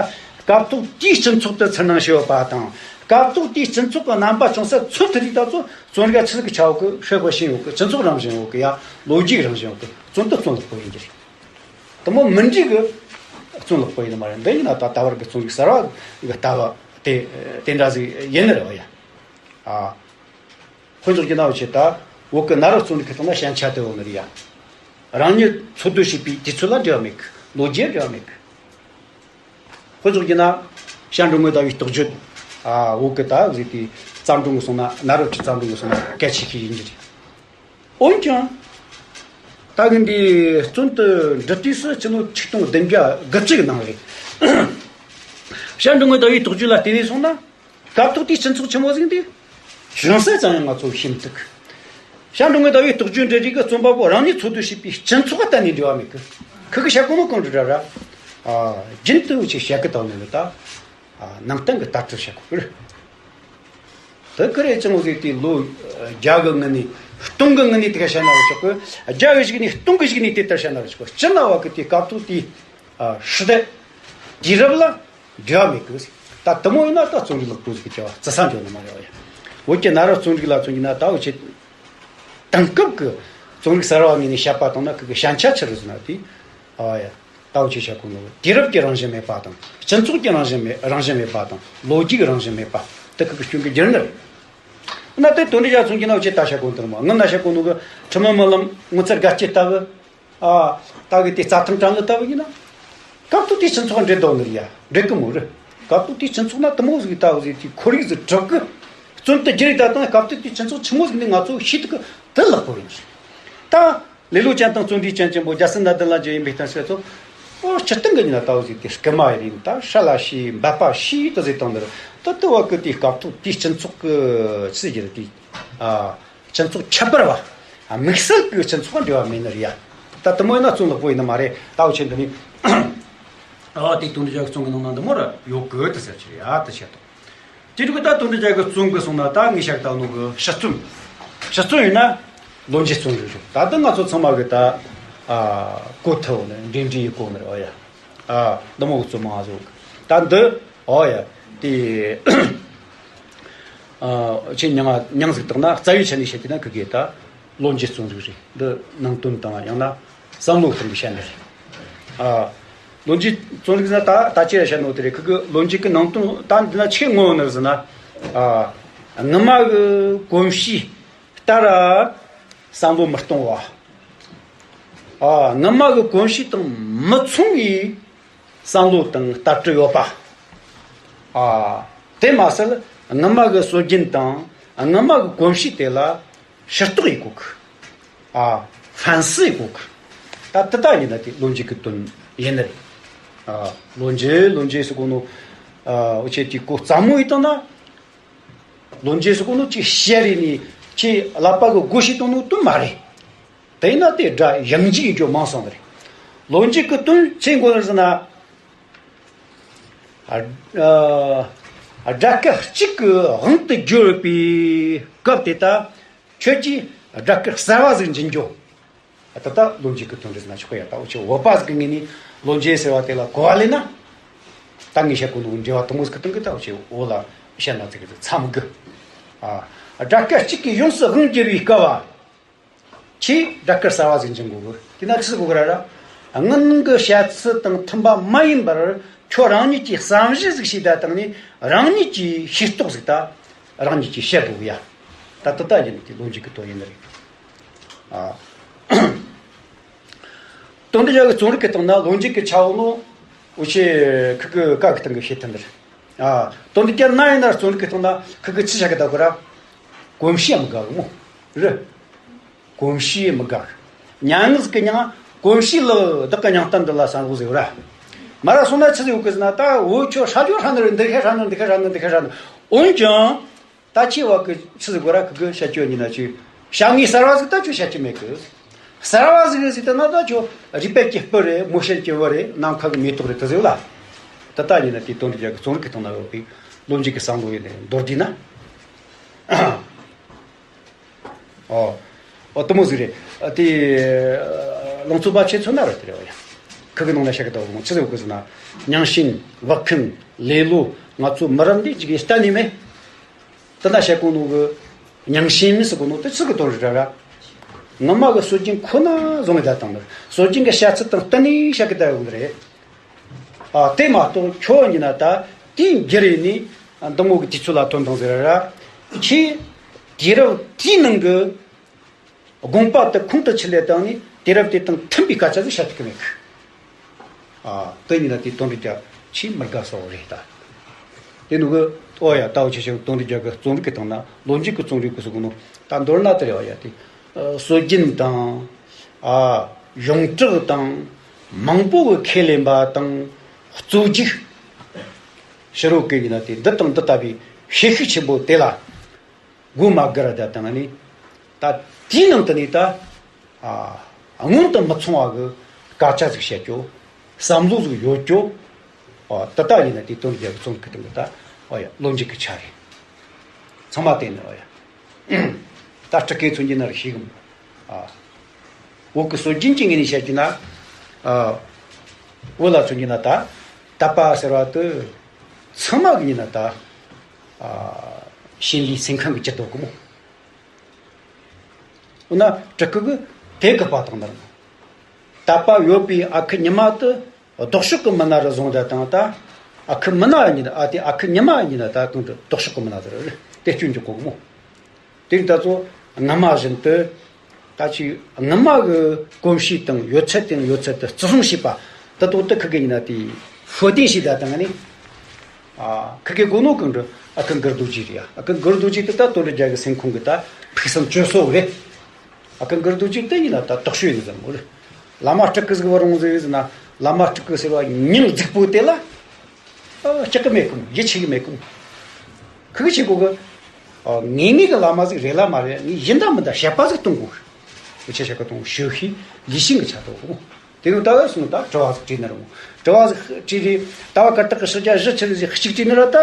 སྐབས་ཐོག་དེའི་སྤྱི་ཚོགས་དུ་ཚུར་སྣང་བྱེད་ཡོད་པ་དང་། སྐབས་ཐོག་དེའི་སྤྱི་ཚོགས་ཀྱི་རྣམ་པ་བྱུང་ས་ཚུལ་དུ་རིག་ད་ཚོ་རྩོམ་རིག་ཆི་ཟིག་གི་ཆ་བོ་གི་社会性ཡོད་གི། སྤྱི་ཚོགས་རང་བཞིན་ཡོད་གི་ཡ། ལོ་རྒྱུས་རང་བཞིན་ཡོད་གི། བརྩོན་དུ་རྩོམ་ལེགས་པོ་ཡིན་གྱི་རེད། དེ་མོ་མི་འགྲིག་གི་རྩོམ་ལེགས་པོ་ཡིན་ནི་མ་རེད། འདི་ཡིན་ན་ད་ད་བར་གི་རྩོམ་རིག་གསར་བ་གི་ལྟ་བ་དེ་དེ་འདྲ་ཟིག་ཡིན་ནི་རེད་བ་ཡ། ཨ། ཁོ་ཚོ་གྱི་ནང་བྱེད་ད་བོད་ཀྱི་གནའ་རབས་རྩོམ་རིག་གི་སྟེང་ན་ཞན་ཆ་དེ་འོང་ནི་རེད་ཡ། རང་ཉིད་འཚོ་སྡོད་བྱེད་པའི་དུས་ཚོད་ལ་འབྲེལ་བ་མེད་གི། ལོ་རྒྱུས་འབྲེལ་བ་མེད་གི། ཁོ་ཚོ་གྱི་ན་ཤར་འགྲོ་མགོན་ཟླ་བའི་རྟོགས་བརྗོད། ཨ་བོད་ཀྱི་ད་ཟིག་དེ་བརྩམས་སྒྲུང་གི་སོང་ན་གནའ་རབས་ཀྱི་བརྩམས་སྒྲུང་གི་སོང་ན་གལ་ཆེ་ཤོས་ཡིན་གྱི་རེད། འོན་ཀྱང་། ད་གི་འདི་རྩོམ་དུ་འབྲི་དུས་སུ་ཕྱི་ལོ་ཆིག་སྟོང་བདུན་བརྒྱ་དགུ་བཅུ་གི་ནང་རེད། ཤར་འགྲོ་མགོན་ཟླ་བའི་རྟོགས་བརྗོད་ལ་བལྟས་ནས་སོང་ན། སྐབས་ཐོག་དེའི་སྤྱི་ཚོགས་ཆི་མོ་ཟིག་འདུག་བྱུང་ས་ཙམ་ཡང་ང་ཚོ་ཤེས་མི་ཐུབ། ཤར་འགྲོ་མགོན་ཟླ་བའི་རྟོགས་བརྗོད་འབྲི་རིགས་ཀྱི་རྩོམ་པ་པོ་རང་ཉིད་འཚོ་སྡོད་བྱེད་པའི་སྤྱི་ཚོགས་གཏན་ནས་འབྲེལ་བ་མེད་གི། ཁི་གི་བཤད་གོ་ནོ་གང་འདྲ་ར་ར། ཨ། རྒྱུན་དུ་ཆེ་བཤད་གི་དང་ནི་ད། ཨ། ནང་བསྟན་གི་ལྟ་གྲུབ་བཤད་གོ་གི་རེད། དེ་ཀི་རེ་ཅང་ཟིག་དེ་ལོ་བརྒྱ་གི་ངི་ནས་སྟོང་གི་ངི་ནས་དེ་ག་བཤད་ན་ར་ཆོག་གི། བརྒྱ་གི་གཞུག་ནས་སྟོང་གི་གཞུག་ནས་དེ་ལྟར་བཤད་ན་ར་ཆོག་གི། སྤྱིར་ན་བ་གི་དེ་སྐབས་ཐོག་དེ། ཨ། ཧྲི་དེ། དུས་རབས་ལ། འབྲེལ་བ་མེད་གི། ད་དེ་མོ་ཡིན་ན་ད་རྩོམ་རིག་ལེགས་པོ་ཟིག་གི་བྱ་བ་བརྩི་ས་འཇོག་ནི་མ་རེད་བ་ཡ། བོད་ཀྱི་གནའ་རབས་རྩོམ་རིག་ལ་མཚོན་གྱི་ན་ད་འུ་ཆོས་དེང་སྐབས་ཀྱི་རྩོམ་རིག་གསར་བ་ངོས་ནས་བཤད་པ་དང་ན་ཁི་གི་ཞན་ཆ་ཆི་རེད་ཟེར་ན་དེ། ཨ་ཡ། ད་འུ་ཆོས་བཤད་གོ་ནོ་དུས་རབས་ཀྱི་རང་བཞིན་མེད་པ་དང་། སྤྱི་ཚོགས་ཀྱི་རང་བཞིན་མེད་རང་བཞིན་མེད་པ་དང་། ལོ་རྒྱུས་ཀྱི་རང་བཞིན་མེད་པ་དེ་ཁི་གི་སྐྱོན་གི་རྒྱུ་ནི་རེད། ན་དེ་དོན་རིག་ཡ་མཚོན་གྱི་ན་འུ་ཆོས་ད་བཤད་གོ་ནོ་དེ་མ་ངི་ན་བཤད་གོ་ནོ་གི་ཁྲི་མི་མི་ལམ་ངོ་མཚར་དགའ་སྐྱིད་ལྟ་བུ། ཨ། ད་གི་དེ་རྩྭ་ཐང་བྲན་གཡོག་ལྟ་བུ་ཡིན་ན། སྐབས་ཐོག་དེའི་སྤྱི་ཚོགས་འདྲེ་དོ་ནི་རེད་ཡ། འདྲེ་གི་མོ་རེད། སྐབས་ཐོག་དེའི་སྤྱི་ཚོགས་ན་དེ་མོ་ཟིག་ལྟ་བུ་ཟིག་དེ་ཁོར་ཡུག་ཟིག་གྲུབ་གི། རྩོམ་དུ་བསྒྱུར་ཡི་ད་དང་སྐབས་ཐོག་དེའི་སྤྱི་ཚོགས་ཆི་མོ་ཟིག་ནི་ང་ཚོ་ཤེས་ཐུབ་གི། དེ་ལེགས་པོ་ཡིན། ད་ལེ་ལོ་ཅན་དང་བརྩོན་འགྲུས་ཅན་ཅན་པོ་རྒྱལ་སྲས་ནན་ཏན་ལ་རྒྱལ་བའི་འབུལ་གཏམ་ཟེར་ཚོ། ཨོ་སྤྱིར་བཏང་གི་ཡིན་ན་ལྟ་བུ་ཟིག་དེ་རྐུ་མ་ཡི་རིན་ད་ཧྲ་ལ་ཤི་འབད་པ་ཤི་དུ་ཟིག་བཏང་ནི་རེད། ད་དེ་བ་གི་དེའི་སྐབས་ཐོག་དེའི་སྤྱི་ཚོགས་གི་ཆི་ཟིག་རེད་དེ། ཨ། སྤྱི་ཚོགས་ཁྱད་པར་བ། དམིགས་བསལ་གྱི་སྤྱི་ཚོགས་འབྲེལ་བ་མེད་ནི་རེད་ཡ། ད་དེ་མོ་ཡིན་ན་རྩོམ་ལེགས་པོ་ཡིན་ནི་མ་རེད། ད་འུ་ཆོས་འདི་ནི། ཨ་དེ་དོན་འགྲུབ་རྒྱལ་གྱི་རྩོམ་གྱི་ནང་ན་འདི་མོ་ར་ཡོད་གི་དེ་ཟེར་གྱི་རེད་ཡ། དེ་བཤད་དོ། དེ་འདྲ་གི་ད་དོན་འགྲུབ་རྒྱལ་གྱི་རྩོམ་གྱི་སོང་ན་ད་ངས་བཤད་གི་ད་ནོ་གི་ཕྱི་རྩོམ། ཕྱི་རྩོམ་ཡིན་ན་ལོ་མཇུག་རྩོམ་རིག་རེད། ད་ལྟ་ང་ཚོ་ཚང་མ་གི་ད། ཨ། གོ་ཐུབ་ནི་འབྲེལ་འདྲིས་ཡི་གོ་ནི་རེད་ཨོ་ཡ། ཨ། འདི་མོ་གི་རྩོམ་མང་ཟིག་ད་འདི། ཨོ་ཡ། དེ། ཨ། ཁྱེད་མྱང་མྱང་ཟིག་བཏང་ན་རྩ་བའི་ཆ་ནས་བཤད་ཀྱི་ན་ཁི་གེ་ད་ལོ་མཇུག་རྩོམ་རིག་རེད། འདི་ནང་དོན་དང་ཡང་ན་བསམ་བློ་གཏོང་གི་བཤད་ནི་རེད། ཨ། ལོ་མཇུག་རྩོམ་རིག་ཟེར་ན་ད་ད་ཅི་ར་བཤད་ནོ་དེ་རེད། ཁི་གེ་ལོ་མཇུག་གི་ནང་དོན་ད་འདི་ན་ཆེས་ངོ་བོ་ནི་ཟེར་ན། ཨ། སྔ་མ་གི་གོམས་གཤིས་ལྟར་བསམ་བློ་མི་གཏོང་བ། ཨ། སྔ་མ་གི་གོམས་གཤིས་དང་མི་མཚུངས་པའི་བསམ་བློ་དང་ལྟ་གྲུབ་ཡོད་པ། ཨ། དེ་མ་ཟད་སྔ་མ་གི་སྲོལ་རྒྱུན་དང་སྔ་མ་གི་གོམས་གཤིས་དེ་ལ་ཕྱིར་རྟོག་ཡེད་དགོས་གི། ཨ། ཧྥན་སི་ཡེད་དགོས་གི། ད་དེ་ལྟ་ཡིན་ན་དེ་ལོ་མཇུག་གི་དོན་ཡིན་ནི་རེད། ཨ། ལོ་མཇུག་ལོ་མཇུག་ཟེར་གོ་ནོ། ཨ། འུ་ཆོས་དེ་གོ་སླ་མོ་ཡེད་བཏང་ན། ལོ་མཇུག་ཟེར་གོ་ནོ་ཅིག་བཤད་རེ་ནས་ཁྱེད་ཀླད་པ་གི་སྒོ་ཕྱེ་བཏང་ནོ་དོན་མ་རེད། དེས་ན་དེ་སྒྲ་ཡང་འཇིག་ཡིན་རྒྱུ་མང་སོང་ནི་རེད། ལོ་མཇུག་གི་དོན་ཆེ་མགོ་ནར་ཟེར་ན། ཨ། ཨ། སྒྲ་སྐད་གཅིག་གི་དབང་དུ་གྱུར་པའི་སྐབས་དེ་ད་ཁྱོད་ཀྱིས་སྒྲ་སྐད་གསར་བ་ཟིག་འབྱིན་རྒྱུ། ད་ལྟ་ལོ་མཇུག་གི་དོན་རེད་ཟེར་ན་ཆོག་གི་ཡ། ད་འུ་ཆོ་བོད་པ་ཟིག་གི་ངོས་ནས་ལོ་མཇུག་ཟེར་བ་དེ་ལ་གོ་བ་ལེན་ན། ད་ངས་བཤད་གོ་ནོ་འབྲེལ་བ་དེ་མོ་ཟིག་གི་སྟེང་གི་ད་འུ་ཆོ་བོད་ལ་བཤད་ན་ཙིག་གི་ཚམ་གི། ཨ། སྒྲ་སྐད་གཅིག་གིས་ཡོངས་སུ་དབང་བསྒྱུར་བའི་སྐབས། ཁྱེད་སྒྲ་སྐད་གསར་བ་ཟིག་འབྱིན་དགོས་གི། དེ་ན་ཆི་ཟིག་དགོས་གི་ར་ར། སྔོན་གི་བཤད་ཚུལ་དང་མཐུན་པ་མ་ཡིན་པར་ཁྱོད་རང་ཉིད་ཀྱིས་བསམ་གཞིག་ཟིག་བྱས་ད་བཏང་ནས་རང་ཉིད་ཀྱིས་ཤེས་རྟོགས་ཟིག་ད་རང་ཉིད་ཀྱིས་བཤད་དགོས་གི་ཡ། ད་ད་ལྟ་ཡིན་ནི་དེ་ལོ་མཇུག་གི་དོན་ཡིན་ནི་རེད། ཨ། དོན་དུ་ཡ་གི་རྩོམ་རིག་གི་སྟེང་ན་ལོ་མཇུག་གི་ཆ་བོ་ནོ་འུ་ཆེ་ཁི་གི་ཀ་གི་སྟེང་གི་བཤད་ཐུབ་འདིར། ཨ། དོན་དུ་ཀྱང་ན་ཡིན་ན་རྩོམ་རིག་གི་སྟེང་ན་ཁི་གི་ཆི་བྱ་གི་ད་གོ་ར། གོམས་གཤིས་མི་དགའ་གི་མོ། རེད། གོམས་གཤིས་མི་དགའ། མྱ་ངན་གི་མྱང་གོམས་གཤིས་ལ་བདག་གི་མྱང་གཏམ་འདི་ལ་བསམ་བློ་ཟེར་བ་ར། མ་ར་སོང་ན་ཆི་ཟེར་གི་ཟེར་ན་ད་འུ་ཆོ་ཧྲ་ཅོ་ཧྲ་ནི་རེད། འདི་ཁ་ཧྲ་ནི་འདི་ཁ་ཧྲ་ནི་འདི་ཁ་ཧྲ་ནི། འོན་ཀྱང་། ད་ཁྱེད་བ་གི་ཆི་ཟིག་གོ་ར་གི་གི་བཤད་རྒྱུ་ཡིན་ན་ཅི། བྱ་ངའི་གསར་བ་ཟིག་ད་ཁྱོད་བཤད་རྒྱུ་མེད་གི། གསར་བ་ཟིག་ཟིག་ད་ན་ད་ཁྱོད་རུས་པའི་སྐྱེ་སྤུ་རེད། མོ་ཤེལ་གྱི་བུ་རེད། ནམ་མཁའ་གི་མེ་ཏོག་རེད་དེ་ཟིག་ལ། ད་ལྟ་ཡིན་ན་དེ་དོན་རིག་རྒྱལ་གི་རྩོམ་རིག་གི་སྟེང་ན་ཡོད་པའི་ལོ་མཇུག་གི་བསམ་བློ་ཡིན་ནས་མདོར་བསྡུས་ན། ཨོ། ཨོ་དུ་མོ་ཟིག་རེད། ཨ་དེ། ལང་ཚོ་བ་ཆེ་ཚོ་ན་ར་དེ་རེད་བ་ཡ། ཁི་གི་ནང་ན་བཤད་གི་ད་བ་མོ་ཆི་ཟིག་གི་ཟིག་ན། རྙིང་ཞེན། བག་འཁུམས། ལེ་ལོ། ང་ཚོ་མི་རབས་འདི་ཅིག་གི་གཏན་ནས་མེད། དེ་ན་བཤད་གོ་ནོ་གི་རྙིང་ཞེན་མི་ཟེར་གོ་ནོ་དེ་ཆི་གི་དོན་རེད་ར། ངོ་མ་གི་སྲོལ་རྒྱུན་ཁོ་ན་བཟུང་གི་ད་བཏང་ནི། སྲོལ་རྒྱུན་གི་བཤད་ཚུལ་དང་བསྟུན་ནས་བཤད་གི་ད་ཡོང་གི་རེད། ཨ་དེ་མ་གཏོགས་ཁྱོད་ཡིན་ན་ད་དེའི་འགྱུར་ཡིན་ནི་འདི་མོ་གི་དུས་ཚོད་ལ་ཐོན་དང་ཟེར་ར། ཁྱེད་དུས་རབས་དེའི་ནང་གི་དགོངས་པ་དེ་ཁུངས་དུ་ཆུད་ལས་བཏང་ནས་དུས་རབས་དེ་དང་མཐུན་པའི་སྐད་ཆ་ཟིག་བཤད་ཐུབ་ཀྱི་མེད་གི། ཨ། དེ་ཡིན་ན་དེ་དོན་རིག་རྒྱལ་ཆེས་མི་དགའ་ས་བོ་རེད་ད། དེ་ནུ་གི་ཨོ་ཡ་ད་འུ་ཆེ་ཆེ་དོན་རིག་རྒྱལ་གི་རྩོམ་རིག་གི་སྟེང་ན་ལོ་མཇུག་གི་རྩོམ་རིག་གི་ཟེར་གོ་ནོ་ད་མདོར་ན་དེ་རེད་བ་ཡ་དེ། ཨ། སྲོལ་རྒྱུན་དང་། ཨ། ཡོངས་གྲགས་དང་། མང་པོ་གི་ཁས་ལེན་པ་དང་། རྩོད་རྒྱུགས། ཕྱི་རོལ་གི་ཡིན་ན་དེ་འདི་དང་འདི་ལྟ་བུའི་ཤེས་ཤུགས་ཆེན་པོ་དེ་ལ། སྒོ་མ་བསྒུར་ར་ད་དང་ནི། ད་དེའི་ནང་དུ་ནི་ད། ཨ། སྔོན་དུ་མི་ཚང་བ་གི་སྐད་ཆ་ཟིག་བཤད་རྒྱུ། བསམ་བློ་ཟིག་ཡོད་རྒྱུ། ཨ། དེ་ལྟ་ཡིན་ན་དེ་དོན་རྒྱལ་གི་རྩོམ་གི་སྟེང་གི་ད། ཨོ་ཡ། ལོ་མཇུག་གི་ཆ་རེད། ཚང་མ་བལྟས་ནས་ཨོ་ཡ། ད་སྤྲུལ་སྐུའི་མཚོན་གྱི་ན་རེ་ཤེས་གི་མོ། ཨ། བོད་ཀྱི་སྲོལ་རྒྱུན་གྱི་ངོས་ནས་བཤད་རྒྱུ་ན། ཨ། བོད་ལ་མཚོན་གྱི་ན་ད། དད་པ་ཟེར་བ་དེ། ཚང་མ་གི་ཡིན་ན་ད། ཨ། ཞིང་ལས་སེམས་ཁམས་ཀྱི་ཇི་ལྟར་གོ་མོ། འོ་ན་སྤྲུལ་སྐུ་གི་དེ་གི་པ་དང་ནར། དད་པ་ཡོད་པའི་ཨ་ཁུ་ཉི་མ་དེ་ལྡོག་ཕྱོགས་ཀྱི་མི་སྣ་རུ་བཟུང་བསྡད་དང་ད། ཨ་ཁུ་མི་སྣ་ཡིན་ན་ཨ་དེ་ཨ་ཁུ་ཉི་མ་ཡིན་ན་ད་གང་དུ་ལྡོག་ཕྱོགས་ཀྱི་མི་སྣ་དེ་རེད་དེ་སྐྱོན་གྱི་གོ་གི་མོ། དེ་ད་ཚོ་སྔ་མ་བཞིན་དུ། ད་ཅིག་སྔ་མ་གི་གོམས་གཤིས་དང་ཡོད་ཚད་དང་ཡོད་ཚད་དུ་བརྩི་སྲུང་བྱས་པ། ད་དོ་ད་ཁི་གེ་ཡིན་ན་དེ་ཧྥོ་ཏིན་ཞིག་ད་དང་ནི། ཨ། ཁི་གེ་གོ་ནོ་གང་འདྲ་ཨ་ཁུ་མགུར་རྡོ་རྗེ་རེད་ཡ། ཨ་ཁུ་མགུར་རྡོ་རྗེ་དེ་ད་དོན་རིག་རྒྱལ་གི་སེམས་ཁོང་གི་ད་ཕུགས་བསམ་བཅོལ་སོ་རེད། ཨ་ཁུ་མགུར་རྡོ་རྗེ་དེ་ཡིན་ན་ད་དོག་ཤོས་ཡིན་ཟེར་མོ་རེད། བླ་མ་སྤྲུལ་སྐུ་ཟིག་བ་རུང་ཟེར་ཡོད་ཟེར་ན་བླ་མ་སྤྲུལ་སྐུ་ཟེར་བ་མྱིང་རྫིག་པོ་དེ་ལ། ཨ། སྐྲག་གི་མེད་གོ། ཡིད་ཆེས་གི་མེད་གོ། ཁི་གི་ཆེ་གོ་གི། ཨ། ངེས་ངེས་གི་བླ་མ་ཟིག་རེད་ལ་མ་རེད། ངས་ཡིན་ད་མིན་ད་བཤད་པ་ཟིག་གཏོང་གོ། འུ་ཆ་བཤད་གི་གཏོང་ཞུ་ཤེས་ལི་ཤིང་གི་ཆ་གཏོང་གོ། དེ་ནས་ད་ག་སོང་ད་དྲི་བ་ཟིག་དྲིས་ན་རུང་། དྲི་བ་ཟིག་དྲིས་རེད། ད་བ་ཀ་དག་གི་ཕྱག་རྒྱ་བཞི་ཆི་རེད་ཟིག་གཅིག་དྲིས་ན་ར་ད།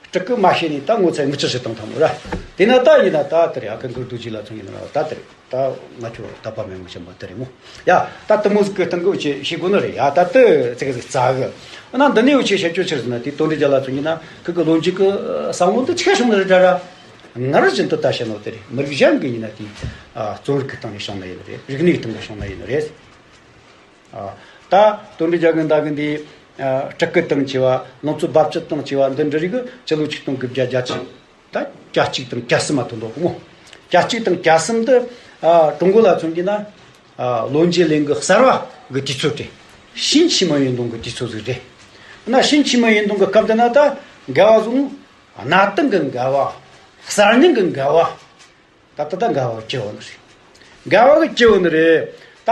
སྤྲུལ་སྐུ་མ་ཤེས་ནས་ད་ངོ་ཚ་ངུ་ཅི་ཞིག་བཏང་ཐང་མོ་ར། དེ་ན་ད་ཡིན་ན་ད་དེ་རེད། ཨ་ཁུ་མགུར་རྡོ་རྗེ་ལ་མཚོན་ཡིན་ན་ད་དེ་རེད། ད་ང་ཚོ་དད་པ་མེད་མོ་ཆེན་པོ་དེ་རེད་མོ། ཡ། ད་དུ་མོ་ཟིག་གི་སྟེང་གི་འུ་ཆེ་ཤེས་དགོས་ནི་རེད་ཡ། ད་དུ་ཙི་ག་ཟིག་རྩ་གི། ཨ་ན་འདི་ནས་འུ་ཆེ་བཤད་རྒྱུ་ཆི་རེད་ཟེར་ན་དེ་དོན་རིག་རྒྱལ་ལ་མཚོན་ཡིན་ན་ཁི་གི་ལོ་མཇུག་གི་བསམ་བློ་འདི་ཆི་ག་བྱུང་ནི་རེད་ད་ར། ངར་བཞིན་དུ་ད་བཤད་ནོ་དེ་རེད། མི་རིགས་གཞན་གི་ཡིན་ན་དེ། ཨ། རྩོམ་རིག་གི་སྟེང་ནས་བྱུང་ནི་ཡིན་ནི་རེད། རིག་གནས་གི་སྟེང་ནས་བྱུང་ནི་ཡིན་ནི་རེད། ཨ། ད་དོན་རིག་རྒྱལ་གི་འདའ་གི་འདི། ཨ། སྤྲུལ་སྐུ་དང་བཅས་པ། ལང་ཚོ་རྦབ་ཆུ་དང་བཅས་པ་འདི་འདྲ་རིགས་གི་སྤྱི་ལོ་ཆིག་སྟོང་དགུ་བརྒྱ་བརྒྱད་ཅུ། ད་གྱ་གཅིག་དང་གྱ་གསུམ་མ་ཐོན་འདུག་གོ་མོ། གྱ་གཅིག་དང་གྱ་གསུམ་དུ། ཨ། ཀྲུང་གོ་ལ་མཚོན་གྱི་ན། ཨ། ལོ་མཇུག་ལས་འགུལ་གསར་བ་གི་དུས་ཚོད་རེད། 新奇门运动 གི་དུས་ཚོད་ཟིག་རེད། ན་新奇门运动 གི་སྐབས་དེ་ན་ད་འགལ་བ་བཟུང་། གནའ་དེང་གི་འགལ་བ། གསར་རྙིང་གི་འགལ་བ། ད་ལྟ་ད་འགལ་བ་སྐྱེ་བ་ནི་རེད། འགལ་བ་གི་སྐྱེ་བ་ནི་རེད། ད་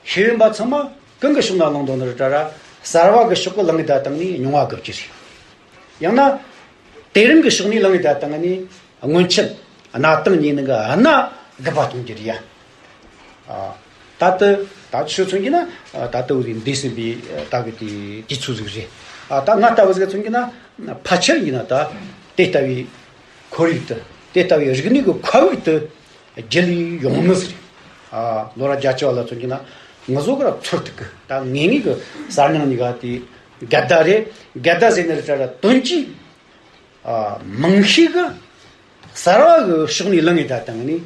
ཤེས་ཡོན་པ་ཚང་མ་གང་གི་ཕྱོགས་ན་ལངས་འདུག་ནི་རེད་ད་ར། གསར་བ་གི་ཕྱོགས་གི་ལངས་ཡི་ད་བཏང་ནི་རྙིང་བ་གི་བརྗེ་རེད། ཡང་ན། དེ་རིང་གི་ཕྱོགས་ནས་ལངས་ཡི་ད་བཏང་ནི་སྔོན་ཆད་གནའ་དེང་ཉིད་ནི་གི་གནའ་རྒུད་པ་གཏོང་རྒྱུ་རེད་ཡ། ཨ། ད་ལྟ་ད་ཆོས་མཚོན་གྱི་ན་ད་ལྟ་འུ་ཟིག་འདས་ཟིན་པའི་ད་གི་དེ་དུས་ཚོད་ཟིག་རེད། ཨ། ད་ང་ལྟ་བུ་ཟིག་མཚོན་གྱི་ན་ཕལ་ཆེར་ཡིན་ན་ད་དེ་ལྟ་བུའི་ཁོར་ཡུག་ཏུ་དེ་ལྟ་བུའི་རིག་གནས་ཀྱི་མཁའ་དབུགས་དུ་རྒྱུ་ལས་ཡོང་ནི་ཟིག་རེད། ཨ། ལོ་ར་རྒྱ་ཆེ་བ་ལ་མཚོན་གྱི་ན་ང་ཟོ་ག་ར་ཚོར་ཐུབ་གི། ད་ངེས་ངེས་ཀྱི་གསར་རྙིང་གཉིས་ཀ་དེ་འགལ་ཟླ་རེད། འགལ་ཟླ་ཟེར་ནི་རེད་ད་ར་དོན་གྱིས། ཨ། མང་ཤོས་ཀྱི་གསར་བ་གི་ཕྱོགས་ནས་ལངས་ཡི་ད་བཏང་ནི་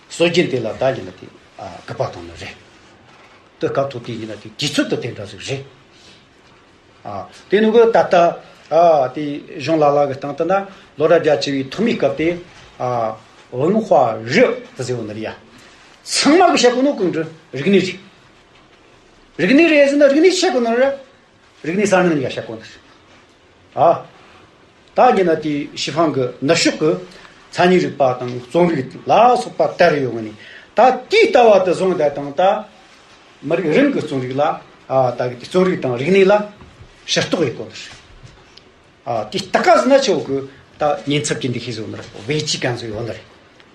སྲོལ་རྒྱུན་དེ་ལ་ད་ཡིན་ན་དེ། ཨ། རྒུད་པ་གཏོང་ནི་རེད། དེ་སྐབས་ཐོག་དེ་ཡིན་ན་དེ་དུས་ཚོད་དེ་དེ་འདྲ་ཟིག་རེད། ཨ། དེ་ནུ་གི་ད་ལྟ། ཨ། དེ་གཞུང་ལ་ལ་གི་སྟེང་དུ་ན་ལོ་ར་རྒྱ་ཆེ་བའི་ཐོག་མའི་སྐབས་དེ། ཨ། 文化热 དེ་ཟེར་བ་ནི་རེད་ཡ། ཚང་མ་གི་བཤད་གོ་ནོ་གང་འདྲ་རིག་གནས་རེད། རིག་གནས་རེད་ཟེར་ན་རིག་གནས་ཆེ་གོ་ནོ་ར། རིག་གནས་གསར་རྙིང་ཡ་ཤ་གོ་ནོ་ར། ཨ། ད་ཉི་ན་དེ་ཤི་ཧྥང་གི་ནུབ་ཕྱོགས་ཀྱི་མཚན་ཉིད་རིག་པ་དང་རྩོམ་རིག་ལ་སོགས་པ་དར་ཡོང་ནི། ད་དེའི་ལྟ་བ་དེ་བཟུང་ད་དང་ད་མི་རིགས་རང་གི་རྩོམ་རིག་ལ། ཨ། ད་གི་དེ་རྩོམ་རིག་དང་རིག་གནས་ལ་ཕྱིར་རྟོག་ཡེ་གོ་ནོ་ར། ཨ། དེ་ལྟ་ག་ཟེར་ན་ཆེ་བོ་གི་ད་ཉིན་ཚབ་ཀྱི་འདི་ཤེས་བཟོ་ནི་རེད། བེ་ཅི་གན་ཟེར་ཡོད་ནི་རེད།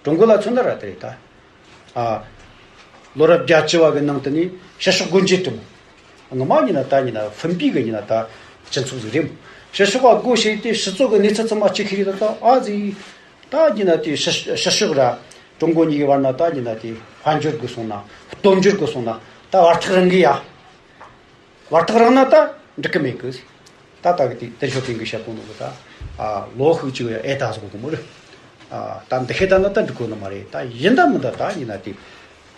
ཀྲུང་གོ་ལ་མཚོན་ན་ར་དེ་རེད་ད། ཨ། ལོ་རབས་བརྒྱད་ཅུ་བ་གི་ནང་དུ་ནི་ཕྱི་ཕྱོགས་སྒོ་འབྱེད་དུ་མོ། ངོ་མ་ཉིན་ན་ད་ཉིན་ན་ཧྥུན་པི་གི་ཉིན་ན་ད་སྤྱི་ཚོགས་ཟིག་རེད་མོ། ཕྱི་ཕྱོགས་བ་སྒོ་ཕྱེ་སྟེ་སྤྱི་ཚོགས་གི་གནས་ཚུལ་ཚང་མ་ཅི་ཁི་རི་ད་ད་ཨ་ཟི། ད་ཉིན་ན་དེ་ཕྱི་ཕྱི་ཕྱོགས་ར་ཀྲུང་གོ་གཉིས་ཀྱི་བར་ན་ད་ཉིན་ན་དེ་དཔལ་འབྱོར་གི་སོང་ན་སྟོབས་འབྱོར་གི་སོང་ན་ད་བར་ཐག་རིང་གི་ཡ། བར་ཐག་རིང་ན་ད་འགྲིག་གི་མེད་གི། ད་ལྟ་གི་དེ་ཏེ་ཞོ་ཕིང་གི་ཞབས་ཏོག་ནོ་གི་ད། ཨ། ལོ་ཤུགས་ཅིག་ཡ་ཨེ་ད་ཟོ་གི་མོ་རེད། ཨ། ད་འདི་ཤེས་ད་ན་ད་འགྲིག་གོ་ནི་མ་རེད། ད་ཡིན་ད་མིན་ད་ད་ཡིན་ན་དེ་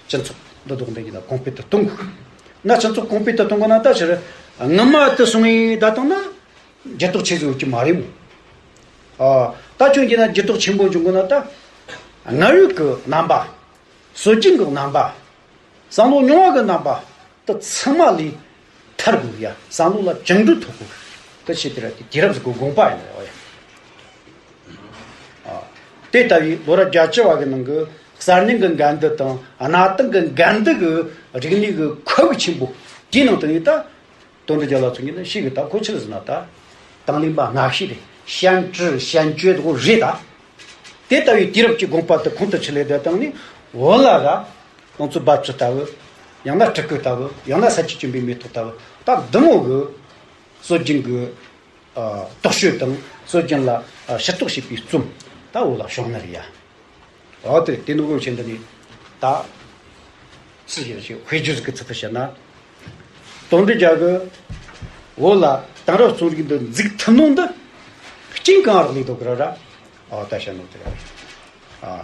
སྤྱི་ཚོགས་འདི་དོག་འདི་ཡིན་ན་གོང་འཕེལ་དུ་གཏོང་དགོས། ན་སྤྱི་ཚོགས་གོང་འཕེལ་དུ་གཏོང་དགོས་ན་ད་ཕྱིར་ངོ་མ་དུ་སོང་ཡིན་ད་དང་ན་འགྱུར་ལྡོག་ཆེ་ཟིག་ཡོད་ཀྱི་མ་རེད་མོ། ཨ། ད་ཁྱོད་ཀྱི་ན་འགྱུར་ལྡོག་ཆེན་པོ་འབྱུང་དགོས་ན་ད་དངོས་ཡོད་ཀྱི་རྣམ་པ། སྲོལ་རྒྱུན་གྱི་རྣམ་པ། བསམ་བློ་རྙིང་བ་གི་རྣམ་པ་དེ་ཚང་མ་ལས་ཐར་དགོས་ཡ། བསམ་བློ་ལ་བཅིངས་འགྲོལ་ཐོབ་དགོས། དེ་ཆེད་དེ་ར་དེ་དུས་རབས་ཟིག་གི་དགོངས་པ་ཡིན་ནོ་ཡ། ཨ། དེ་ལྟ་བུའི་ལོ་རབས་བརྒྱད་ཅུ་བ་གི་ནང་གི་གསར་རྙིང་གི་འགལ་འདུ་དང་གནའ་དེང་གི་འགལ་འདུ་གི་རིག་གནས་གི་ཁུ་བ་ཆེན་པོ་དེའི་ནང་དུ་ནི་ད། དོན་དུ་རྒྱ་ལ་ཚོ་ཉིད་ནི་ཤི་གི་ད་ཁོ་ཆི་ཟེར་ན་ད། དང་ལེན་པ་སྔ་ཤོས་རེད། ཤན་ཀྲི་ཤན་ཅོད་དགོ་རེད་ད། དེ་ལྟ་བུའི་དུས་རབས་ཀྱི་དགོངས་པ་དེ་ཁོང་དུ་ཆུད་ལས་དེ་དང་ནི་བོད་ལ་ར། ལང་ཚོ་རྦབ་ཆུ་ལྟ་བུ། ཡང་ན་སྤྲུལ་སྐུ་ལྟ་བུ། ཡང་ན་ས་ཆུ་གྱོན་པའི་མེ་ཏོག་ལྟ་བུ། ད་འདི་མོ་གི་སྲོལ་རྒྱུན་གྱི་ཨ། རྟོག་དཔྱོད་དང་སྲོལ་རྒྱུན་ལ་ཨ། ཕྱིར་རྟོག་བྱེད་པའི་རྩོམ་ད་བོད་ལ་བྱུང་ནི་རེད་ཡ། འོ་དེ་དེ་ནུ་གོ་ཆེན་འདི་ནི་ད་སུ་ཞིག་ཞིག་དཔེ་བརྗོད་ཀྱི་ཚུལ་དུ་བཤད་ན། དོན་དུ་རྒྱ་གི་བོད་ལ་དེང་རབས་རྩོམ་རིག་འདི་འཛུགས་ཐུབ་ནོ་འདི་རྐྱེན་གང་རག་ལས་དོ་གི་ར་ར། ཨོ་ད་བཤད་ནོ་དེ་ར། ཨ།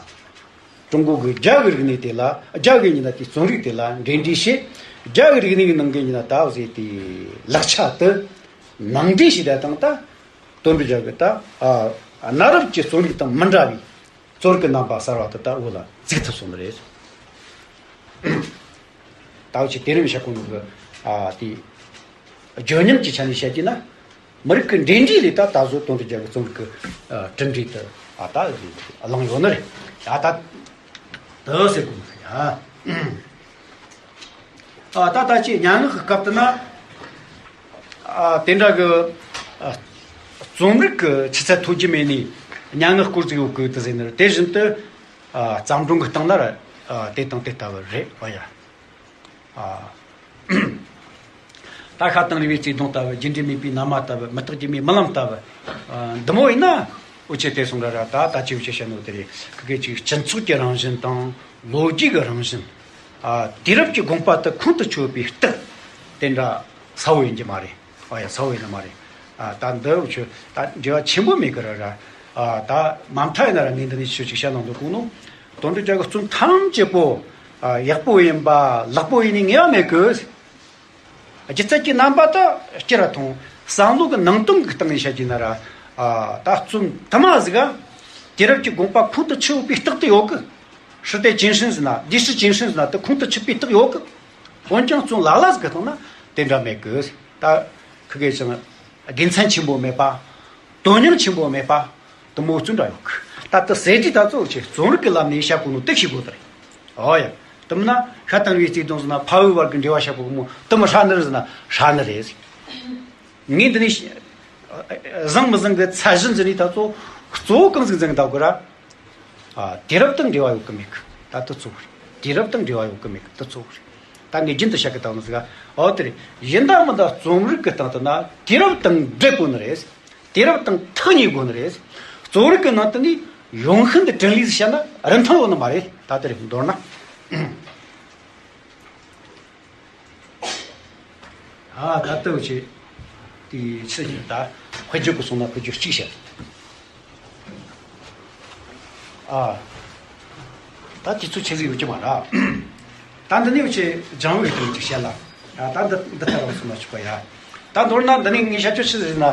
ཀྲུང་གོ་གི་རྒྱ་གི་རིག་གནས་དེ་ལ་རྒྱ་གི་ཉིན་ན་དེ་རྩོམ་རིག་དེ་ལ་འབྲེལ་འདྲིས་བྱེད། རྒྱ་གི་རིག་གནས་ཀྱི་ནང་གི་ཉིན་ན་ད་བཟོས་དེ་ལག་ཆ་དེ་ནང་འདྲེན་བྱེད་ད་དང་ད། དོན་དུ་རྒྱ་གི་ད། ཨ། གནའ་རབས་ཀྱི་རྩོམ་རིག་དང་མི་འདྲ་བའི། རྩོམ་རིག་གི་རྣམ་པ་གསར་བ་དེ་ད་བོད་ལ་བཙུགས་ཐུབ་སོང་ནི་རེད། ད་འུ་ཆོས་དེ་རིང་ཞག་གོང་གི་ཨ་དེ་བརྗོད་ཉམས་ཀྱི་ཆ་ནས་བཤད་ཀྱི་ན། མི་རིགས་ཀྱི་འབྲེལ་འདྲིས་ལས་ད་ད་གཟོད་དོན་དུ་རྒྱ་གི་རྩོམ་རིག་གི་ཨ་གྲུབ་འབྲས་དེ་ཨ་ད་བླངས་ཡོད་ནི་རེད། ཨ་ད་དེ་ཟེར་དགོས་ནི་རེད་ཨ། ཨ་ད་ལྟ་ཅིག་སྙན་ངག་གི་སྐབས་དུ་ན། ཨ་དེ་འདྲ་གི་ཨ་རྩོམ་རིག་གི་ཆུ་ཚད་མཐོ་རྒྱུ་མེད་ནས་སྙན་ངག་སྐོར་ཟིག་ཡོད་གི་དུ་ཟེར་ནི་རེད། དེ་བཞིན་དུ་ཨ་བརྩམས་སྒྲུང་གི་སྟེང་ན་ར་ཨ་དེ་དང་དེ་ལྟ་བུ་རེད་བ་ཡ། ཨ་ད་ཤ་དང་རི་བའི་བརྩེ་དུང་ལྟ་བུ། རྒྱུ་འབྲས་མེད་པའི་ན་མ་ལྟ་བུ། མུ་སྟེགས་རྒྱུ་མའི་རྨི་ལམ་ལྟ་བུ། ཨ་འདི་མོ་ཡིན་ན་འུ་ཆོས་དེ་སོང་ར་ར་ད་ད་ཅི་འུ་ཆོས་བཤད་ནོ་དེ་རེད། ཁི་གེ་ཅིག་སྤྱི་ཚོགས་ཀྱི་རང་བཞིན་དང་ལོ་རྒྱུས་ཀྱི་རང་བཞིན། ཨ་དུས་རབས་ཀྱི་དགོངས་པ་དེ་ཁོང་དུ་ཆུད་པའི་རྟགས་དེ་འདྲ་གསལ་བོ་ཡིན་གྱི་མ་རེད། ཨ་ཡ་གསལ་བོ་ཡིན་ནི་མ་རེད། ཨ་ད་འདི་འུ་ཆོས་ད་འབྲེལ་བ་ཆེན་པོ་མེད་གི་ར་ར། ཨ་ད་མ་མཐའ་ཡིན་ན་ར་ངས་འདི་ནས་ཆོས་ཅིག་བཤད་ན་འདོད་གོ་ནོ། དོན་དུ་རྒྱ་གི་རྩོམ་ཐམས་ཅད་པོ་ཨ་ཡག་པོ་ཡིན་པ་ལེགས་པོ་ཡིན་ནི་ངེས་པ་མེད་གི། སྒྱུ་རྩལ་གྱི་རྣམ་པ་དག་སྐྱེ་ར་མཐོང་། བསམ་བློ་གི་ནང་དོན་གྱི་སྟེང་ནས་བཤད་ཀྱི་ན་ར། ཨ་ད་རྩོམ་དུ་མ་ཟིག་ག་དུས་རབས་ཀྱི་དགོངས་པ་ཁོང་དུ་ཆུད་པའི་རྟགས་དེ་ཡོད་གི། ཧྲི་ཏེ་ཅིན་ཧྲིན་ཟེར་ན་ལི་ཧྲི་ཅིན་ཧྲིན་ཟེར་ན་དེ་ཁོང་དུ་ཆུད་པའི་རྟགས་ཡོད་གི། འོན་ཀྱང་རྩོམ་ལ་ལ་ཟིག་གི་སྟེང་ན་དེ་འདྲ་མེད་གི། ད་ཁི་གེ་ཅང་དགེ་མཚན་ཆེན་པོ་མེད་པ། དོན་སྙིང་ཆེན་པོ་མེད་པ། དུ་མོ་བཙུན་འདྲ་ཡོད་གི། ད་དུ་ཟེར་དུས་ད་གཙོ་བོ་ཆེ་རྩོམ་རིག་གི་ལམ་ནས་བཤད་གོ་ནོ་དེ་ཤེས་དགོས་ད་རེད། ཨོ་ཡ། དུ་མིན་ན་ཤ་དང་རི་བའི་བརྩེ་དུང་ཟེར་ན་ཕ་བུ་བར་གྱི་འབྲེལ་བ་བཤད་གོ་མོ་དུ་མི་ཧྲ་ནི་རེད་ཟེར་ན་ཧྲ་ནི་རེད། ངས་འདི་ནས་བཟང་མི་བཟང་གི་ཚད་གཞི་འཛིན་ནས་ད་གཙོ་གཙོ་བོ་གང་ཟིག་འཛིན་གི་འདུག་གི་ར། ཨ་དུས་རབས་དང་འབྲེལ་བ་ཡོད་གི་མེད་གི་ད་དུ་གཙོ་བོ་རེད། དུས་རབས་དང་འབྲེལ་བ་ཡོད་གི་མེད་གི་དུ་གཙོ་བོ་རེད། ད་ངས་རྒྱུན་དུ་བཤད་གི་ད་ནི་ཟིག་ག་ཨོ་དེ་རེད། ཡིན་ད་མིན་ད་རྩོམ་རིག་གི་སྟེང་དུ་ན་དུས་རབས་དང་འབྲེལ་དགོས་ནི་རེད། དུས་རབས་དང་ཐག་ཉེ་དགོས་ནི་རེད། རྩོམ་རིག་གི་ནང་དུ་ནི་ཡོང་ཤིན་ཏུ་དྲིན་ལས་བཤད་ན་རིན་ཐང་ཡོད་ནི་མ་རེད། ད་དེ་རེད་མདོར་ན། ཨ་ད་ལྟ་བུ་ཆེ་དེའི་ཕྱི་ཉིན་ད་དཔེ་བརྗོད་ཀྱི་སོང་ན་དཔེ་བརྗོད་གཅིག་བཤད། ཨ་ད་དུས་ཚོད་ཆེ་ཟིག་ཡོད་ཀྱི་མ་རེད། ད་འདི་ནས་བྱས་ལྗང་བའི་དོན་ཅིག་བཤད་ལ། ད་འདི་འདི་ལྟར་རང་སོང་ན་ཆོག་པ་ཡ། ད་མདོར་ན་འདི་ནས་ངས་བཤད་རྒྱུ་ཆི་ཟེར་ན།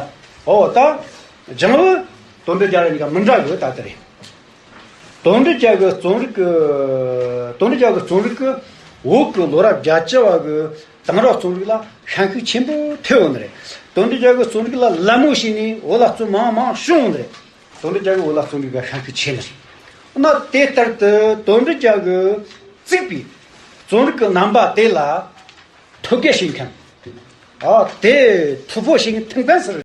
ཨོ་ད་ལྗང་བུ་དོན་འགྲེལ་རྒྱ་ར་གཉིས་ཀ་མི་འདྲ་གི་ད་ལྟ་རེད། དོན་འགྲེལ་རྒྱ་གི་རྩོམ་རིག་གི་དོན་འགྲེལ་རྒྱ་གི་རྩོམ་རིག་གི་བོད་ཀྱི་ལོ་རབས་བརྒྱད་ཅུ་བ་གི་ དེང་རབས་རྩོམ་རིག་ལ་ཤན་ཤུགས་ཆེན་པོ་ཐེབས་ཡོད་ནི་རེད། དོན་གྲུབ་རྒྱལ་གྱི་རྩོམ་རིག་ལ་ལད་མོ་བྱས་ནས་བོད་ལ་རྩོམ་མང་མང་བྱུང་ཡོད་ནི་རེད། དོན་གྲུབ་རྒྱལ་གྱི་བོད་ལ་རྩོམ་རིག་གི་ཤན་ཤུགས་ཆེ་ནི་རེད། ན་དེ་ལྟར་དུ་དོན་གྲུབ་རྒྱལ་གྱིས་བརྩིགས་པའི་རྩོམ་རིག་གི་རྣམ་པ་དེ་ལ་ཐོད་རྒལ་བྱེད་མཁན། ཨ་དེ་ཐུབ་པོ་ཞིག་མཐུན་མཁན་ཟེར།